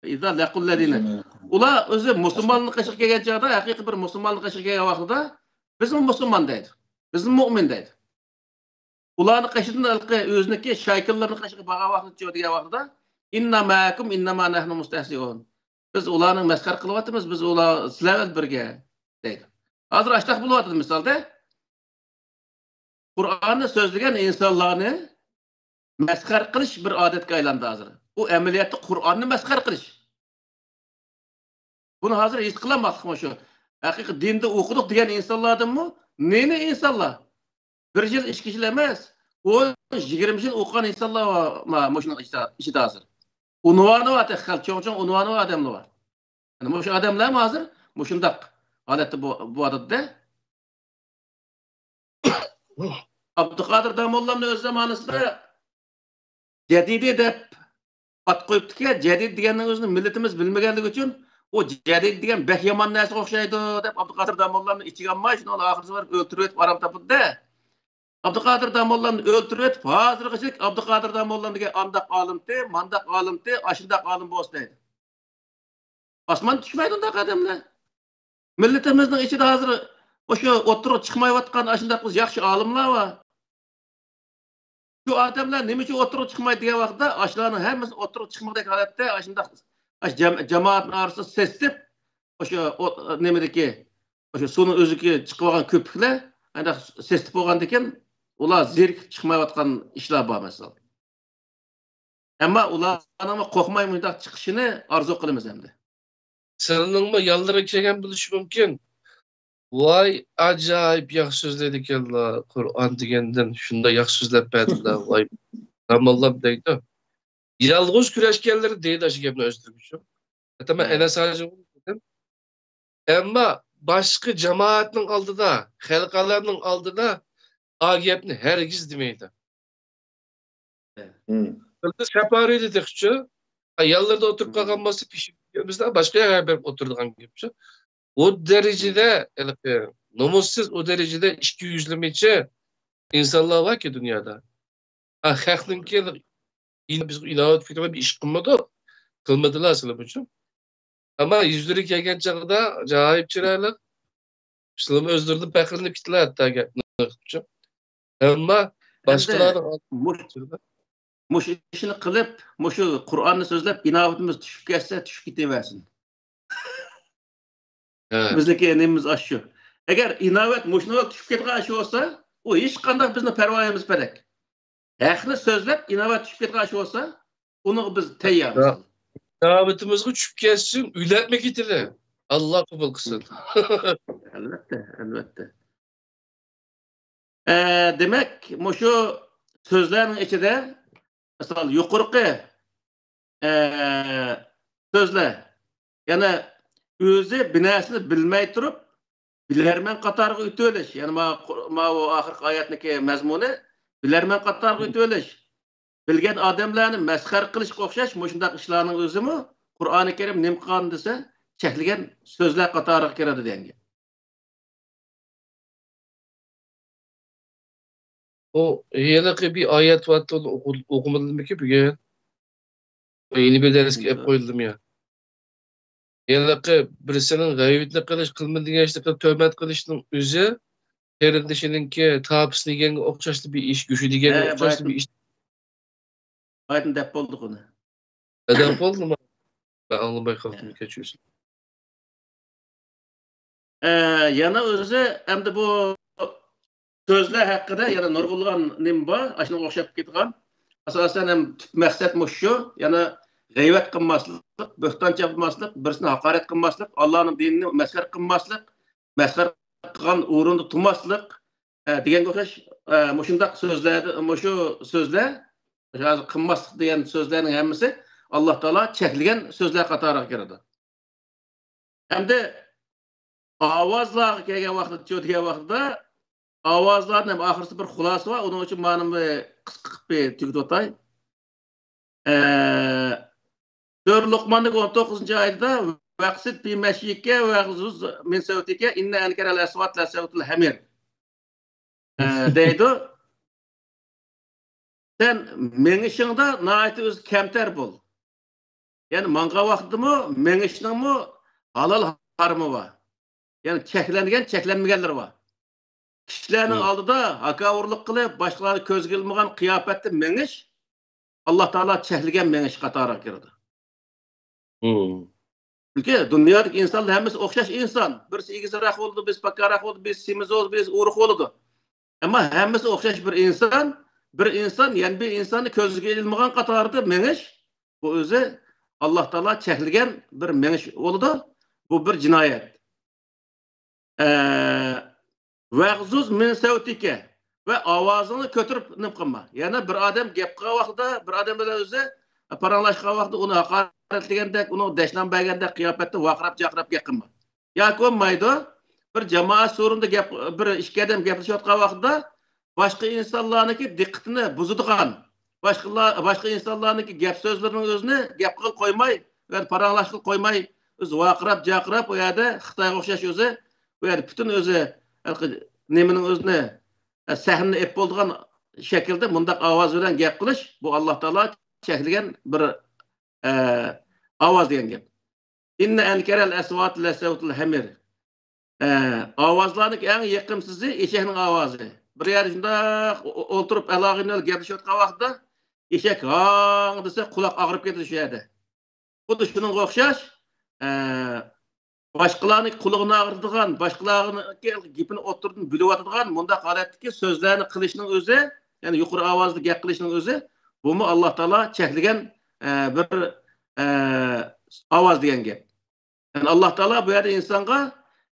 وإذا لقوا الذين. ئۇلار ئۆزى مۇسۇلمانلىق قېشىغا كەلگەن چاغدا، ھەقىقىي بىر مۇسۇلمانلىق قېشىغا كەلگەن ۋاقتىدا، بىزمۇ مۇسۇلمان دەيدۇ. بىزمۇ مۇئمىن دەيدۇ. ئۇلارنىڭ قېشىدىن ھېلىقى ئۆزىنىڭكى شايكىلىرىنىڭ قېشىغا بارغان ۋاقتىچۇ دېگەن ۋاقتىدا، إنا معكم إنما نحن مستهزئون. بىز ئۇلارنى مەسخىرە قىلىۋاتىمىز، بىز ئۇلار، سىلەر بىلەن بىرگە دەيدۇ. ھازىر ئاشۇنداق بولۇۋاتىدۇ مىسالدا. قۇرئاننى سۆزلىگەن ئىنسانلارنى مەسخىرە قىلىش بىر ئادەتكە ئايلاندى ھازىر. ئۇ ئەمەلىيەتتە قۇرئاننى مەسخىرە قىلىش. بۇنى ھازىر ھېس قىلالماسلىقمۇ شۇ؟ ھەقىقىي دىندا ئوقۇدۇق دېگەن ئىنسانلاردىنمۇ نېنى ئىنسانلار؟ بىر يىل، ئىككى يىل ئەمەس، ئون، يىگىرمە يىل ئوقۇغان ئىنسانلار بار مۇشۇنىڭ ئىچىدە، ئىچىدە ھازىر. ئۇنۋانى بار، تېخى خېلى چوڭ-چوڭ ئۇنۋانى بار ئادەملەر بار. يەنى مۇشۇ ئادەملەرمۇ ھازىر مۇشۇنداق ھالەتتە بو-، بولۇۋاتىدۇ-دە. ئابدۇقادىر داموللامنى ئۆز زامانىسىدا جەدىدى دەپ ئات قويۇپتىكەن. جەدىد دېگەننىڭ ئۆزىنى مىللىتىمىز بىلمىگەنلىكى ئۈچۈن، ئۇ جەدىد دېگەن بەك يامان نەرسىگە ئوخشايدۇ دەپ، ئابدۇقادىر داموللامنى ئىچىگە ئالماي، شۇنىڭ ئاخىرىسى بېرىپ ئۆلتۈرۈۋېتىپ ئارام تاپىدۇ-دە. ئابدۇقادىر داموللامنى ئۆلتۈرۈۋېتىپ، ھازىرغىچىلىك ئابدۇقادىر داموللام دېگەن ئانداق ئالىمتى، مانداق ئالىمتى، ئاشۇنداق ئالىم بولسا دەيدۇ. ئاسمان چۈشمەيدۇ ئۇنداق ئادەملەر. مىللىتىمىزنىڭ ئىچىدە ھازىر مۇشۇ ئوتتۇرىغا چىقمايۋاتقان ئاشۇنداق ياخشى ئالىملار بار. شۇ ئادەملەر نېمە ئۈچۈن ئوتتۇرىغا چىقمايدۇ دېگەن ۋاقىتتا، ئاشۇلارنىڭ ھەممىسى ئوتتۇرىغا چىقمىغۇدەك ھالەتتە ئاشۇنداق، ئاشۇ جام-، جامائەتنىڭ ئارىسىدا سېسىتىپ، ئاشۇ ئو-، نېمىدىكى، ئاشۇ سۇنىڭ ئۆزىدىكى چىقىۋالغان كۆپۈكلەر ئانداق سېسىتىپ بولغاندىكىن، ئۇلار زېرىكىپ چىقمايۋاتقان ئىشلار بار مەسىلەن. ئەمما ئۇلارنىڭمۇ قورقماي مۇنداق چىقىشىنى ئارزۇ قىلىمىز ئەمدى. سىلىنىڭمۇ يانلىرىغا كەلگەن بولۇشى مۇمكىن. ۋاي، ئاجايىپ ياخشى سۆزلەيدىكەنلا، قۇرئان دېگەندىن شۇنداق ياخشى سۆزلەپ بەردىلا، ۋاي، ئامانلام دەيدۇ. يالغۇز كۈرەشكەنلىرى دەيدۇ ئاشۇ گەپنى ئۆزلىرى ئۈچۈن. ھەتتا مەن ھە. ئەنەس ھاجىغا دېدىم. ئەمما باشقا جامائەتنىڭ ئالدىدا، خەلقئارانىڭ ئالدىدا ئا گەپنى ھەرگىز دېمەيدۇ. ھە. مم. بىلدى سەپارىدى تېخىچۇ. يانلىرىدا ئولتۇرۇپ مم. قالغان بولسا، پېشىمىزدە باشقا يەرگە بېرىپ ئولتۇرىدىغان گەپچۇ. ئۇ دەرىجىدە، ھېلىقى، نومۇسسىز، ئۇ دەرىجىدە ئىككى يۈزلىمىچە ئىنسانلار باركى دۇنيادا. ھە، خەقنىڭكى ئىن-، بىزگە ئىناۋەت كۆتۈرۈپ بىر ئىش قىلمىدۇق. قىلمىدىلا سىلەر ئۈچۈن. ئەمما يۈزلىرى كەلگەن چاغدا ئاجايىپ چىرايلىق. سىلەرمۇ ئۆزلىرىدىن پەخىرلىنىپ كېتىلە ھەتتا گەپنى قىلىپچۇ. ئەمما ئەمدى باشقىلارنىڭ مۇش-، مۇشۇ ئىشنى قىلىپ، مۇشۇ قۇرئاننى سۆزلەپ، ئىناۋىتىمىز چۈشۈپ كەتسە، چۈشۈپ كېتىۋەرسۇن. ھە. بىزنىڭكى نېمىمىز ئاشۇ. ئەگەر ئىناۋەت مۇشۇنىڭغا چۈشۈپ كەتكەن ئىش بولسا، ئۇ ھېچقانداق بىزنىڭ پەرۋايىمىز پەلەك. ھەقنى سۆزلەپ، ئىناۋەت چۈشۈپ كەتكەن ئىش بولسا، ئۇنىڭغا بىز تەييارمىز. ئىناۋىتىمىزغا چۈشۈپ كەتسۇن، ئۆلەپمۇ كېتىلى. ئاللا قوبۇل قىلسۇن. ئەلۋەتتە، ئەلۋەتتە. ئە، دېمەك، مۇشۇ سۆزلەرنىڭ ئىچىدە، مىسال، يۇقىرىقى، ئە، سۆزلەر، يەنى ئۆزى بىر نەرسىنى بىلمەي تۇرۇپ، بىلەرمەن قاتارىغا ئۆتۈۋېلىش، يەنى ما-، ماۋۇ ئاخىرقى ئايەتنىڭكى مەزمۇنى، بىلەرمەن قاتارىغا ئۆتۈۋېلىش، بىلگەن ئادەملەرنى مەسخەرە قىلىشقا ئوخشاش مۇشۇنداق ئىشلارنىڭ ئۆزىمۇ قۇرئانى كەرىم نېمە قىلغان دېسە، چەكلىگەن سۆزلەر قاتارىغا كىرىدۇ دېگەن گەپ. ئۇ ھېلىقى بىر ئايەت بارتتى، ئۇنى ئوقۇ-، ئوقۇمىدىمىكى بۈگۈن؟ يەنە بىر دەرسكە ئېلىپ قويۇلدىمۇ يا؟ ھېلىقى بىرسىنىڭ غەيۋىتىنى قىلىش، قىلما دېگەن ئىشنى قىلىپ، تۆھمەت قىلىشنىڭ ئۆزى قېرىندىشىنىڭكى تاپىسىنى يېگەنگە ئوخشاشلا بىر ئىش، گۆشىنى يېگەنگە ھە، ئوخشاشلا بىر ئىش. ئايدىن دەپ بولدۇق ئۇنى. دەپ بولدىمۇ؟ مەن ئاڭلىماي قالدىم، كەچۈرسۇن. ئە، يەنە ئۆزى ئەمدى بۇ سۆزلەر ھەققىدە يەنە نۇرغۇنلىغان نېمە بار، ئاشۇنىڭغا ئوخشاپ كېتىدىغان. ئاساسەن ھەم تۈپ مەقسەت مۇشۇ، يەنە غەيۋەت قىلماسلىق، بۆھتان چاپماسلىق، بىرسىنى ھاقارەت قىلماسلىق، ئاللانىڭ دىنىنى مەسخەرە قىلماسلىق، مەسخەرە قىلغان ئورۇندا تۇرماسلىق، ئە، دېگەنگە ئوخشاش، ئە، مۇشۇنداق سۆزلەردە، مۇشۇ سۆزلەر، ھازىر قىلماسلىق دېگەن سۆزلەرنىڭ ھەممىسى ئاللا تائالا چەكلىگەن سۆزلەر قاتارىغا كىرىدۇ. ئەمدى ئاۋازلارغا كەلگەن ۋاقتىدا، چۆ دېگەن ۋاقتىدا ئاۋازلارنىڭ ھەم ئاخىرسىدا بىر خۇلاسە بار، ئۇنىڭ ئۈچۈن مانا بىر قىسقا قىلىپ بىر تۈگىتىۋاتاي. ئە، سۈرە لۇقماندىكى ئون توققۇزىنچى ئايىتىدە، «ۋەقسىد فى مەشيىكە ۋەغزۇز مىن سەۋتىكە ئىننە ئەنكەرەل ئەسۋات لەسەۋتۇل ھەمىر.» ئە، دەيدۇ. سەن مېڭىشىڭدا ناھايىتى ئۆزى كەمتەر بول. يەنى ماڭغان ۋاقتىدىمۇ مېڭىشنىڭمۇ ھالال ھارىمى بار. يەنى چەكلەنگەن، چەكلەنمىگەنلىرى بار. كىشىلەرنىڭ مم. ئالدىدا ھاكاۋۇرلۇق قىلىپ، باشقىلارنى كۆزگە ئىلمىغان قىياپەتتە مېڭىش ئاللا تائالا چەكلىگەن مېڭىش قاتارىغا كىرىدۇ. مم. چۈنكى دۇنيادىكى ئىنسانلار ھەممىسى ئوخشاش ئىنسان. بىرسى ئېگىزراق بولىدۇ، بىرسى پاكارراق بولىدۇ، بىرسى سېمىز بولىدۇ، بىرسى ئورۇق بولىدۇ. ئەمما ھەممىسى ئوخشاش بىر ئىنسان. بىر ئىنسان يەنە بىر ئىنساننى كۆزگە ئىلمىغان قاتاردا مېڭىش، بۇ ئۆزى ئاللا تائالا چەكلىگەن بىر مېڭىش بولىدۇ. بۇ بىر جىنايەت. ئە، ۋەغزۇز مىن سەۋتىكە، ۋە ئاۋازىڭنى كۆتۈرۈپ نېمە قىلما. يەنى بىر ئادەم گەپ قىلغان ۋاقتىدا، بىر ئادەم بىلەن ئۆزى پاراڭلاشقان ۋاقتىدا ئۇنى ھاقارەتلىگەندەك، ئۇنىڭغا دەشنام بەرگەندەك قىياپەتتە ۋارقىراپ جارقىراپ گەپ قىلما. ياكى بولمايدۇ، بىر جامائەت سورۇندا گەپ، بىر ئىككى ئادەم گەپلىشىۋاتقان ۋاقتىدا باشقا ئىنسانلارنىڭكى دىققىتىنى بۇزىدىغان، باشقىلار، باشقا ئىنسانلارنىڭكى گەپ سۆزلىرىنىڭ ئۆزىنى گەپ قىلىپ قويماي، يەنى پاراڭلاشقىلى قويماي، ئۆزى ۋارقىراپ جارقىراپ، ئۇ يەردە خىتايغا ئوخشاش ئۆزى، ئۇ يەردە پۈتۈن ئۆزى، ھېلىقى نېمىنىڭ ئۆزىنى، سەھنىنى ئېلىپ بولىدىغان شەكىلدە مۇنداق ئاۋاز بىلەن گەپ قىلىش، بۇ ئاللا تائالا چەكلىگەن بىر، ئە، ئاۋاز دېگەن گەپ. ئىننە ئەنكەرەل ئەسۋاتى لەسەۋتۇل ھەمىر. ئە، ئاۋازلارنىڭ ئەڭ يېقىمسىزى ئېشەكنىڭ ئاۋازى. بىر يەردە شۇنداق ئو-، ئولتۇرۇپ ئالاقىدار گەپلىشىۋاتقان ۋاقتىدا ئېشەك ھاڭ دېسە قۇلاق ئاغرىپ كېتىدۇ شۇ يەردە. خۇددى شۇنىڭغا ئوخشاش، ئە، باشقىلارنىڭ قۇلىقىنى ئاغرىتىدىغان، باشقىلارنىڭ گېپىنى ئوتتۇرىدىن بۆلۈۋاتىدىغان مۇنداق ھالەتتىكى سۆزلەرنى قىلىشنىڭ ئۆزى، يەنى يۇقىرى ئاۋازدا گەپ قىلىشنىڭ ئۆزى، بۇمۇ ئاللا تائالا چەكلىگەن، ئە، بىر، ئە، ئاۋاز دېگەن گەپ. يەنى ئاللا تائالا بۇ يەردە ئىنسانغا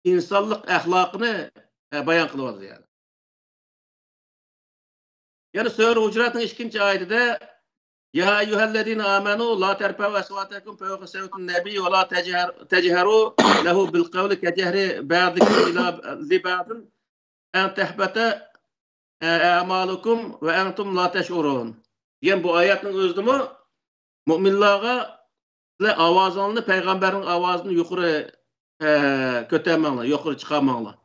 ئىنسانلىق ئەخلاقىنى، ئە، بايان قىلىۋاتىدۇ، يەنى. يەنە سۈرە ھۇجراتنىڭ ئىككىنچى ئايىتىدە، يا أيها الذين آمنوا لا ترفعوا أصواتكم فوق صوت النبي ولا تجهر-، تجهروا له بالقول كجهر بعضكم إلى، لبعض أن تحبط أعمالكم وأنتم لا تشعرون دېگەن بۇ ئايەتنىڭ ئۆزىدىمۇ مۆمىنلارغا، سىلەر ئاۋازىڭلارنى پەيغەمبەرنىڭ ئاۋازىدىن يۇقىرى، ئە، كۆتەرمەڭلار، يۇقىرى چىقارماڭلار.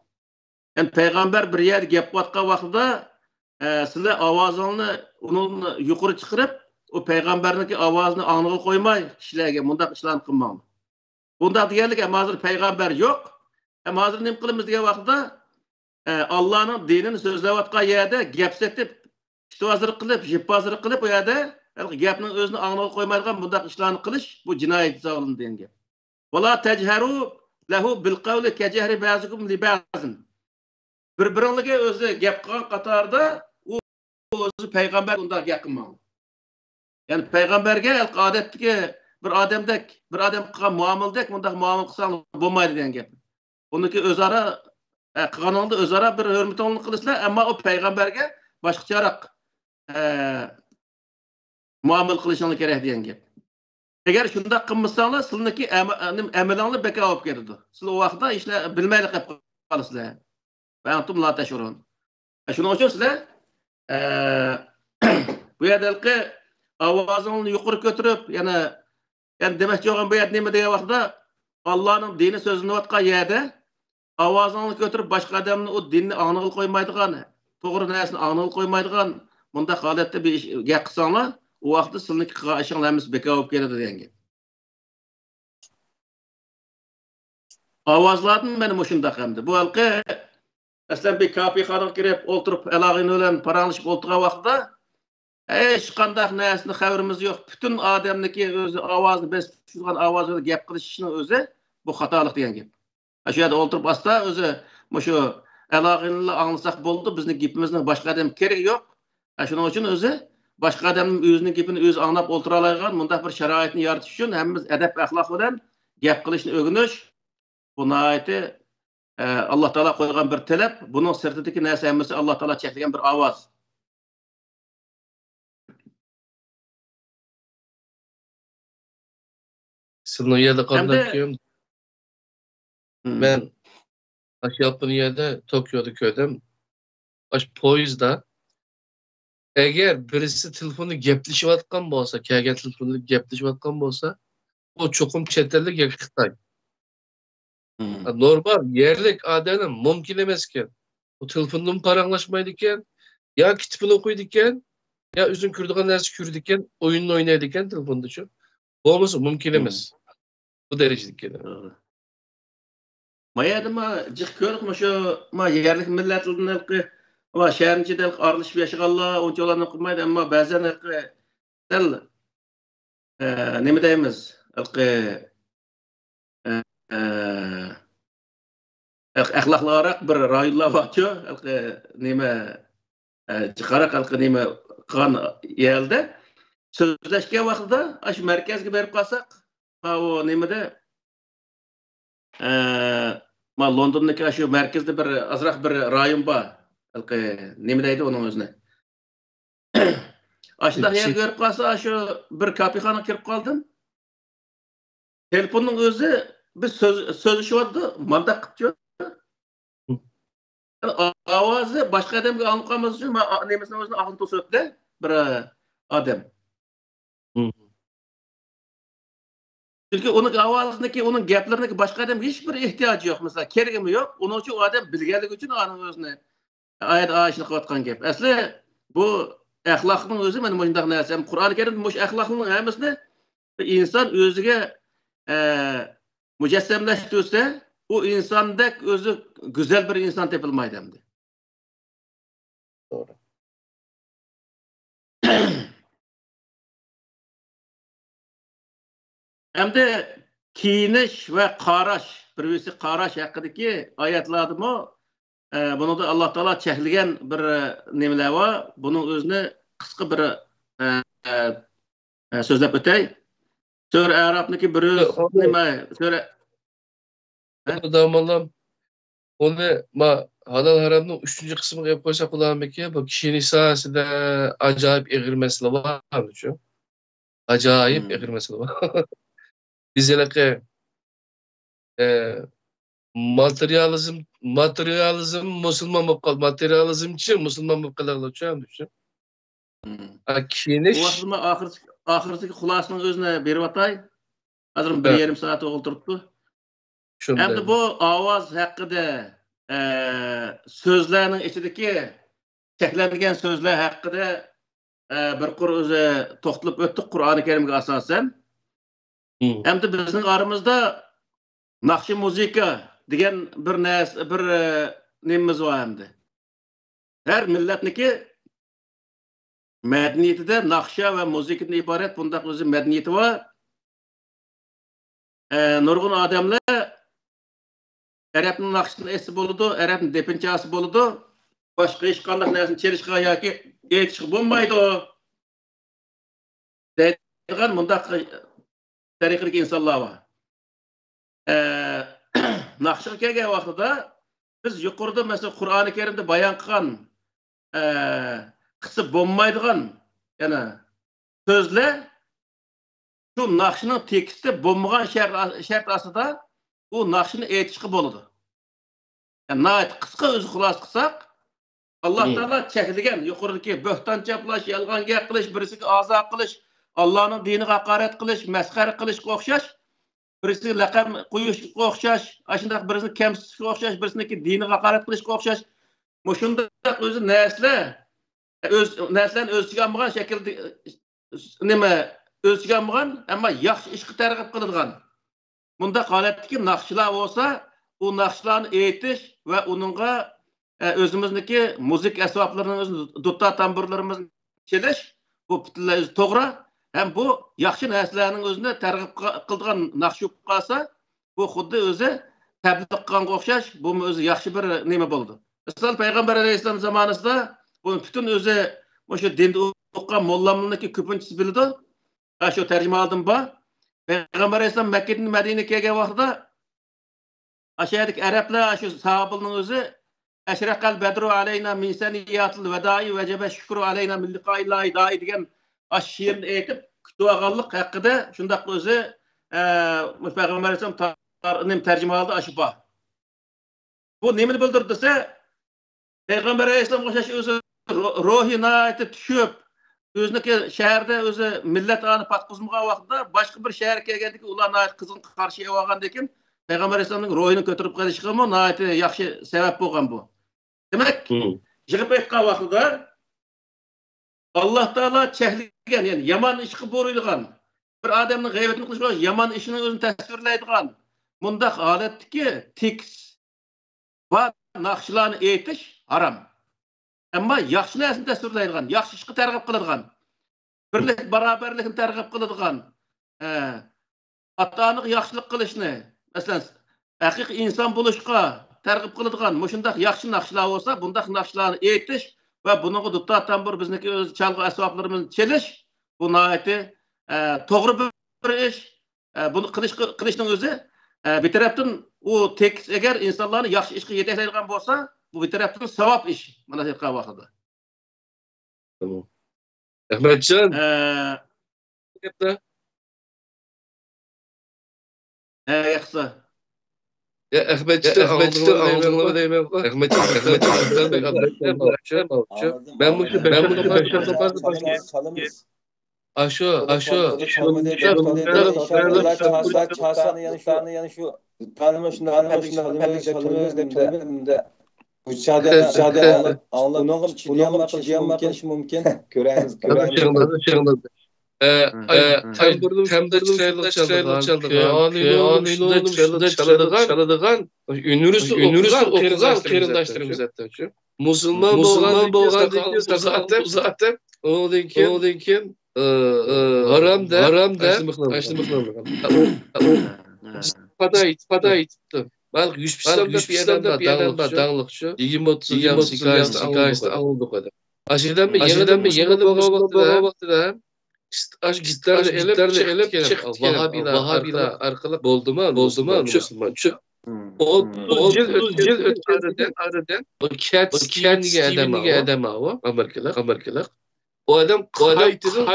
يەنى پەيغەمبەر بىر يەردە گەپ قىلىۋاتقان ۋاقتىدا، ئە، سىلەر ئاۋازىڭلارنى ئۇنىڭدىن يۇقىرى چىقىرىپ، ئۇ پەيغەمبەرنىڭكى ئاۋازىنى ئاڭلىغىلى قويماي، كىشىلەرگە مۇنداق ئىشلارنى قىلماڭلار. بۇنداق دېگەنلىك، ھەم ھازىر پەيغەمبەر يوق. ھەم ھازىر نېمە قىلىمىز دېگەن ۋاقتىدا، ئە، ئاللانىڭ دىنىنى سۆزلەۋاتقان يەردە گەپ سېتىپ، پىتىۋازلىق قىلىپ، ژىپپازلىق قىلىپ، ئۇ يەردە ھېلىقى گەپنىڭ ئۆزىنى ئاڭلىغىلى قويمايدىغان بۇنداق ئىشلارنى قىلىش، بۇ جىنايەت ھېسابلىنىدۇ دېگەن گەپ. ولا تجهروا له بالقول كجهر بعضكم لبعض. بىر-بىرىڭلارگە ئۆزى گەپ قىلغان قاتارىدا ئۇ ئۆزى پەيغەمبەر ئۇنداق گەپ قىلماڭ. يەنى پەيغەمبەرگە ئادەتتىكى بىر ئادەمدەك، بىر ئادەم قىلغان مۇئامىلىدەك مۇنداق مۇئامىلە قىلساڭ بولمايدۇ دېگەن گەپ. ئۇنىڭكى ئۆزئارا، ئە، قىلغىنىڭدا ئۆزئارا بىر ھۆرمىتىڭلارنى قىلىسىلەر، ئەمما ئۇ پەيغەمبەرگە باشقىچىراق، ئە، مۇئامىلە قىلىشىڭلار كېرەك دېگەن گەپ. ئەگەر شۇنداق قىلمىساڭلار، سىلىنىڭكى ئەمە-، ئەمە-، ئەمىلىڭلار بىكار بولۇپ كېتىدۇ. سىلەر ئۇ ۋاقىتتا ئىشلار بىلمەيلا قېلىپ قالىسىلەر. وأنتم لا تشعرون. شۇنىڭ ئۈچۈن سىلەر، ئە، بۇ يەردە ھېلىقى ئاۋازىڭلارنى يۇقىرى كۆتۈرۈپ، يەنە، يەنە دېمەكچى بولغان بۇ يەردە نېمە دېگەن ۋاقتىدا، ئاللانىڭ دىنى سۆزلىنىۋاتقان يەردە ئاۋازىڭلارنى كۆتۈرۈپ، باشقا ئادەمنى ئۇ دىننى ئاڭلىغىلى قويمايدىغان، توغرا نەرسىنى ئاڭلىغىلى قويمايدىغان مۇنداق ھالەتتە بىر ئىش، گەپ قىلساڭلار، ئۇ ۋاقىتتا سىلىنىڭكى قىلغان ئىشىڭلار ھەممىسى بىكار بولۇپ كېتىدۇ دېگەن گەپ. ئاۋازلاردىن مانا مۇشۇنداق ئەمدى. بۇ ھېلىقى، مەسىلەن، بىر كافېخانىغا كىرىپ ئولتۇرۇپ، ئەلاغىن بىلەن پاراڭلىشىپ ئولتۇرغان ۋاقتىدا، ھېچقانداق نەرسىدىن خەۋىرىمىز يوق. پۈتۈن ئادەمنىڭكى ئۆزى ئاۋازىنى بېسىپ چۈشۈرگەن ئاۋاز بىلەن گەپ قىلىشىشنىڭ ئۆزى بۇ خاتالىق دېگەن گەپ. شۇ يەردە ئولتۇرۇپ ئاستا ئۆزى مۇشۇ ئەلاغىنلا ئاڭلىساق بولىدۇ، بىزنىڭ گېپىمىزنىڭ باشقا ئادەمگە كېرىكى يوق. شۇنىڭ ئۈچۈن ئۆزى باشقا ئادەمنىڭ ئۆزىنىڭ گېپىنى ئۆزى ئاڭلاپ ئولتۇرالايدىغان مۇنداق بىر شارائىتنى يارىتىش ئۈچۈن ھەممىمىز ئەدەپ-ئەخلاق بىلەن گەپ قىلىشنى ئۆگىنىش، بۇ ناھايىتى، ئە، ئاللا تائالا قويغان بىر تەلەپ، بۇنىڭ سىرتىدىكى نەرسە ھەممىسى ئاللا تائالا چەكلىگەن بىر ئاۋاز. سىلىنىڭ يەردە ھەمدە قالدىكىن مم. مەن ئاشۇ ياپونىيەدە، توكيودا كۆردۈم. ئاشۇ پويىزدا ئەگەر بىرسى تېلېفوندا گەپلىشىۋاتقان بولسا، كەلگەن تېلېفوندا گەپلىشىۋاتقان بولسا، ئۇ چوقۇم چەت ئەللىك ياكى خىتاي. مم. نورمال يەرلىك ئادەمنى مۇمكىن ئەمەسكەن. ئۇ تېلېفوندىمۇ پاراڭلاشمايدىكەن، يا كىتابىنى ئوقۇيدىكەن، يا ئۆزىنىڭ كۆرىدىغان نەرسە كۆرىدىكەن، ئويۇننى ئوينايدىكەن تېلېفوندىچۇ. بولمىسا مۇمكىن مم. ئەمەس. بۇ دەرىجىدىكى. توغرا. ما يەردە ما جىق كۆردۇق، مۇشۇ ما يەرلىك مىللەتلەردىن ھېلىقى، ما شەھەرنىڭ ئىچىدە ھېلىقى ئارىلىشىپ ياشىغانلار ئۇنچە ئۇلارنى قىلمايدۇ، ئەمما بەزەن ھېلىقى سەل، ئە، نېمە دەيمىز، ھېلىقى، ئە، ئە، ئەخ-، ئەخلاقلىقراق بىر رايونلار بارچۇ، ھېلىقى نېمە، ئە، جىقراق ھېلىقى نېمە قىلغان يەردە سۆزلەشكەن ۋاقتىدا ئاشۇ مەركەزگە بېرىپ قالساق، ماۋۇ نېمىدە، ئە، ما لوندوندىكى ئاشۇ مەركىزىدە بىر ئازراق بىر رايون بار. ھېلىقى نېمە دەيدۇ ئۇنىڭ ئۆزىنى؟ ئاشۇنداق يەرگە كۆرۈپ قالسا، ئاشۇ بىر كافېخانىغا كىرىپ قالدىم. تېلېفوننىڭ ئۆزى بىز سۆز-، سۆزلىشىۋاتىدۇ، مانداق قىپچۇ. ئاۋازى باشقا ئادەمگە ئاڭلىنىپ قالماسلىقى ئۈچۈن، ما-، نېمىسىنىڭ ئۆزىنى ئاغزىنى توسۇۋەتتى بىر ئادەم. چۈنكى ئۇنىڭ ئاۋازىنىڭكى، ئۇنىڭ گەپلىرىنىڭكى باشقا ئادەمگە ھېچبىر ئېھتىياجى يوق، مەسىلەن، كېرىكىمۇ يوق. ئۇنىڭ ئۈچۈن ئۇ ئادەم بىلگەنلىكى ئۈچۈن ئانىڭ ئۆزىنى ئايەت ئاشۇنى قىلىۋاتقان گەپ. ئەسلى بۇ ئەخلاقنىڭ ئۆزى مانا مۇشۇنداق نەرسە. قۇرئان كەرىمدە مۇشۇ ئەخلاقنىڭ ھەممىسىنى بىر ئىنسان ئۆزىگە، ئە، مۇجەسسەملەشتۈرسە، ئۇ ئىنساندەك ئۆزى گۈزەل بىر ئىنسان تېپىلمايدۇ ئەمدى. توغرا. ئەمدى كىيىنىش ۋە قاراش، بىر-بىرسىگە قاراش ھەققىدىكى ئايەتلەردىمۇ، ئە، بۇنىڭدا ئاللا تائالا چەكلىگەن بىر، ئە، نېمىلەر بار. بۇنىڭ ئۆزىنى قىسقا بىر، ئە، ئە، ئە، سۆزلەپ ئۆتەي. سۈرە ئەرافنىڭكى بىر يۈز، نېمە، سۈرە، ھە؟ داموللام، ئۇنى ما ھالال ھارامنىڭ ئۈچىنچى قىسمىغا ئېلىپ قويساق بولارمىكىن؟ بۇ كىيىنىش ساھەسىدە ئاجايىپ ئېغىر مەسىلە بار شۇ. ئاجايىپ مم. ئېغىر مەسىلە بار. بىز ھېلىقى، ئە، ماتېرىيالىزم، ماتېرىيالىزم مۇسۇلمان بولۇپ قالدى. ماتېرىيالىزمچى مۇسۇلمان بولۇپ قېلىۋاتىدۇ شۇ. مم. ئا، بۇ كىيىنىش. ۋاقىتتا مەن ئاخىرسى-، ئاخىرسىدىكى خۇلاسىنىڭ ئۆزىنى بېرىۋاتاي. ھازىر بىر ھە. يېرىم سائەت ئولتۇرۇپتۇ. شۇنداق. ئەمدى بۇ ئاۋاز ھەققىدە، ئە، سۆزلەرنىڭ ئىچىدىكى چەكلەنگەن سۆزلەر ھەققىدە، ئە، بىر قۇر ئۆزى توختىلىپ ئۆتتۇق قۇرئانى كەرىمگە ئاساسەن. مم. ئەمدى بىزنىڭ ئارىمىزدا ناخشا مۇزىكا دېگەن بىر نەرسە، بىر، ئە، نېمىمىز بار ئەمدى. ھەر مىللەتنىكى مەدەنىيىتىدە ناخشا ۋە مۇزىكىدىن ئىبارەت بۇنداق ئۆزى مەدەنىيىتى بار. ئە، نۇرغۇن ئادەملەر ئەرەبنىڭ ناخشىسىنى ئېيتسا بولىدۇ، ئەرەبنىڭ دېپىنى چالسا بولىدۇ، باشقا ھېچقانداق نەرسىنى چېلىشقا ياكى ئېيتىشقا بولمايدۇ دەيدىغان مۇنداق تەرىقىدىكى ئىنسانلار بار. ئە، ناخشىغا كەلگەن ۋاقتىدا بىز يۇقىرىدا، مەسىلەن، قۇرئانى كەرىمدە بايان قىلغان، ئە، قىلسا بولمايدىغان، يەنى سۆزلەر شۇ ناخشىنىڭ تېكىستى بولمىغان شەرت، شەرت ئاستىدا ئۇ ناخشىنى ئېيتىشقا بولىدۇ. يەنى ناھايىتى قىسقا ئۆزى خۇلاسە قىلساق، ئاللا مم. تائالا چەكلىگەن يۇقىرىدىكى بۆھتان چاپلاش، يالغان گەپ قىلىش، بىرسىگە ئازار قىلىش، ئاللانىڭ دىنىغا ھاقارەت قىلىش، مەسخەرە قىلىشقا ئوخشاش، بىرسىگە لەقەم قويۇشقا ئوخشاش، ئاشۇنداق بىرسىنى كەمسىتىشكە ئوخشاش، بىرسىنىڭكى دىنىغا ھاقارەت قىلىشقا ئوخشاش، مۇشۇنداق ئۆزى نەرسىلەر، ئۆز، نەرسىلەرنى ئۆز ئىچىگە ئالمىغان شەكىلدە، نېمە، ئۆز ئىچىگە ئالمىغان، ئەمما ياخشى ئىشقا تەرغىب قىلىدىغان. مۇنداق ھالەتتىكى ناخشىلار بولسا، ئۇ ناخشىلارنى ئېيتىش ۋە ئۇنىڭغا، ئە، ئۆزىمىزنىڭكى مۇزىكا ئەسۋابلىرىنىڭ ئۆزىنى، دۇتار تامبۇرلىرىمىزنى چېلىش، بۇ پۈتۈنلەي ئۆزى توغرا. ھەم بۇ ياخشى نەرسىلەرنىڭ ئۆزىنى تەرغىب قىل-، قىلىدىغان ناخشا بولۇپ قالسا، بۇ خۇددى ئۆزى تەبلىغ قىلغانغا ئوخشاش، بۇمۇ ئۆزى ياخشى بىر نېمە بولىدۇ. مىسال، پەيغەمبەر ئەلەيھىسسالام زامانىسىدا بۇ پۈتۈن ئۆزى مۇشۇ دىندا ئوقۇغان موللامنىڭكى كۆپىنچىسى بىلىدۇ. ھە، شۇ تەرجىمىھالىدىن بار. پەيغەمبەر ئەلەيھىسسالام مەككىدىن مەدىنىگە كەلگەن ۋاقتىدا ئاشۇ يەردىكى ئەرەبلەر، ئاشۇ ساھابىلىنىڭ ئۆزى «ئەشرەقەل بەدرۇ ئەلەينا مىن سەنىياتىل ۋەدائى ۋەجەبە شۈكرۇ ئەلەينا مىن لىقائىللاھى دائى» دېگەن ئاشۇ شېئىرنى ئېيتىپ كۈتۈۋالغانلىق ھەققىدە شۇنداق ئۆزى، ئە، مۇشۇ پەيغەمبەر ئەلەيھىسسالام تار-، نېمە تەرجىمىھالىدا ئاشۇ بار. بۇ نېمىنى بىلدۈرىدۇ دېسە، پەيغەمبەر ئەلەيھىسسالامغا ئوخشاش ئۆزى رو-، روھى ناھايىتى چۈشۈپ، ئۆزىنىڭكى شەھىرىدە ئۆزى مىللەت ئانى پاتقۇزمىغان ۋاقتىدا باشقا بىر شەھەرگە كەلگەندىكىن ئۇلار ناھايىتى قىزغىن قارشى ئېلىۋالغاندىكىن، پەيغەمبەر ئەلەيھىسسالامنىڭ روھىنىڭ كۆتۈرۈلۈپ قېلىشىغىمۇ ناھايىتى ياخشى سەۋەب بولغان بۇ. دېمەك، مم. يىغىپ ئېيتقان ۋاقتىدا، ئاللا تائالا چەكلىگەن، يەنى يامان ئىشقا بۇيرۇيدىغان، بىر ئادەمنىڭ غەيۋىتىنى قىلىشقا يامان ئىشنىڭ ئۆزىنى تەسۋىرلەيدىغان مۇنداق ھالەتتىكى تېكىست بار ناخشىلارنى ئېيتىش ھارام. ئەمما ياخشى نەرسىنى تەسۋىرلەيدىغان، ياخشى ئىشقا تەرغىب قىلىدىغان، بىرلىك، باراۋەرلىكنى تەرغىب قىلىدىغان، ئە، ئاتا-ئانىغا ياخشىلىق قىلىشنى، مەسىلەن، ھەقىقىي ئىنسان بولۇشقا تەرغىب قىلىدىغان مۇشۇنداق ياخشى ناخشىلار بولسا، بۇنداق ناخشىلارنى ئېيتىش ۋە بۇنىڭغا دۇتار تامبۇر، بىزنىڭكى ئۆز چالغۇ ئەسۋابلىرىمىزنى چېلىش، بۇ ناھايىتى، ئە، توغرا بىر ئىش. ئە، بۇنى قىلىش، قىلىشنىڭ ئۆزى، ئە، بىر تەرەپتىن ئۇ تېكىست ئەگەر ئىنسانلارنى ياخشى ئىشقا يېتەكلەيدىغان بولسا، بۇ بىر تەرەپتىن ساۋاب ئىش، مانا شۇنداق ۋاقتىدا. تامام. ئەخمەتجان. ئە، گەپتە. ھە، ياخشى. يا، ئەخمەتجان، يا، ئەخمەتجان، ئاڭلىدىڭلارمۇ دەيمەن. ئەخمەتجان، ئەخمەتجان، مەن مۇشۇ بەش ئون دەقىقە ئاشۇ، ئاشۇ. ئە، ئە، تەمبۇرنى شۇنداق چىرايلىق چالىدىغان، پىيانونى شۇنداق چىرايلىق چالىدىغان، ئۇنىۋېرسىتېتتا ئوقۇغان قېرىنداشلىرىمىز ھەتتا شۇ. مۇسۇلمان بولغاندىن كېيىن ساقال ئۇزارتىپ، ئۇنىڭدىن كېيىن، ئۇنىڭدىن كېيىن، ئە، ئە، ھارام دەپ، ھارام دەپ، ئاشۇنداق قىلغان. پادا ئېيتىپتۇ. مانا يۈسۈپ ئىسلام دەپ بىر ئادەم بار، داڭلىق شۇ. يىگىرمە ئوتتۇز يىل ھېكايىسىنى ئاڭلىدۇق. ئاشۇ ئادەمنى يېڭىدىن مۇسۇلمان بولغان ۋاقتىدا ئاشۇ گىتارنى ئېلىپ، گىتارنى ئېلىپ چىقىپ كېلىپ، ۋاھابىيلار، ۋاھابىيلار ئارقىلىق بولدىما، بولدىما مۇسۇلمان، چۈ. ئوتتۇز يىل ئۆتكەندىن ئارىدىن، ئۇ كەتس كېۋىن دېگەن ئادەم بار، ئامېرىكىلىق، ئامېرىكىلىق. ئۇ ئادەم قايتىدىن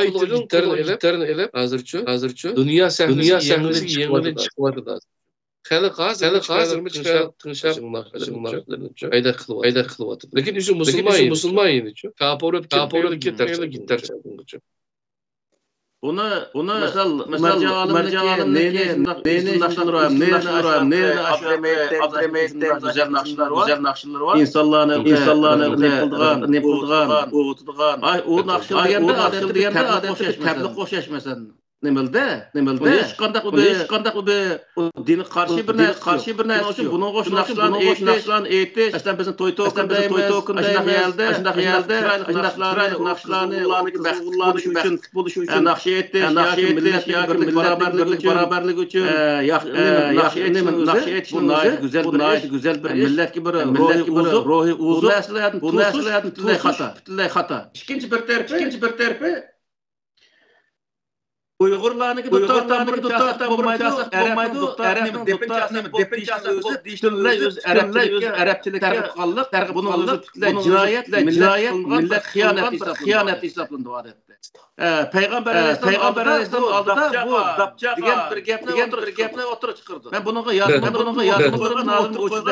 قولىغا گىتارنى ئېلىپ، ھازىرچۇ، ھازىرچۇ دۇنيا سەھنىسىگە يېڭىدىن چىقىۋاتىدۇ. خەلق ھازىر، خەلق ھازىر تىڭشاپ، تىڭشاپ، ئايداق قىلىۋاتىدۇ. لېكىن ئۆزى مۇسۇلمان يەنىچۇ. كاپىر بولۇپ كېتىپ، گىتار چالغىنىچۇ. بۇنى، بۇنى مىسال، مىسال، مەرجان ئالىمنىڭكى نېنى، نېنى، نېنى، ئابدۇرەھىمىت دەپ گۈزەل ناخشىلار بار. ئىنسانلارنى، ئىنسانلارنى نېمە قىلىدىغان، نېمە قىلىدىغان، ئوۋۇتىدىغان. ئاي، ئۇ ناخشا دېگەندە ئادەتتىكى تەبلىغ ئوخشاش، مەسىلەن. نېمىلدە، نېمىلدە. بۇنى ھېچقانداق بىر، ھېچقانداق بىر دىنغا قارشى بىر نەرسە، قارشى بىر نەرسە يوق. شۇنىڭ ئۈچۈن بۇنىڭغا ئوخشاش ناخشىلارنى ئېيتىش، مەسىلەن، بىزنىڭ توي توكۇن دەيمىز، ئاشۇنداق يەردە، ئاشۇنداق يەردە، ئاشۇنداق چىرايلىق ناخشىلارنى، ئۇلارنىڭكى بەختلىك بولۇشى ئۈچۈن، بولۇشى ئۈچۈن، ناخشا ئېيتىش، ناخشا ئېيتىش ياكى مىللەتنىڭ بىرلىك، بارابەرلىكى ئۈچۈن، نېمە، ناخشا ئېيتىش، نېمە، ناخشا ئېيتىش بۇ ناھايىتى گۈزەل بىر ئىش. مىللەتكە بىر روھى ئۇزۇق، روھى ئۇزۇق. بۇ نەرسىلەردىن توسۇش پۈتۈنلەي خاتا. پۈتۈنلەي خاتا. ئىككىنچى بىر تەرىپى، ئىككىنچى بىر تەرىپى، ئۇيغۇرلارنىڭكى دۇتار تامبۇرىنى چالساق بولمايدۇ، ئەرەبنىڭ دۇتار، نېمە، دېپىنى چالساق بولۇپ دېيىشنىڭ ئۆزى پۈتۈنلەي ئۆزى ئەرەبچىلىككە، ئەرەبچىلىككە تەرغىب قىلغانلىق، بۇنىڭ ئۆزى پۈتۈنلەي جىنايەت، جىنايەت، مىللەتكە قىلغان بىر خىيانەت ھېسابلىنىدۇ ئادەتتە. ئە، پەيغەمبەر ئەلەيھىسسالام ئالدىدا بۇ داپچا دېگەن بىر گەپنى ئوتتۇرىغا چىقىرىدۇ. مەن بۇنىڭغا يارىشىمغا، مەن بۇنىڭغا يارىشىمغا قويغان ئالىمنى ئوچۇق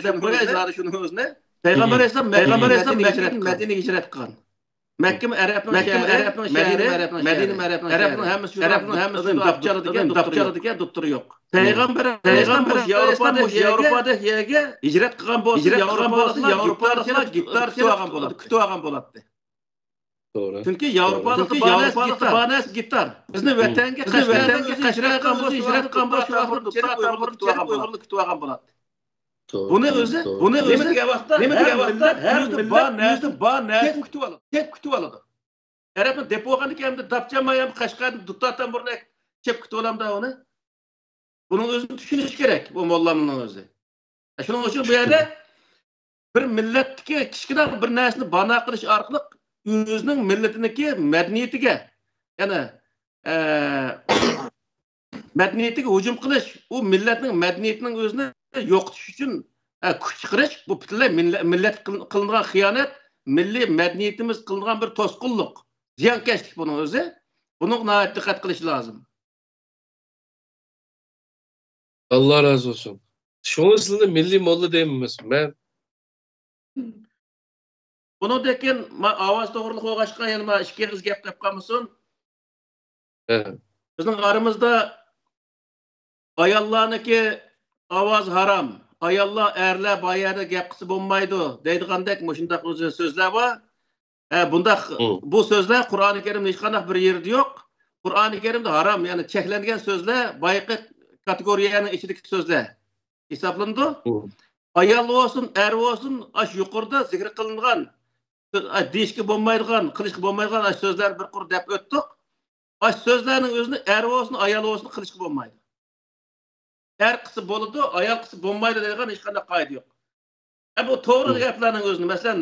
دەپ قوياي زادى شۇنىڭ ئۆزىنى. پەيغەمبەر ئەلەيھىسسالام، پەيغەمبەر ئەلەيھىسسالام مەككىدىن مەدىنىگە ھىجرەت قىلغان. مەككە ئەرەبنىڭ شەھىرى، مەدىنە ئەرەبنىڭ شەھىرى، ئەرەبنىڭ ھەممىسى شۇ، ئەرەبنىڭ ھەممىسى شۇ، داپچا ئالىدىغان داپچا ئالىدىغان دوختۇرى يوق. پەيغەمبەر ئەلەيھىسسالام مۇشۇ ياۋروپادەك يەرگە ھىجرەت قىلغان بولسا، ياۋروپالىقلار گىتارچىلار، گىتارچىلار كۈتۈۋالغان بولاتتى. توغرا. چۈنكى ياۋروپالىقتا بار نەرسە گىتار. بىزنى ۋەتەنگە، بىزنى ۋەتەنگە ھىجرەت قىلغان بولسا، ھىجرەت قىلغان بولسا، شۇ ۋاقىتتا ئۇيغۇرلار كېلىپ ئۇيغۇرلار كۈتۈۋالغان بولاتتى. بۇنى ئۆزى، بۇنى ئۆزى نېمە دېگەن ۋاقىتتا، نېمە دېگەن ۋاقىتتا ھەر مىللەت ئۆزىدە بار نەرسىنى كۈتۈۋالىدۇ. كېلىپ كۈتۈۋالىدۇ. ئەرەبنى دېپوغاندىكى ئەمدى داپچا مايام قەشقەردىن دۇتار تامبۇرنى كېلىپ كۈتۈۋالامدا ئۇنى؟ بۇنىڭ ئۆزىنى چۈشىنىش كېرەك، بۇ موللامنىڭ ئۆزى. شۇنىڭ ئۈچۈن بۇ يەردە بىر مىللەتتىكى كىچىككىنە بىر نەرسىنى بانە قىلىش ئارقىلىق ئۆزىنىڭ مىللىتىنىڭكى مەدەنىيىتىگە، يەنى، ئە، مەدەنىيىتىگە ھۇجۇم قىلىش، ئۇ مىللەتنىڭ مەدەنىيىتىنىڭ ئۆزىنى يوقىتىش ئۈچۈن، ئە، كۈچ چىقىرىش، بۇ پۈتۈنلەي مىللە-، مىللەتكە قىل-، قىلىنغان خىيانەت، مىللىي مەدەنىيىتىمىزگە قىلىنغان بىر توسقۇنلۇق، زىيانكەشلىك بۇنىڭ ئۆزى. بۇنىڭغا ناھايىتى دىققەت قىلىش لازىم. ئاللا رازى بولسۇن. شۇڭا سىلىنى مىللىي موللا دەيمىز. مەن بۇنىڭدىن كېيىن ما-، ئاۋاز توغرىلىق بولغاچقا، يەنە ما ئىككى ئېغىز گەپ قىلىپ قالمىسۇن. ھە. بىزنىڭ ئارىمىزدا ئاياللارنىڭكى ئاۋازى ھارام، ئاياللار، ئەرلەر بار يەردە گەپ قىلسا بولمايدۇ دەيدىغاندەك مۇشۇنداق ئۆزى سۆزلەر بار. ھە، بۇنداق، بۇ سۆزلەر قۇرئانى كەرىمدە ھېچقانداق بىر يېرىدە يوق. قۇرئانى كەرىمدە ھارام، يەنى چەكلەنگەن سۆزلەر بايىقى كاتېگورىيەنىڭ ئىچىدىكى سۆزلەر ھېسابلىنىدۇ. ئايال بولسۇن، ئەر بولسۇن، ئاشۇ يۇقىرىدا زىكىر قىلىنغان، دېيىشكە بولمايدىغان، قىلىشقا بولمايدىغان ئاشۇ سۆزلەرنى بىر قۇر دەپ ئۆتتۇق. ئاشۇ سۆزلەرنىڭ ئۆزىنى ئەر بولسۇن، ئايال بولسۇن قىلىشقا بولمايدۇ. ئەر قىلسا بولىدۇ، ئايال قىلسا بولمايدۇ دەيدىغان ھېچقانداق قائىدە يوق. ئە، بۇ توغرا گەپلەرنىڭ ئۆزىنى، مەسىلەن،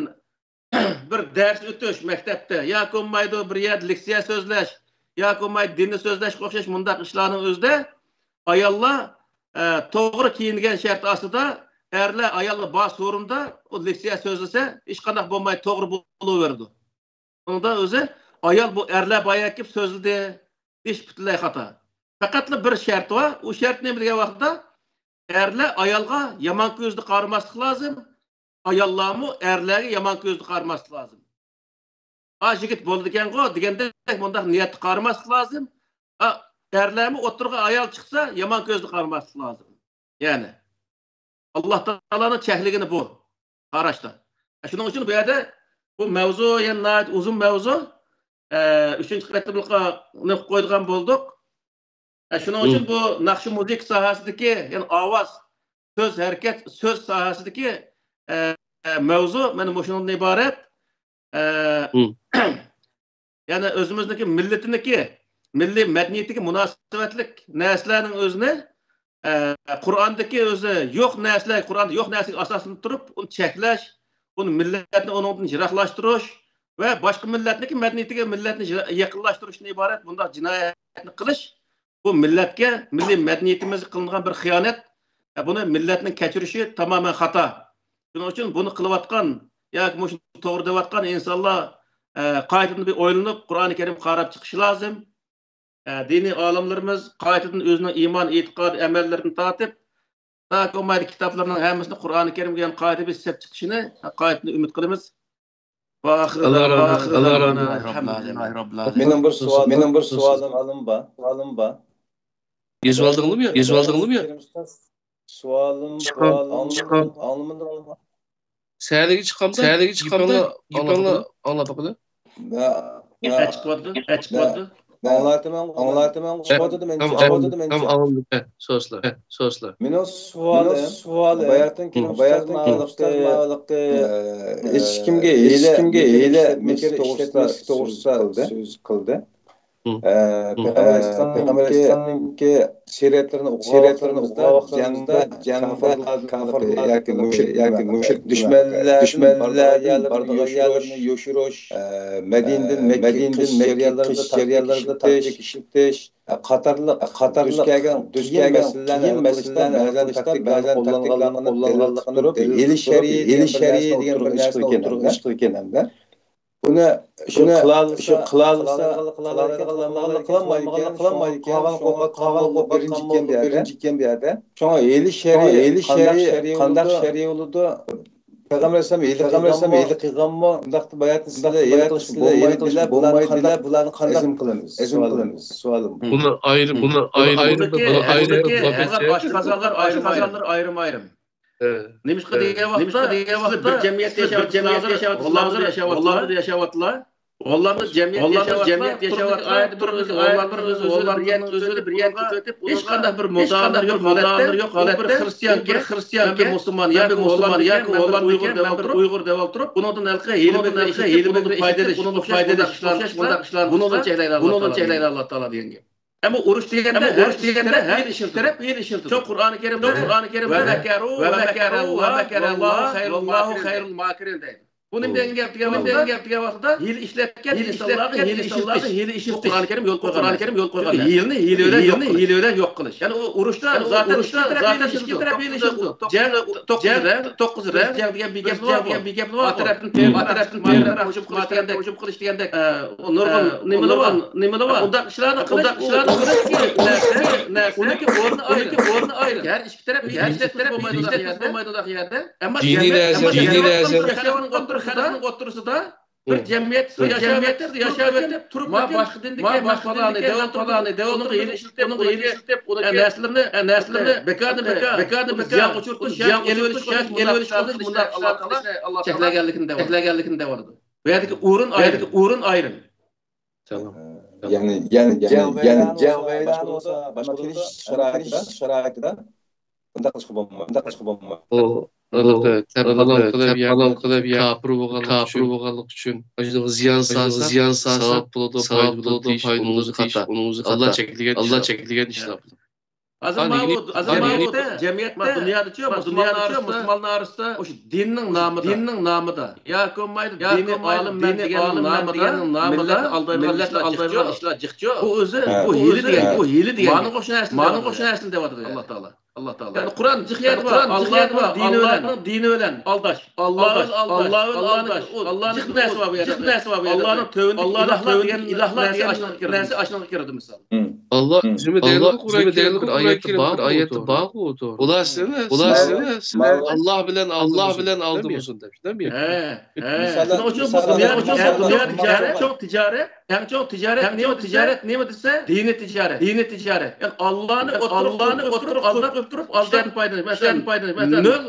بىر دەرس ئۆتۈش مەكتەپتە ياكى بولمايدۇ، بىر يەردە لېكسىيە سۆزلەش ياكى بولمايدۇ دىننى سۆزلەشكە ئوخشاش مۇنداق ئىشلارنىڭ ئۆزىدە ئاياللار، ئە، توغرا كىيىنگەن شەرت ئاستىدا، ئەرلەر ئاياللار بار سورۇندا ئۇ لېكسىيە سۆزلىسە، ھېچقانداق بولماي توغرا بولۇۋېرىدۇ. ئۇنىڭدا ئۆزى ئايال بۇ ئەرلەر بايا كېلىپ سۆزلىدى دېيىش پۈتۈنلەي خاتا. پەقەتلا بىر شەرت بار. ئۇ شەرت نېمە دېگەن ۋاقىتتا، ئەرلەر ئايالغا يامان كۆزدە قارىماسلىق لازىم، ئاياللارمۇ ئەرلەرگە يامان كۆزدە قارىماسلىق لازىم. ئا، يىگىت بولىدىكەنغۇ دېگەندەك مۇنداق نىيەتتە قارىماسلىق لازىم. ئا، ئەرلەرمۇ ئوتتۇرىغا ئايال چىقسا يامان كۆزدە قارىماسلىق لازىم. يەنى ئاللا تائالانىڭ چەكلىگىنى بۇ قاراشتا. شۇنىڭ ئۈچۈن بۇ يەردە بۇ مەۋزۇ يەنە ناھايىتى ئۇزۇن مەۋزۇ. ئە، ئۈچىنچى قېتىملىققا قويىدىغان بولدۇق. ئە، شۇنىڭ ئۈچۈن بۇ ناخشا مۇزىكا ساھەسىدىكى، يەنى ئاۋاز، سۆز، ھەرىكەت، سۆز ساھەسىدىكى، ئە، ئە، مەۋزۇ مانا مۇشۇنىڭدىن ئىبارەت. ئە، يەنى ئۆزىمىزنىڭكى مىللىتىنىڭكى مىللىي مەدەنىيىتىگە مۇناسىۋەتلىك نەرسىلەرنىڭ ئۆزىنى، ئە، قۇرئاندىكى ئۆزى يوق نەرسىلەر، قۇرئاندا يوق نەرسىگە ئاساسلىنىپ تۇرۇپ، ئۇنى چەكلەش، ئۇنى مىللەتنى ئۇنىڭدىن يىراقلاشتۇرۇش ۋە باشقا مىللەتنىڭكى مەدەنىيىتىگە مىللەتنى يىرا-، يېقىنلاشتۇرۇشتىن ئىبارەت بۇنداق جىنايەتنى قىلىش، بۇ مىللەتكە، مىللىي مەدەنىيىتىمىزگە قىلىنغان بىر خىيانەت. ئە، بۇنى مىللەتنىڭ كەچۈرۈشى تامامەن خاتا. شۇنىڭ ئۈچۈن بۇنى قىلىۋاتقان ياكى مۇشۇنى توغرا دەۋاتقان ئىنسانلار، ئە، قايتىدىن بىر ئويلىنىپ، قۇرئانى كەرىمگە قاراپ چىقىشى لازىم. ئە، دىنىي ئالىملىرىمىز قايتىدىن ئۆزىنىڭ ئىمان، ئېتىقادى، ئەمەللىرىدىن تارتىپ، تاكى بولمايدۇ كىتابلىرىنىڭ ھەممىسىنى قۇرئانى كەرىمگە يەنە قايتا بىر سېلىپ چىقىشىنى قايتىدىن ئۈمىد قىلىمىز. ۋە ئاخىر دەۋانا ئەلھەمدۇلىللاھى رەببىل ئالەمىن. مېنىڭ بىر سوئال، مېنىڭ بىر سوئالىم بار، سوئالىم بار. يېزىۋالدىڭلىمۇ يا؟ يېزىۋالدىڭلىمۇ يا؟ سوئالىم، سوئالىم، ئاڭلىمىدىڭلىمۇ؟ سەھەرلىككە چىققاندا، سەھەرلىككە چىققاندا گېپىڭلار ئاڭلاپ باقىدۇ. ئەچىقىۋاتىدۇ، ئەچىقىۋاتىدۇ. ئاڭلاۋاتىمەن، ئاڭلاۋاتىمەن، چىقىۋاتىدۇ، مەن چىقىۋاتىدۇ، مەن سوزلا، سوزلا. مېنىڭ سوئالىم، سوئالىم، باياتىن كېيىن ئۇستاز ماۋۇلۇقى، ھېچكىمگە، ھېچكىمگە ھىيلە مىكىر ئىشلەتمەسلىك توغرىسىدا سۆز قىلدى. پەيغەمبەر ئەلەيھىسسالامنىڭكى سىيرەتلىرىنى ئوقۇغانلىقىمىزدا جەڭدە، جەڭدە كاپىرلار ياكى مۇشرىك، ياكى مۇشرىك دۈشمەنلەردىن، دۈشمەنلەردىن بارىدىغان يەرلىرىنى يوشۇرۇش، مەدىنىدىن مەككىگە كېچىش جەريانلىرىدا تاكتىكا ئىشلىتىش قاتارلىق، قاتارلىق دۇچ كەلگەن، دۇچ كەلگەن قىيىن مەسىلىلەرنى ھەل قىلىشتا بەزەن تاكتىكىلارنى قوللانغانلىقىنى دەلىل قىلدۇرۇپ، ھىيلە شەرئى دېگەن بىر نەرسىنى ئوتتۇرىغا چىقىدىكەن ھەمدە. بۇنى شۇ قىلالىسا، شۇ قىلالىسا، قىلالىسا، قىلالمايدىكەن، قىلالمايدىكەن، قالغان قوققان بىرىنچى ئىكەن بۇ يەردە. شۇڭا ھىيلە شەرئى، ھىيلە شەرئى قانداق شەرئى بولىدۇ؟ پەيغەمبەر ئەلەيھىسسالام ھىيلە قىلغانمۇ؟ شۇنداقتا باياتىن سىلەر ھىيلە قىلىشقا بولمايدۇ، بۇلارنى قانداق، بۇلارنى قانداق ئەزىم قىلىمىز؟ ئەزىم قىلىمىز. سوئالىم. بۇنى ئايرىم، بۇنى ئايرىم، بۇنى ئايرىم. ئاشقازانلار ئايرىم-ئايرىم. نېمىشقا دېگەن ۋاقىتتا، نېمىشقا دېگەن ۋاقىتتا بىر جەمئىيەتتە ياشاۋاتىدۇ، ھازىر ياشاۋاتىدۇ، ھازىر ياشاۋاتىدۇ. ھوللاندىدا جەمئىيەت ياشاۋاتىدۇ، ھوللاندىدا ئۆزىنى بىر يەرگە كۆتۈرۈپ، ھوللاندىدا ھېچقانداق بىر مۇداھىلىلىرى يوق ھالەتتە، بىر خىرىستىيانكەن، بىر مۇسۇلمان، يا بىر مۇسۇلمان، يا بىر ئۇيغۇر دەپ ئولتۇرۇپ، ئۇنىڭدىن ھېلىقى ھىيلە-مىكىر ئىشلىتىپ، بۇنىڭدىن پايدىلىنىش، بۇنىڭدىن چەكلەيدۇ، ئاللا تائالا دېگەن گەپ. ئەمما ئۇرۇش دېگەندە، ئەمما ئۇرۇش دېگەندە ھەر ئىككى تەرەپ ھىيلە ئىشلىتىدۇ. شۇ قۇرئانى كەرىمدە، قۇرئانى كەرىمدە ۋە مەكەرۇ، ۋە مەكەرۇ، ۋە مەكەرۇ، ۋەللاھۇ خەيرۇل ماكىرىن دەيدۇ. بۇ نېمە دېگەن گەپ دېگەن ۋاقىتتا، ھىيلە ئىشلەتكەن، ھىيلە ئىشلەتكەن ئىنسانلارغا ھىيلە ئىشلىتىش. بۇ قۇرئانى كەرىم يول قويغان. قۇرئانى كەرىم يول قويغان. ھىيلىنى ھىيلە بىلەن يوق قىلىش. ھىيلىنى ھىيلە بىلەن يوق قىلىش. يەنى ئۇ ئۇرۇشتا زاتەن ئىككى تەرەپ ھىيلە ئىشلىتىدۇ. جەڭ توققۇز رەڭ، توققۇز رەڭ. بىر جەڭ دېگەن بىر گەپ بار. ئا تەرەپتىن تېرىپ، بىر تەرەپتىن تېرىپ ھۇجۇم قىلىش دېگەندەك، ھۇجۇم قىلىش دېگەندەك، نۇرغۇن نېمىلەر بار، نېمىلەر بار. ئۇنداق ئىشلارنى قىلىش، ئۇنداق ئىشلارنى قىلىش، ئۇنىڭكى ئورنى ئايرىم، ئۇنىڭكى ئورنى ئايرىم. ھەر ئىككى تەرەپ ھىيلە ئىشلەتمىسە بولمايدۇ ئۇنداق يەردە. ئەمما دىنىي لازىم، دىنىي لازىم. ياشاۋاتقان ئوتتۇرىسىدا، بىر جەمئىيەت، بىر جەمئىيەتتە ياشاۋېتىپ، تۇرۇپ، ما باشقا دىندىكى، ما پالانى، دەۋ پالانى، دەۋ ئۇنىڭغا ھىيلە ئىشلىتىپ، ئۇنىڭغا ھىيلە ئىشلىتىپ، ئۇنىڭ نەرسىلىرىنى، نەرسىلىرىنى بىكاردىن بىكار، بىكاردىن بىكار زىيانغا ئۇچرىتىش، زىيانغا ئۇچرىتىش، مۇنداق ئىشلارنى قىلىشنى ئاللا تائالا چەكلىگەنلىكىنى دەۋاتىدۇ. بۇ يەردىكى ئورۇن ئايرىم. ئورۇن ئايرىم. يەنى، يەنى، يەنى، يەنى جەڭ ۋەيران بولسا، باشقا تىنچ شارائىتىدا بۇنداق قىلىشقا بولمايدۇ. بۇنداق قىلىشقا بولمايدۇ. بۇ ھېلىقى تەپرىلىق قىلىپ، يەنى كاپىر بولغانلىقى ئۈچۈن، كاپىر بولغانلىقى ئۈچۈن، ئاشۇنىڭغا زىيان سالسا، زىيان سالسا، ساۋاب بولىدۇ، پايدا بولىدۇ دېيىش، ئۇنىڭ ئۆزى خاتا. ئاللا چەكلىگەن، ئاللا چەكلىگەن ئىشلار بۇلار. ھازىر ماۋۇ، ھازىر ماۋۇ جەمئىيەتتە، دۇنيادىچۇ، مۇسۇلمانلار ئارىسىدا، مۇسۇلمانلار ئارىسىدا مۇشۇ دىننىڭ نامىدا، دىننىڭ نامىدا ياكى بولمايدۇ، دىنىي ئالىم مەن دېگەننىڭ نامىدا مىللەتنى ئالدايدىغان ئىشلار جىقچۇ. بۇ ئۆزى، بۇ ھىيلە دېگەن، بۇ ھىيلە دېگەن. مانا ئوخشاش نەرسىنى دەۋاتىدۇ ئاللا تائالا. ئاللا تائالا. يەنى قۇرئان جىق يەردە بار. ئاللانىڭ دىنى بىلەن ئالداش. ئاللا، ئاللا، ئاللانىڭ جىق نەرسە بار بۇ يەردە. جىق نەرسە بار بۇ يەردە. ئاللانىڭ تۆۋىنىدىكى ئىلاھلار دېگەن، ئىلاھلار دېگەن ئاشۇنىڭغا كىرىدۇ مىسال. ئاللا ئۆزىمۇ دەيدۇ، قۇرئان كەرىم، بىر ئايەتتە بارغۇ ئۇ توغرا. ئۇلار سىلەر، ئۇلار سىلەر، سىلەر ئاللا بىلەن، ئاللا بىلەن ئالدىمىسۇن دەپ، شۇنداقمۇ؟ ھە، ھە. شۇنىڭ ئۈچۈن بۇ دۇنيادا، دۇنيادا تىجارەت، چوڭ تىجارەت، ئەڭ چوڭ تىجارەت نېمە، تىجارەت نېمە دېسە، دىنىي تىجارەت، دىنىي تىجارەت. يەنى ئاللانى ئوتتۇرىغا قويۇپ تۇرۇپ، ئالداپ تۇرۇپ، ئىشلارنى پايدىلىنىش. مەسىلەن، پايدىلىنىش. مەسىلەن، نۆل،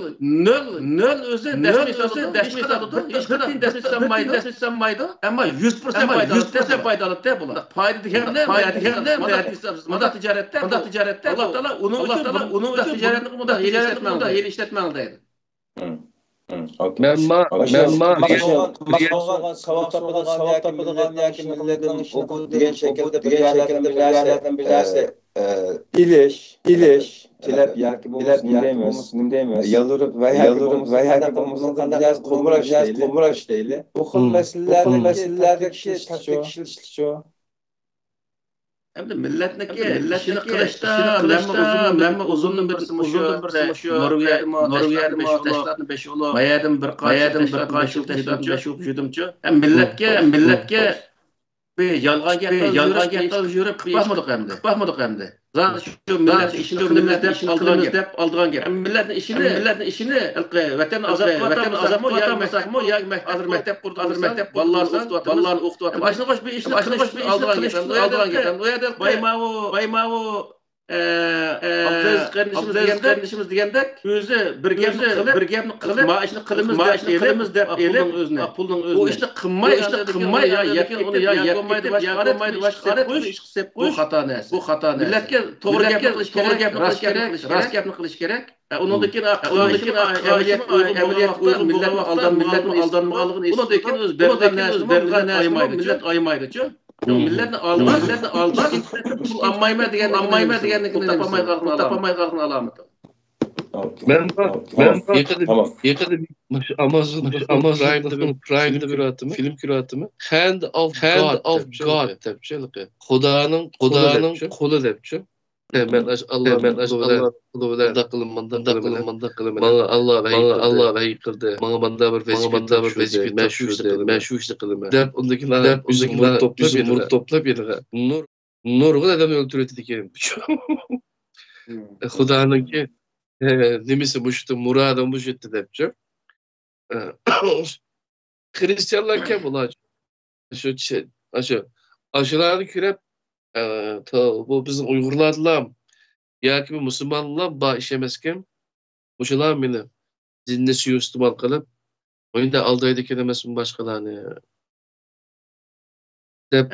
نۆل، نۆل ئۆزى دەسمىي ھېسابلىدۇ، ھېچ قېتىم دەسمىي ھېسابلىمايدۇ. ئەمما يۈز پىرسەنت پايدا ئالىدۇ بۇلار. پايدا دېگەندە، پايدا دېگەندە، مۇنداق تىجارەتتە، مۇنداق تىجارەتتە ئاللا تائالا ئۇنىڭ ئۈچۈن، ئۇنىڭ ئۈچۈن مۇنداق ھىيلە ئىشلەتمەڭ دەيدۇ. مەن ما، مەن ما، ساۋاب تاپىدىغان ياكى مىللەتنىڭ ئىشىنى قىلىپ دېگەن شەكىلدە بىر يەرلەردىن بىر نەرسە، ئېلىش، ئېلىش، تىلەپ ياكى بولمىسا نېمە دەيمىز، يالۋۇرۇپ ۋە ياكى بولمىسا قانداق قىلىپ بىر نەرسە قومۇراش دەيلى. بۇ خىل مەسىلىلەردە، مەسىلىلەردە كىشى تەكلىپ ئىشلىتىشچۇ. ئەمدى مىللەتنىكى ئىشىنى قىلىشتا مەنمۇ ئۇزۇندىن بېرى، مۇشۇ نورۋېگىيەدىمۇ، نورۋېگىيەدىمۇ تەشكىلاتنى بېشى بولۇپ، مايەدىن بىر قانچە تەشكىلاتنى بېشى بولۇپ يۈردۈمچۇ. ھەم مىللەتكە، مىللەتكە بىر يالغان گەپ، يالغان گەپ يۈرۈپ، قىلىپ باقمىدۇق ئەمدى. قىلىپ باقمىدۇق ئەمدى. زادى شۇ مىللەتنى ئىشىنى قىلىمىز دەپ ئالدىغان گەپ، ئالدىغان گەپ. مىللەتنى ئىشىنى، مىللەتنى ئىشىنى ھېلىقى ۋەتەن ئازاد قىلىۋاتامىزمۇ ياكى مەكتەپ، ياكى مەكتەپ، ھازىر مەكتەپ قۇردۇق، بالىلارنى ئوقۇتۇۋاتىمىز. ئاشۇنى قوش بىر ئىشنى قىلىش، ئالدىغان گەپ، ئالدىغان گەپ. ئۇ يەردە بايماۋۇ، بايماۋۇ، ئابدۇلئەزىز قېرىندىشىمىز دېگەندەك، ئۆزى بىر گەپنى قىلىپ، بىر گەپنى قىلىپ، ما ئىشنى قىلىمىز دەپ ئېلىپ، پۇلنىڭ ئۆزىنى. ئۇ ئىشنى قىلماي، ئۇ ئىشنى قىلماي، يا يەككە ئۇنى يا يەككە ئۇنى يا يەككە ئۇنى باشقا قىلىپ، بۇ خاتا نەرسە. بۇ خاتا نەرسە. مىللەتكە توغرا گەپنى قىلىش كېرەك، راست گەپنى قىلىش كېرەك. ئۇنىڭدىن كېيىن، ئۇنىڭدىن كېيىن ئەمەلىيەت ئۇيغۇن بولغان ۋاقىتتا مىللەتنى ئالدان، مىللەتنى ئالدانمىغانلىقىنى، ئۇنىڭدىن كېيىن ئۆزى بەرگەن نەرسىنى مىللەت ئايىمايدۇ. مىللەت ئايىمايدۇ. مىللەتنى ئالداش، مىللەتنى ئالداش، پۇل ئالمايمەن دېگەن، ئالمايمەن دېگەننىڭ پۇل تاپالمايدىغانلىقىنىڭ ئالامىتى. مەن، مەن يېقىندا، يېقىندا مۇشۇ ئامازون، مۇشۇ ئامازون پرايمدا، پرايمدا كۆرۈۋاتىمەن، فىلىم كۆرۈۋاتىمەن. Hand of God دەپچۇ، خۇدانىڭ، خۇدانىڭ قولى دەپچۇ. مەن ئاشۇ ئاللا، مەن ئاشۇ ئاللا قۇلى بىلەن مۇنداق قىلىمەن، مۇنداق قىلىمەن، مۇنداق قىلىمەن. ماڭا ئاللا ۋەھىي قىلدى، ماڭا ئاللا ۋەھىي قىلدى. ماڭا مۇنداق بىر ۋەزىپە تاپشۇردى، مەن شۇ ئىشنى قىلىمەن، مەن شۇ ئىشنى قىلىمەن دەپ، ئۇندىن كېيىن ئۆزى مۇرىت توپلاپ، مۇرىت توپلاپ يەنە نۇر، نۇرغۇن ئادەمنى ئۆلتۈرۈۋېتىدىكەن. خۇدانىڭكى نېمىسى مۇشۇ، مۇرادى مۇشۇ دەپچۇ. خرىستىيانلاركەن بۇلار. شۇ، شۇ، ئاشۇلارنى كۆرۈپ، ئە، تو-، بۇ بىزنىڭ ئۇيغۇرلاردىلا ياكى بۇ مۇسۇلمانلار بار ئىش ئەمەسكەن. مۇشۇلار مېنى دىننى سۇيىئىستېمال قىلىپ، مۇنداق ئالدايدىكەن ئەمەسمۇ باشقىلارنى دەپ.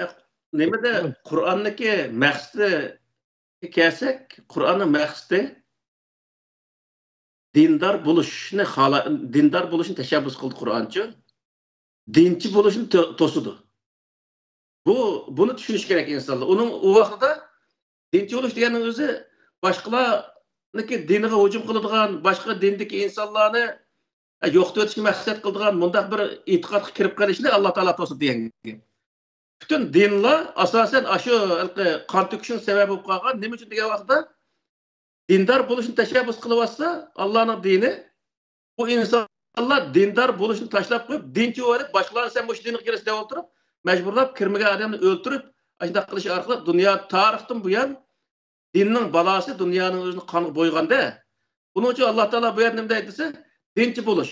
نېمىدە، قۇرئاننىكى مەقسىتىگە كەلسەك، قۇرئاننىڭ مەقسىتى دىندار بولۇشنى خالا-، دىندار بولۇشنى تەشەببۇس قىلدى قۇرئانچۇ. دىنچى بولۇشنى تو-، توسىدۇ. بۇ، بۇنى چۈشىنىش كېرەك ئىنسانلار. ئۇنىڭ ئۇ ۋاقتىدا دىنچى بولۇش دېگەننىڭ ئۆزى باشقىلارنىڭكى دىنىغا ھۇجۇم قىلىدىغان، باشقا دىندىكى ئىنسانلارنى يوقىتىۋېتىشكە مەقسەت قىلىدىغان مۇنداق بىر ئېتىقادقا كىرىپ قېلىشنى ئاللا تائالا توسىدى دېگەن گەپ. پۈتۈن دىنلار ئاساسەن ئاشۇ ھېلىقى قان تۆكۈشنىڭ سەۋەبى بولۇپ قالغان. نېمە ئۈچۈن دېگەن ۋاقتىدا دىندار بولۇشنى تەشەببۇس قىلىۋاتسا، ئاللانىڭ دىنى، بۇ ئىنسانلار دىندار بولۇشنى تاشلاپ قويۇپ، دىنچى بولۇپ، باشقىلارنى سەن مۇشۇ دىنغا كىرىسەن دەۋالدۇرۇپ، مەجبۇرلاپ كىرمىگەن ئادەمنى ئۆلتۈرۈپ، ئاشۇنداق قىلىش ئارقىلىق دۇنيا تارىختىن بۇيان دىننىڭ بالاسى دۇنيانىڭ ئۆزىنى قانغا بويىغاندا، بۇنىڭ ئۈچۈن ئاللا تائالا بۇ يەردە نېمە دەيدۇ دېسە، دىنچى بولۇش.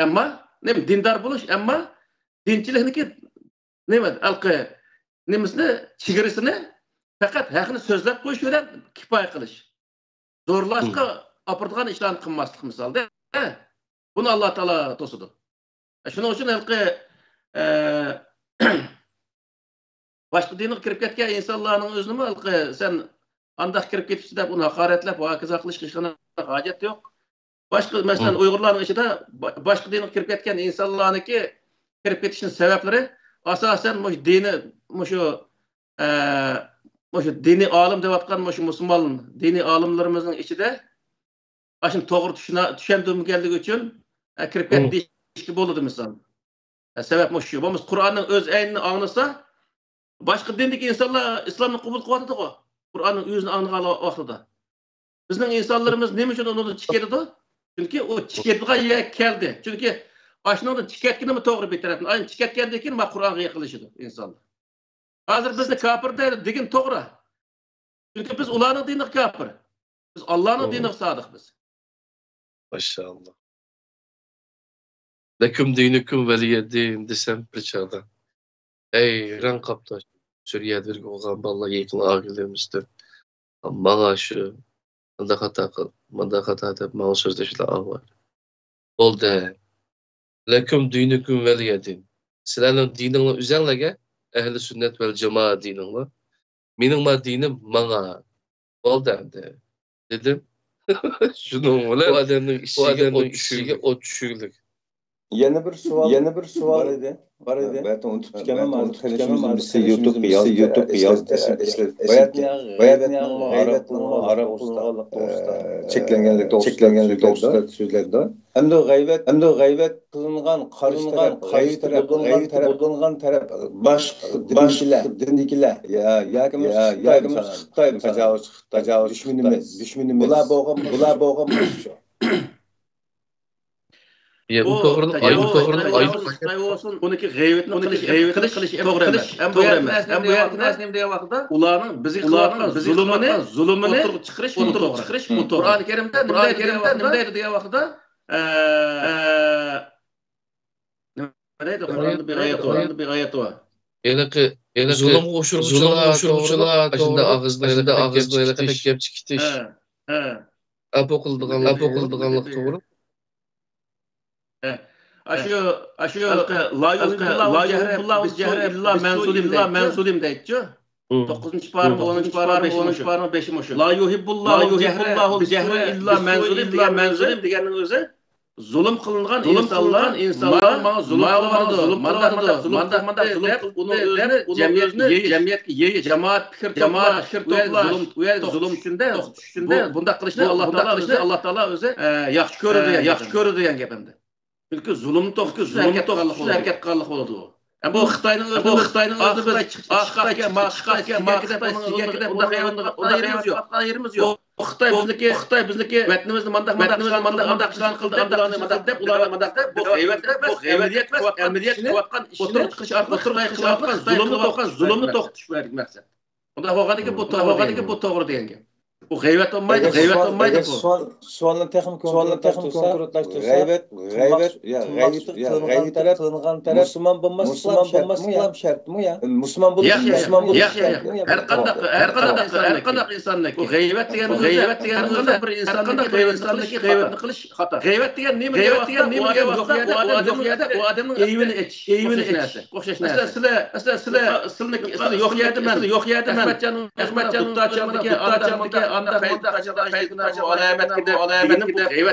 ئەمما، نېمە، دىندار بولۇش، ئەمما دىنچىلىكنىكى نېمە، ھېلىقى نېمىسىنى، چېگرىسىنى پەقەت ھەقنى سۆزلەپ قويۇش بىلەن كۇپايە قىلىش. زورلاشقا ئاپىرىدىغان ئىشلارنى قىلماسلىق مىسالدا. بۇنى ئاللا تائالا توسىدۇ. شۇنىڭ ئۈچۈن ھېلىقى، ئە، باشقا دىنغا كىرىپ كەتكەن ئىنسانلارنىڭ ئۆزىنىمۇ ھېلىقى سەن ئانداق كىرىپ كېتىپسەن دەپ ئۇنى ھاقارەتلەپ ۋە ھاكازا قىلىشقا ھېچقانداق ھاجەت يوق. باشقا، مەسىلەن، ئۇيغۇرلارنىڭ ئىچىدە با-، باشقا دىنغا كىرىپ كەتكەن ئىنسانلارنىڭكى كىرىپ كېتىشىنىڭ سەۋەبلىرى ئاساسەن مۇشۇ دىنى، مۇشۇ، ئە، مۇشۇ دىنىي ئالىم دەۋاتقان مۇشۇ مۇسۇلمان دىنىي ئالىملىرىمىزنىڭ ئىچىدە ئاشۇنى توغرا چۈشىنە-، چۈشەندۈرمىگەنلىكى ئۈچۈن، ئە، كىرىپ كەتتى دېيىشكە بولىدۇ، مىسال. ئە، سەۋەب مۇشۇ. بولمىسا قۇرئاننىڭ ئۆز ئەينىنى ئاڭلىسا، باشقا دىندىكى ئىنسانلار ئىسلامنى قوبۇل قىلىۋاتىدىغۇ، قۇرئاننىڭ ئۆزىنى ئاڭلىغان ۋاقتىدا. بىزنىڭ ئىنسانلىرىمىز نېمە ئۈچۈن ئۇنىڭدىن چىقىۋېتىدۇ؟ چۈنكى ئۇ چىقىدىغان يەرگە كەلدى. چۈنكى ئاشۇنىڭدىن چىقىۋەتكىنىمۇ توغرا بىر تەرەپتىن. ئاشۇنى چىقىۋەتكەندىن كېيىن مانا قۇرئانغا يېقىنلىشىدۇ ئىنسانلار. ھازىر بىزنى كاپىر دەيدۇ دېگىنى توغرا. چۈنكى بىز ئۇلارنىڭ دىنىغا كاپىر. بىز ئاللانىڭ دىنىغا سادىق بىز. ماشائاللا. لەكۇم دىنۇكۇم ۋەلىيەدىن دېسەم بىر چاغدا، ھەيران قاپتۇ. شۇ يەردە بىرگە ئوقۇغان بالىلار، يېقىن ئاغىنىلىرىمىزدىن، ماڭا شۇ مۇنداق خاتا قىل، مۇنداق خاتا دەپ ماڭا سۆزلەشلەر ئاڭلايدۇ. بولدى. لەكۇم دىنۇكۇم ۋەلىيەدىن. سىلەرنىڭ دىنىڭلار ئۆزەڭلارگە، ئەھلى سۈننەت ۋەل جامائە دىنىڭلار. مېنىڭ ما دىنىم ماڭا. بولدى ئەمدى، دېدىم. شۇنىڭ بىلەن بۇ ئادەمنىڭ ئىچىگە ئوت چۈشۈرگۈلۈك. يەنە بىر سوئال، يەنە بىر سوئال بار ئىدى. بار ئىدى. بەلكىم ئۇنتۇپ كەتكەنمەن، بىرسى يۇتۇپ يازدى، يۇتۇپ يازدى. غەيۋەتنىڭ، غەيۋەتنىڭ ھارام قىلغانلىق توغرىسىدا، چەكلەنگەنلىك توغرىسىدا سۆزلەيدۇ. ئەمدى غەيۋەت، ئەمدى غەيۋەت قىلىنغان قارشى تەرەپ، غەيۋەت بولغان تەرەپ، باشقا دىن بىلەن، دىندىكىلەر، يا، ياكى خىتاي، خىتاي، تاجاۋۇزچى خىتاي، دۈشمىنىمىز، دۈشمىنىمىز. بۇلار بولغان، بۇلار بولغان بولۇشى. يا، بۇ توغرىلىق، بۇ توغرىلىق ئايدىڭ. خىتاي بولسۇن، ئۇنىڭكى غەيۋەتنى قىلىش، غەيۋەتنى قىلىش توغرا ئەمەس. ئەمما بۇ يەردە نەرسە نېمە دەيۋاتىدۇ؟ ئۇلارنىڭ بىزگە قىلىۋاتقان زۇلۇمىنى ئوتتۇرىغا چىقىرىش، ئوتتۇرىغا چىقىرىش، ئوتتۇرىغا. قۇرئان كەرىمدە نېمە دەيدۇ دېگەن ۋاقىتتا، نېمە دەيدۇ؟ قۇرئاندا بىر ئايەت بار، قۇرئاندا بىر ئايەت بار. ھېلىقى، ھېلىقى زۇلۇمغا ئۇچرىغۇچىلار توغرىلىق ئاشۇنداق ئاغزىدىن ھېلىقى گەپ چىقىرىش. ھە، ھە. ئەپۇ قىلىدىغانلىق، ئەپۇ قىلىدىغانلىق توغرا. ھە. ئاشۇ، ئاشۇ لا يۇھىببۇللاھۇل جەھرە بىسسۇئى ئىللا مەن زۇلىم دەيدىچۇ. توققۇزىنچى پارىمۇ، ئونىنچى پارىمۇ، بەشىنچى پارىمۇ، بەشىنچى پارىمۇ. لا يۇھىببۇللاھۇل جەھرە بىسسۇئى ئىللا مەن زۇلىم دېگەننىڭ ئۆزى، زۇلۇم قىلىنغان ئىنسانلار، ماڭا، ماڭا زۇلۇم قىلىۋاتىدۇ، مانداق، مانداق زۇلۇم قىلىۋاتىدۇ دەپ، ئۇنى ئۆزىنى جەمئىيەتكە يېيىش، جەمئىيەتكە يېيىش، جەمائەت پىكىر توپلاش، ئۇ يەردە زۇلۇم، ئۇ يەردە زۇلۇم ئۈچۈن، بۇ، بۇنداق قىلىشنى ئاللا تائالا ئۆزى، ئاللا تائالا ئۆزى، ئە، ياخشى كۆرىدۇ دېگەن گەپ ئەمدى. چۈنكى زۇلۇمنى توختىتىش ئۈچۈن ھەرىكەت قىلغانلىق بولىدۇ. ئە، بۇ خىتاينىڭ ئۆزى، بۇ خىتاينىڭ ئۆزى بىز چىقىپ، چىقىپ كەتكەن، ما، چىقىپ كەتكەن، ما، خىتاي دەپ ئۇنىڭ، ئۇنىڭ، ئۇنىڭ يېرىمىز يوق. ئۇ خىتاي بىزنىكى، خىتاي بىزنىكى ۋەتىنىمىزنى مانداق، مانداق قىلدى، مانداق قىلدى، بۇلارنى مانداق دەپ، بۇلارنى مانداق دەپ، بۇ غەيۋەت، بۇ ئەمەلىيەت قىلىۋاتقان ئىشنى ئوتتۇرىغا چىقىرىش ئارقىلىق خىتاي قىلىۋاتقان زۇلۇمنى توختىتىش بۇ يەردىكى مەقسەت. ئۇنداق بولغاندىكىن بۇ توغرا دېگەن گەپ. بۇ غەيۋەت بولمايدۇ، غەيۋەت بولمايدۇ بۇ. سوئال، سوئالنى تېخىمۇ كونكرېتلاشتۇرسا، غەيۋەت، غەيۋەت، يا، غەيۋەت قىلىنغان تەرەپ مۇسۇلمان بولماسلىقى ھەم شەرتمۇ يا؟ مۇسۇلمان بولۇش، مۇسۇلمان بولۇش شەرتمۇ يا؟ ھەر قانداق، ھەر قانداق ئىنساننىڭكى، غەيۋەت دېگەن، غەيۋەت دېگەن بىر ئىنساننىڭكى غەيۋەتنى قىلىش، غەيۋەت دېگەن نېمە دېگەن ۋاقىتتا، ئۇ ئادەم يوق يەردە، ئۇ ئادەمنىڭ ئەيىبىنى ئېچىش، ئوخشاش نەرسە. مەسىلەن، سىلەر، مەسىلەن، سىلەر، سىلىنى، سىلەر يوق يەردە مەن، يوق يەردە مەن، ئەخمەتجان، ئەخمەتجان، دۇتارچامدىكى، ئانداق، ئانداق، ئانداق، ئانداق، ئانداق، ئانداق،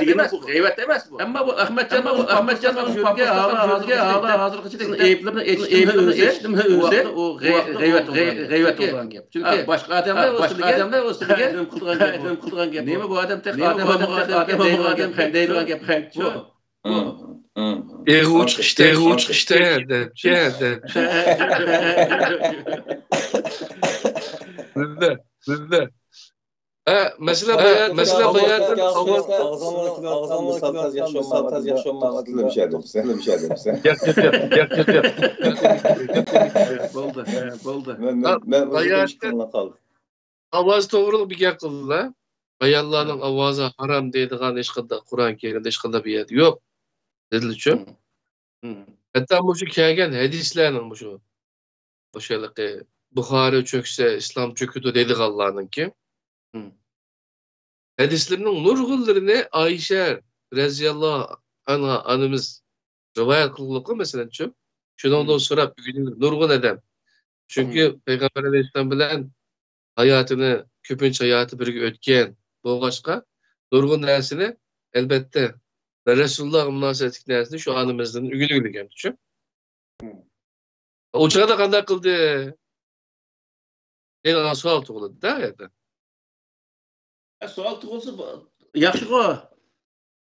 ئەمەسمۇ، غەيۋەت ئەمەس بۇ. ئەمما بۇ ئەخمەتجان، ئەخمەتجان يۈرگەن ھازىر، ھازىرغىچە ئېيىبلىرىنى ئېچىشتىن ئۆزى، ئۇ غەيۋەت، غەيۋەت بولغان گەپ. چۈنكى باشقا ئادەملەر ئۇ سىلىگە نېمە قىلغان گەپ، نېمە قىلغان گەپ، نېمە بۇ ئادەم تېخى ئادەم بولمىغان ئادەم دەيدىغان گەپ، دەيدىغان گەپ. ئېغىۋ چىقىشتى، ئېغىۋ چىقىشتى دەپ، دەپ. بىزدە، بىزدە. ھە، مەسىلە بايا، مەسىلە بايا. بولدى، بولدى. ئاۋاز توغرىلىق بىر گەپ قىلدىلا. ئاياللارنىڭ ئاۋازى ھارام دەيدىغان ھېچقانداق قۇرئان كەرىمدە ھېچقانداق بىر يەردە يوق. دەلىلچۇ؟ ھەتتا مۇشۇ كەلگەن ھەدىسلەرنىڭ مۇشۇ، مۇشۇ ھېلىقى بۇخارى چۆكسە ئىسلام چۆكىدۇ دەيدىغانلارنىڭكى ھەدىسلىرىنىڭ نۇرغۇنلىرىنى ئائىشە رەزىياللاھۇ ئەنھا ئانىمىز رىۋايەت قىلغۇلۇقى، مەسىلەنچۇ، شۇنىڭدىن سوراپ ئۆگىنىدۇ نۇرغۇن ئادەم. چۈنكى پەيغەمبەر ئەلەيھىسسالام بىلەن ھاياتىنى، كۆپىنچە ھاياتى بىرگە ئۆتكەن بولغاچقا، نۇرغۇن نەرسىنى، ئەلبەتتە، رەسۇلۇللاھقا مۇناسىۋەتلىك نەرسىنى شۇ ئانىمىزدىن ئۆگىنىۋالغان، چۈ. ئۇ چاغدا قانداق قىلدى؟ دەيدىغان سوئال تۇغۇلىدۇ-دە، ئۇ يەردە. سوئال تۇغۇلسا، بۇ، ياخشىغۇ.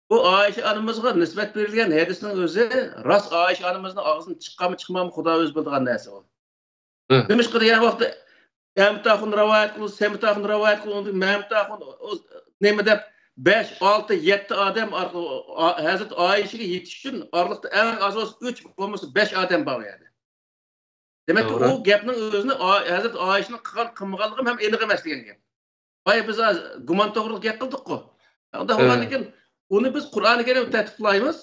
بۇ ئائىشە ئانىمىزغا نىسبەت بېرىلگەن ھەدىسنىڭ ئۆزى راست ئائىشە ئانىمىزنىڭ ئاغزىدىن چىققانمۇ، چىقمامۇ، خۇدا ئۆزى بىلىدىغان نەرسە ئۇ. ھە. نېمىشقا دېگەن ۋاقىتتا، ئەمىت ئاخۇن رىۋايەت قىلدى، سەمىت ئاخۇن رىۋايەت قىلدى، ئۇنىڭدىن مەمىت ئاخۇن، ئۇ، نېمە دەپ، بەش، ئالتە، يەتتە ئادەم ئارقىلىق، ئا-، ھەزرىتى ئائىشىگە يېتىش ئۈچۈن ئارىلىقتا ئەڭ ئاز بولسا ئۈچ، بولمىسا بەش ئادەم بار ئۇ يەردە. دېمەك، توغرا. ئۇ گەپنىڭ ئۆزىنى ئا-، ھەزرىتى ئائىشىنىڭ قىلغان، قىلمىغانلىقى ھەم ئېنىق ئەمەس دېگەن گەپ. بايا بىز ھازىر گۇمان توغرىلىق گەپ قىلدۇققۇ. ئۇنداق ھە. بولغاندىكىن، ئۇنى بىز قۇرئانى كەرىمدە تەتبىقلايمىز.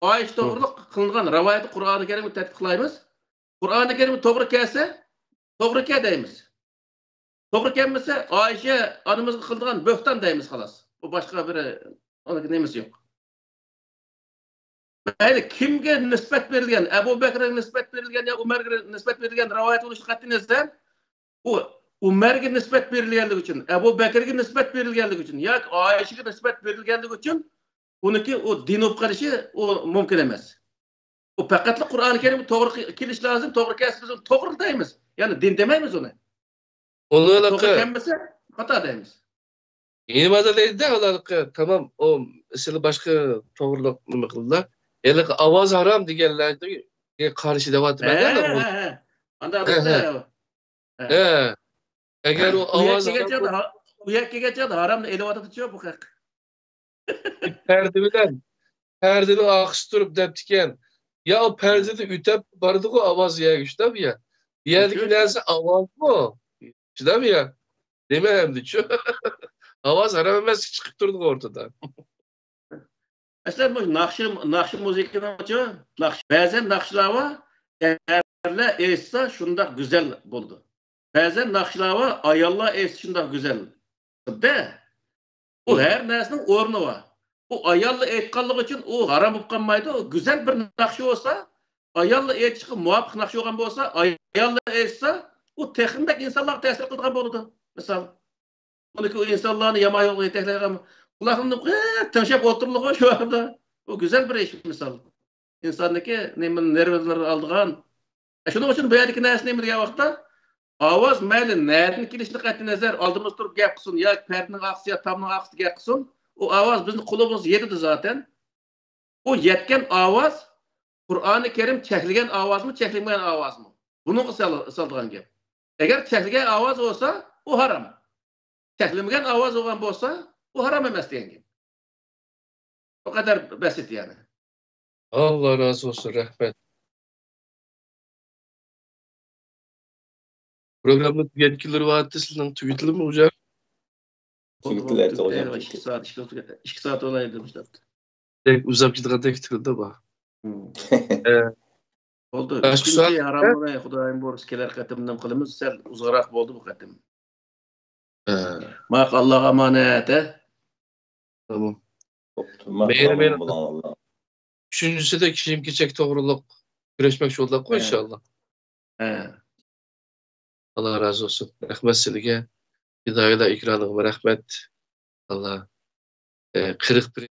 ئائىشە توغرىلىق قىلىنغان رىۋايەتنى قۇرئانى كەرىمگە تەتبىقلايمىز. قۇرئانى كەرىم توغرا كەلسە، توغرا كەل دەيمىز. توغرا كەلمىسە، ئائىشە ئانىمىزغا قىلىدىغان بۆھتان دەيمىز، خالاس. بۇ باشقا بىر، ئۇنىڭ نېمىسى يوق. مەيلى، كىمگە نىسبەت بېرىلگەن، ئەبۇ بەكرىگە نىسبەت بېرىلگەن يا ئۆمەرگە نىسبەت بېرىلگەن رىۋايەت بولۇشىدىن قەتئىينەزەر، ئۇ ئۆمەرگە نىسبەت بېرىلگەنلىكى ئۈچۈن، ئەبۇ بەكرىگە نىسبەت بېرىلگەنلىكى ئۈچۈن ياكى ئائىشىگە نىسبەت بېرىلگەنلىكى ئۈچۈن ئۇنىڭكى ئۇ دىن بولۇپ قېلىشى ئۇ مۇمكىن ئەمەس. ئۇ پەقەتلا قۇرئان كەرىم توغرا كېلىش لازىم، توغرا كەلسە بىز ئۇنى توغرا دەيمىز. يەنى دىن دەيمىز ئۇنى. ئۇنى توغرا كەلمىسە خاتا دەيمىز. نېمە دەيدۇ ھېلىقى تامام ئۇ سىلى باشقا توغرىلىق نېمە قىلدىلا. ھېلىقى ئاۋاز ھارام دېگەنلەرگە قارشى دەۋاتىمەن. ئانداق دېسە. ھە. ئەگەر ئۇ ئاۋاز ئۇ يەرگە كەلگەن چاغدا ھارامنى ئېلىۋاتىدۇچۇ بۇ خەق. پەردە بىلەن پەردىنىڭ ئارقىسىدا تۇرۇپ دەپتىكەن. يا ئۇ پەردىدىن ئۆتەپ بارىدىغۇ ئاۋاز يەرگە شۇنداقمۇ يا؟ بۇ يەردىكى نەرسە ئاۋازمۇ؟ شۇنداقمۇ يا؟ نېمە ئەمدىچۇ؟ ئاۋاز ھارام ئەمەس چىقىپ تۇرىدىغۇ ئورتىدا. ئەسلى مۇشۇ ناخشا ناخشا مۇزىكىنىڭچۇ ناخشا بەزەن ناخشىلار بار، ئەرلەر ئېيتسا شۇنداق گۈزەل بولىدۇ. بەزەن ناخشىلار بار، ئاياللار ئېيتسا شۇنداق گۈزەل. دە ئۇ ھەر نەرسىنىڭ ئورنى بار. ئۇ ئاياللار ئېيتقانلىقى ئۈچۈن ئۇ ھارام بولۇپ قالمايدۇ. گۈزەل بىر ناخشا بولسا، ئاياللار ئېيتىشقا مۇۋاپىق ناخشا بولغان بولسا، ئاياللار ئېيتسا، ئۇ تېخىمۇ بەك ئىنسانلارغا تەسىر قىلىدىغان بولىدۇ. مىسال، ئۇنىڭكى ئۇ ئىنسانلارنى يامان يولغا يېتەكلەيدىغان، قۇلاقلىرىنى تىڭشاپ ئولتۇرىدىغان شۇ ۋاقىتتا. ئۇ گۈزەل بىر ئىش، مىسال. ئىنساننىڭكى نېمە نېرۋىلىرىنى ئالىدىغان. شۇنىڭ ئۈچۈن بۇ يەردىكى نەرسە نېمە دېگەن ۋاقىتتا، ئاۋاز مەيلى نەدىن كېلىشىدىن قەتئىينەزەر، ئالدىمىزدا تۇرۇپ گەپ قىلسۇن ياكى پەردىنىڭ ئارقىسى يا تامنىڭ ئارقىسىدا گەپ قىلسۇن، ئۇ ئاۋاز بىزنىڭ قۇلىقىمىزغا يېتىدۇ زاتەن. ئۇ يەتكەن ئاۋاز قۇرئانى كەرىم چەكلىگەن ئاۋازمۇ، چەكلىمىگەن ئاۋازمۇ؟ بۇنىڭغا سالىدىغان گەپ. ئەگەر چەكلىگەن ئاۋاز بولسا، ئۇ ھارام. چەكلىمىگەن ئاۋاز بولغان بولسا، ئۇ ھارام ئەمەس دېگەن گەپ. بۇ قەدەر بەسىت يەنى. ئاللا رازى بولسۇن، رەھمەت. پروگرامما تۈگەتكىلى باراتتى، سىزنىڭ تۈگىتىلىمۇ ئۇجار؟ تۈگىتىلەيدۇ ھوجام. ئىككى سائەت ئىككى سائەت بولايدۇ مۇشۇ ھەپتە. بەك ئۇزاپ كېتىدىغاندەك تۇرىدۇ بۇ. بولدى. ئىككىنچى ھاراملىرى خۇدايىم بۇيرۇسا كېلەر قېتىم نېمە قىلىمىز؟ سەل ئۇزۇنراق بولدى بۇ قېتىم. ماق ئاللاغا ئامانەت ھە. تامام. مەيلى، مەيلى. ئۈچىنچىسىدە كىيىم كېچەك توغرۇلۇق كۆرۈشمەكچى بولدۇققۇ ئىنشاللا. ئاللا رازى بولسۇن. رەھمەت سىلىگە. ھىدايەتلەر ئېكرانىغىمۇ رەھمەت. ئاللا. قىرىق بىر